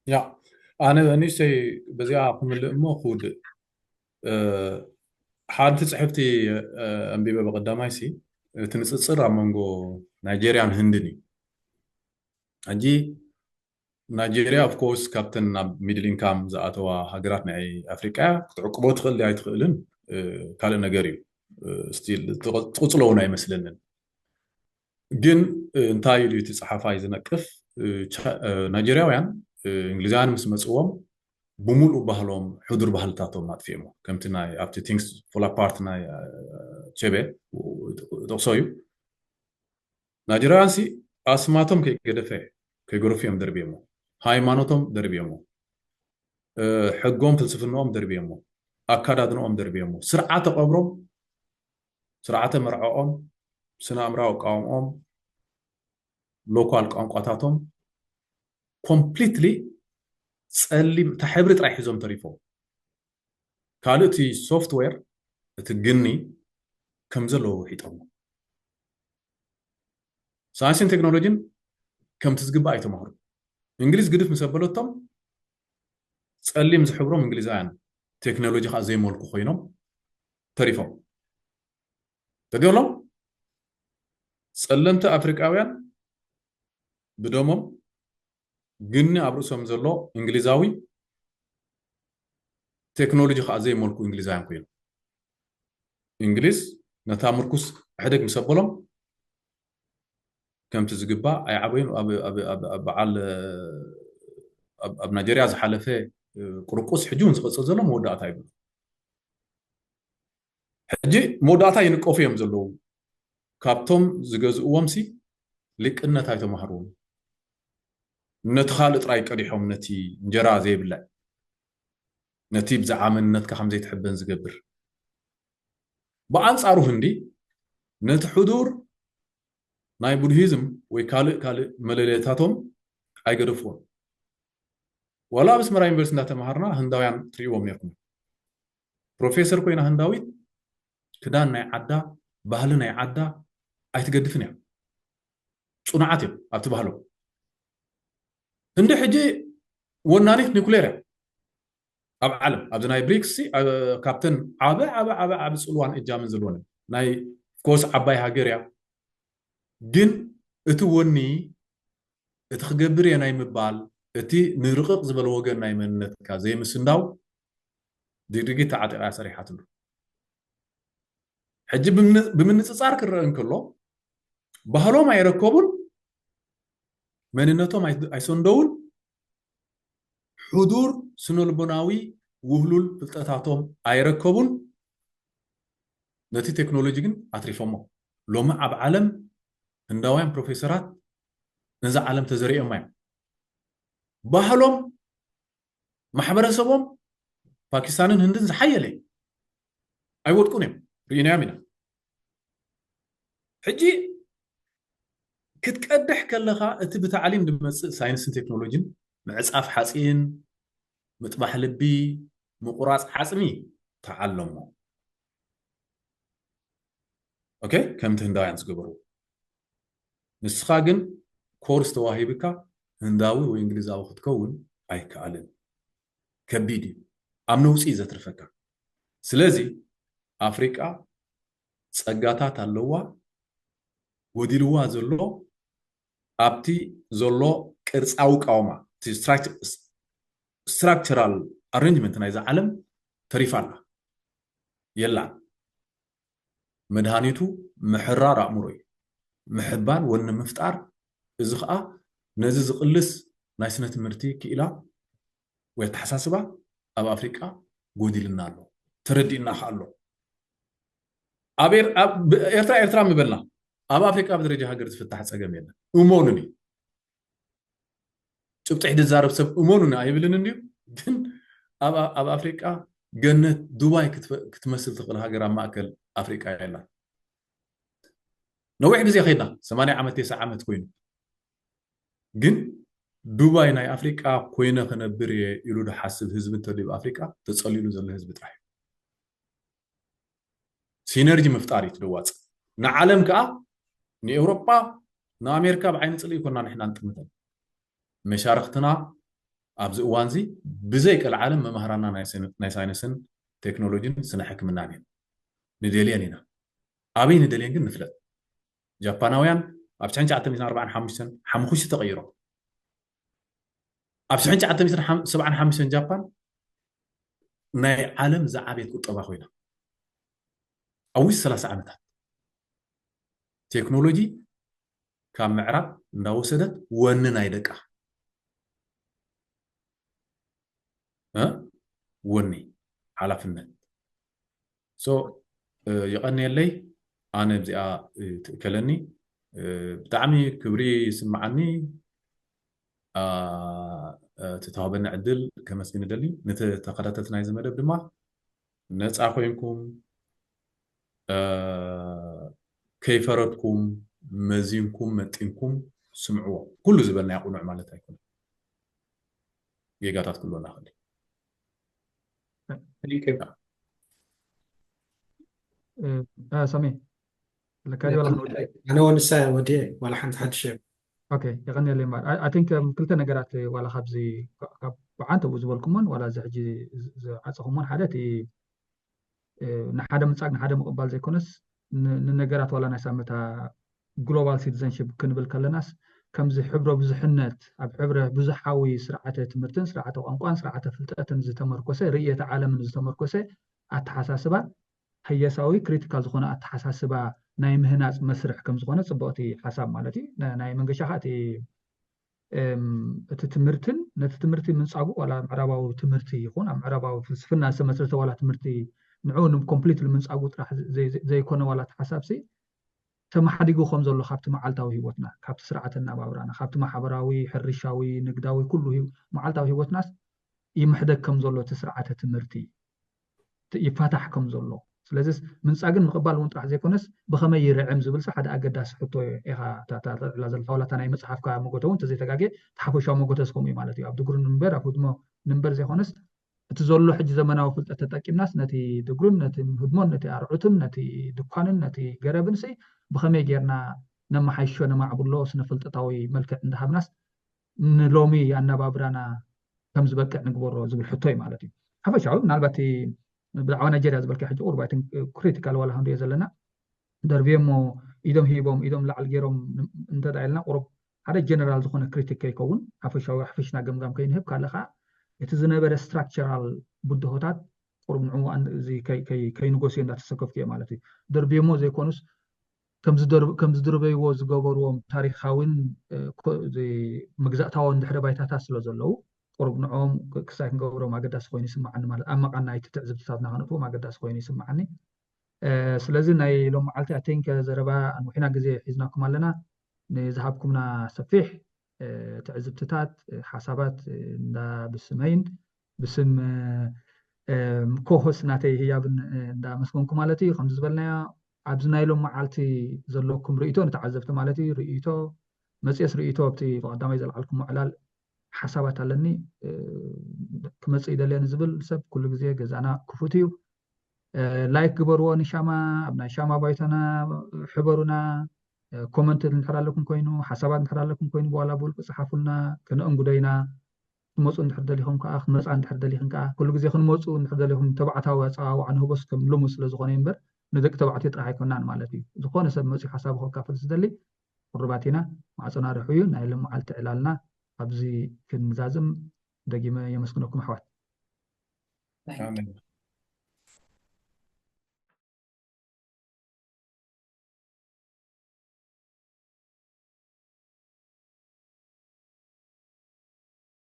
ያ፣ ኣነ ንእሽተይ በዚኣ ክምልእ እሞ ክውድእ። ሓንቲ ፅሕፍቲ ኣንቢበ ብቐዳማይ ሲ፣ እቲ ንፅፅር ኣብ መንጎ ናይጄርያን ህንድን እዩ። ሕጂ ናይጄርያ ኦፍኮርስ ካብተን ናብ ሚድል ኢንካም ዝኣተዋ ሃገራት ናይ ኣፍሪቃ ክትዕቅቦ ትኽእል ኣይትኽእልን ካልእ ነገር እዩ። ስቲል ትቕፅሎ እውን ኣይመስለንን። ግን እንታይ ኢሉ እቲ ፀሓፋይ ዝነቅፍ፣ ናይጄርያውያን እንግሊዛውያን ምስ መፅዎም ብምሉእ ባህሎም፣ ሕዱር ባህልታቶም ኣጥፊኦሞ። ከምቲ ናይ ኣብቲ ቲንግስ ፎል ኣፓርት ናይ ቼቤ ጠቕሶ እዩ። ናይጄርያውያን ሲ ኣስማቶም ከይገደፈ፣ ከይገደፉ እዮም ደርብዮሞ። ሃይማኖቶም ደርብዮሞ። ሕጎም፣ ፍልስፍናኦም ደርብዮሞ። ኣካዳድንኦም ደርብዮሞ። ስርዓተ ቀብሮም፣ ስርዓተ መርዓኦም፣ ስነ ኣእምራዊ ኣቃውምኦም፣ ሎኳል ቋንቋታቶም ኮምፕሊትሊ ፀሊም፣ እታ ሕብሪ ጥራይ ሒዞም ተሪፎም። ካልእ እቲ ሶፍትዌር፣ እቲ ግኒ ከም ዘለዎ ውሒጦሞ። ሳይንስን ቴክኖሎጂን ከምቲ ዝግባእ ኣይተማህሩ። እንግሊዝ ግድፍ ምስ ኣበለቶም ፀሊም ዝሕብሮም እንግሊዛውያን ቴክኖሎጂ ከዓ ዘይመልኩ ኮይኖም ተሪፎም። ተገሎም ፀለምቲ ኣፍሪቃውያን ብደሞም ግኒ ኣብ ርእሶም ዘሎ እንግሊዛዊ ቴክኖሎጂ ከዓ ዘይመልኩ እንግሊዛውያን ኮይኖም። እንግሊዝ ነታ ምርኩስ ሕደግ ምስ ኣበሎም ከምቲ ዝግባእ ኣይዓበዩን። ኣብ በዓል ኣብ ናይጀርያ ዝሓለፈ ቁርቁስ ሕጂ እውን ዝቐፅል ዘሎ መወዳእታ ይብሉ። ሕጂ መወዳእታ ይንቀፉ እዮም ዘለዉ። ካብቶም ዝገዝእዎም ሲ ሊቅነት ኣይተማህርዎም። ነቲ ካልእ ጥራይ ቀዲሖም፣ ነቲ እንጀራ ዘይብልዕ፣ ነቲ ብዛዕባ መንነትካ ከም ዘይትሕበን ዝገብር። ብኣንጻሩ ህንዲ ነቲ ሕዱር ናይ ቡድሂዝም ወይ ካልእ ካልእ መለለታቶም ኣይገደፍዎን። ዋላ ኣብ ኣስመራ ዩኒቨርሲቲ እንዳተማሃርና ህንዳውያን ትርእይዎም ነርኩም። ፕሮፌሰር ኮይና ህንዳዊት ክዳን ናይ ዓዳ፣ ባህሊ ናይ ዓዳ ኣይትገድፍን እያ። ጽኑዓት እዮም ኣብቲ ባህሎም። ህንዲ ሕጂ ወናኒት ኒኩሌር እያ ኣብ ዓለም። ኣብዚ ናይ ብሪክስ ሲ፣ ኣ፣ ካብተን ዓበ ዓበ ዓበ ዓበ ጽልዋን እጃምን ዘለወን ናይ ኮርስ ዓባይ ሃገር እያ። ግን እቲ ወኒ፣ እቲ ክገብር እየ ናይ ምባል፣ እቲ ንርቕቕ ዝበለ ወገን ናይ መንነትካ ዘይምስንዳው ድግድጊት ተዓጢቓ እያ ሰሪሓትሉ። ሕጂ ብምን-፣ ብምንጽጻር ክረአ እንከሎ ባህሎም ኣይረከቡን፣ መንነቶም ኣይ-፣ ኣይሰንደውን፣ ሕዱር ስነልቦናዊ ውህሉል ፍልጠታቶም ኣይረከቡን። ነቲ ቴክኖሎጂ ግን ኣትሪፎሞ። ሎሚ ኣብ ዓለም ህንዳውያን ፕሮፌሰራት ነዛ ዓለም ተዘሪኦማ እዮም። ባህሎም፣ ማሕበረሰቦም ፓኪስታንን ህንድን ዝሓየለ እዩ። ኣይወድቁን እዮም፣ ርኢናዮም ኢና። ሕጂ ክትቀድሕ ከለኻ እቲ ብታዕሊም ዝመጽእ ሳይንስን ቴክኖሎጂን፣ ምዕጻፍ ሓጺን፣ ምጥባሕ ልቢ፣ ምቁራጽ ዓጽሚ ተዓለሞ። ኦኬ፣ ከምቲ ህንዳውያን ዝገበሩ። ንስኻ ግን ኮርስ ተዋሂብካ ህንዳዊ ወይ እንግሊዛዊ ክትከውን ኣይከኣልን። ከቢድ እዩ። ኣብ ነውጺ እዩ ዘትርፈካ። ስለዚ ኣፍሪቃ ጸጋታት ኣለዋ። ጎዲልዋ ዘሎ ኣብቲ ዘሎ ቅርጻዊ ቃውማ፣ እቲ ስትራክቸ-፣ ስትራክቸራል ኣሬንጅመንት ናይዛ ዓለም ተሪፋ ኣላ። የላን። መድሃኒቱ ምሕራር ኣእምሮ እዩ። ምሕባን ወኒ ምፍጣር። እዚ ኸኣ ነዚ ዝቕልስ ናይ ስነ ትምህርቲ ክኢላ ወይ ኣተሓሳስባ ኣብ ኣፍሪቃ ጎዲልና ኣሎ። ተረዲእና ኸኣ ኣሎ። ኣብ ኤር-፣ ኣብ፣ ብ-፣ ኤርትራ፣ ኤርትራ ምበልና፣ ኣብ ኣፍሪቃ ብደረጃ ሃገር ዝፍታሕ ጸገም የለን። እመኑኒ። ጭብጢ ዝዛረብ ሰብ እመኑኒ ኣይብልን እንድዩ፣ ግን ኣብ፣ ኣብ ኣፍሪቃ ገነት ዱባይ ክትፈ-፣ ክትመስል ትኽእል ሃገር ኣብ ማእከል ኣፍሪቃ የላን። ነዊሕ ግዜ ኸይድና፣ ሰማንያ ዓመት፣ ተስዓ ዓመት ኮይኑ። ግን ዱባይ ናይ ኣፍሪቃ ኮይነ ክነብር እየ ኢሉ ዝሓስብ ህዝቢ እንተድዩ ኣፍሪቃ ተጸሊሉ ዘሎ ህዝቢ ጥራሕ እዩ። ሲነርጂ ምፍጣር እዩ ትደዋፅ። ንዓለም ከዓ ንኤውሮጳ ንኣሜሪካ ብዓይኒ ፅልኢ ይኮና ንሕና ንጥምተን መሻርክትና ኣብዚ እዋን እዚ ብዘይ ቀልዓለም መማህራና ናይ ሳይንስን ቴክኖሎጂን ስነ ሕክምናን እየን። ንደልየን ኢና። ኣበይ ንደልየን ግን ንፍለጥ። ጃፓናውያን ኣብ ትሽዓን ትሽዓተ ሚእትን ኣርባዓን ሓሙሽተን ሓሙሽተ ተቐይሮም። ኣብ ትሽዓን ትሽዓተ ሚእትን ሰብዓን ሓሙሽተን ጃፓን ናይ ዓለም ዝዓበየት ቁጠባ ኮይና ኣብ ውሽጢ ሰላሳ ዓመታት ቴክኖሎጂ ካብ ምዕራብ እንዳወሰደት ወኒ ናይ ደቃ ወኒ ሓላፍነት ይቐንየለይ። ኣነ እዚኣ ትእከለኒ። ብጣዕሚ ክብሪ ይስምዓኒ። እቲ ተዋህበኒ ዕድል ከመስግን እደሊ። ነቲ ተኸታተልቲ ናይዚ መደብ ድማ ነፃ ኮይንኩም ከይፈረድኩም መዚንኩም መጢንኩም ስምዕዎ። ኩሉ ዝበልናዮ ቅኑዕ ማለት ኣይኮነን። ጌጋታት ክህልወና ይኽእል። ሰሚ ኣለካ ድዩ? ዋላ ክንወድእ? ኣነ ወንሳ ወዲየ ዋላ ሓንቲ ሓድሽ እየ። ኦኬ፣ የቐንየለይ እምበኣር። I think ክልተ ነገራት ዋላ ካብዚ ካብ ብዓንተብኡ ዝበልኩሞን ዋላ እዚ ሕጂ ዝዓፀኹሞን ሓደ እቲ ንሓደ ምንጻግ ንሓደ ምቕባል ዘይኮነስ ንነገራት ዋላ ናይ ሳመታ ግሎባል ሲቲዘንሽፕ ክንብል ከለናስ ከምዚ ሕብረ ብዙሕነት ኣብ ሕብረ ብዙሓዊ ስርዓተ ትምህርትን ስርዓተ ቋንቋን ስርዓተ ፍልጠትን ዝተመርኮሰ ርእየተ ዓለምን ዝተመርኮሰ ኣተሓሳስባ ህየሳዊ ክሪቲካል ዝኾነ ኣተሓሳስባ ናይ ምህናፅ መስርሕ ከም ዝኾነ ፅቡቕቲ ሓሳብ ማለት እዩ። ናይ መንገሻ ከዓ እቲ እቲ ትምህርትን ነቲ ትምህርቲ ምንፃጉ ዋላ ምዕራባዊ ትምህርቲ ይኹን ኣብ ምዕራባዊ ፍልስፍና ዝተመስረተ ዋላ ትምህርቲ ንዑ ኮምፕሊትሊ ምንፃጉ ጥራሕ ዘይኮነ ዋላ እቲ ሓሳብሲ ተመሓዲጉ ከም ዘሎ ካብቲ መዓልታዊ ህይወትና ካብቲ ስርዓተ ኣናባብራና ካብቲ ማሕበራዊ ሕርሻዊ ንግዳዊ ኩሉ መዓልታዊ ህይወትናስ ይምሕደግ ከም ዘሎ እቲ ስርዓተ ትምህርቲ ይፋታሕ ከም ዘሎ ስለዚ ምንፃግን ምቕባል እውን ጥራሕ ዘይኮነስ ብኸመይ ይርዕም ዝብልሲ ሓደ ኣገዳሲ ሕቶ ኢኻ ተልዕላ ዘለካ ዋላ እታ ናይ መፅሓፍካ መጎተ እውን እንተዘይተጋጌ እቲ ሓፈሻዊ መጎተ ዝከምኡ እዩ ማለት እዩ ኣብ ድግሩ ንምበር ኣብ ህድሞ ንምበር ዘይኮነስ እቲ ዘሎ ሕጂ ዘመናዊ ፍልጠት ተጠቂምናስ ነቲ ድግሩን ነቲ ህድሞን ነቲ ኣርዑትን ነቲ ድኳንን ነቲ ገረብንሲ ብኸመይ ጌርና ነመሓይሾ ነማዕብሎ ስነ ፍልጠታዊ መልክዕ እንዳሃብናስ ንሎሚ ኣነባብራና ከም ዝበቅዕ ንግበሮ ዝብል ሕቶ እዩ ማለት እዩ ሓፈሻዊ ምናልባት ብዛዕባ ናይጀርያ ዝበልካ ሕጂ ቁርብ ኣይትን ክሪቲካል ዋላ ክንሪኦ ዘለና ደርብዮ እሞ ኢዶም ሂቦም ኢዶም ላዕል ገይሮም እንተዳ ኢልና ቁሩብ ሓደ ጀነራል ዝኾነ ክሪቲክ ከይከውን ሓፈሻዊ ሓፈሽና ገምጋም ከይንህብ ካለ ከዓ እቲ ዝነበረ ስትራክቸራል ብድሆታት ቁሩብ ንዕኡ ከይንጎስዮ እንዳተሰከፍኩ እየ ማለት እዩ ደርብዮ እሞ ዘይኮኑስ ከም ዝድርበይዎ ዝገበርዎም ታሪካዊን መግዛእታውን ድሕረ ባይታታት ስለ ዘለዉ ቁሩብ ንዕኦም ክሳይ ክንገብሮም ኣገዳሲ ኮይኑ ይስምዓኒ ማለት ኣብ መቓን ናይቲ ትዕዝብትታትና ከነጥዎም ኣገዳሲ ኮይኑ ይስምዓኒ ስለዚ ናይ ሎም መዓልቲ ኣቴንከ ዘረባ ኣንዊሕና ግዜ ሒዝናኩም ኣለና ንዝሃብኩምና ሰፊሕ ትዕዝብትታት ሓሳባት እንዳ ብስመይን ብስም ኮሆስ ናተይ ህያብን እንዳመስገንኩ ማለት እዩ ከምዚ ዝበልናዮ ኣብዚ ናይ ሎም መዓልቲ ዘለኩም ርእቶ ንተዓዘብቲ ማለት እዩ ርእቶ መፅየስ ርእቶ ኣብቲ ብቀዳማይ ዘልዓልኩም ዕላል ሓሳባት ኣለኒ ክመፅእ ይደልየ ንዝብል ሰብ ኩሉ ግዜ ገዛና ክፉት እዩ ላይክ ግበርዎ ንሻማ ኣብ ናይ ሻማ ባይቶና ሕበሩና ኮመንት እንድሕር ኣለኩም ኮይኑ ሓሳባት እንድሕር ኣለኩም ኮይኑ በኋላ ብውልቂ ፀሓፉልና ክነእንጉዶ ኢና ክመፁ እንድሕር ደሊኹም ከዓ ክመፃ እንድሕር ደሊኽን ከዓ ኩሉ ግዜ ክንመፁ እንድሕር ደሊኹም ተባዕታዊ ኣፀዋውዓ ንህቦስ ከም ልሙድ ስለ ዝኾነ እምበር ንደቂ ተባዕትዮ ጥራሕ ኣይኮናን ማለት እዩ ዝኾነ ሰብ መፅኡ ሓሳቡ ከካፍል ዝደሊ ቁሩባት ኢና ማዕፆና ርሑ እዩ ናይ ሎም መዓልቲ ዕላልና ኣብዚ ክንዛዝም ደጊመ የመስግነኩም ኣሕዋት ኣሜን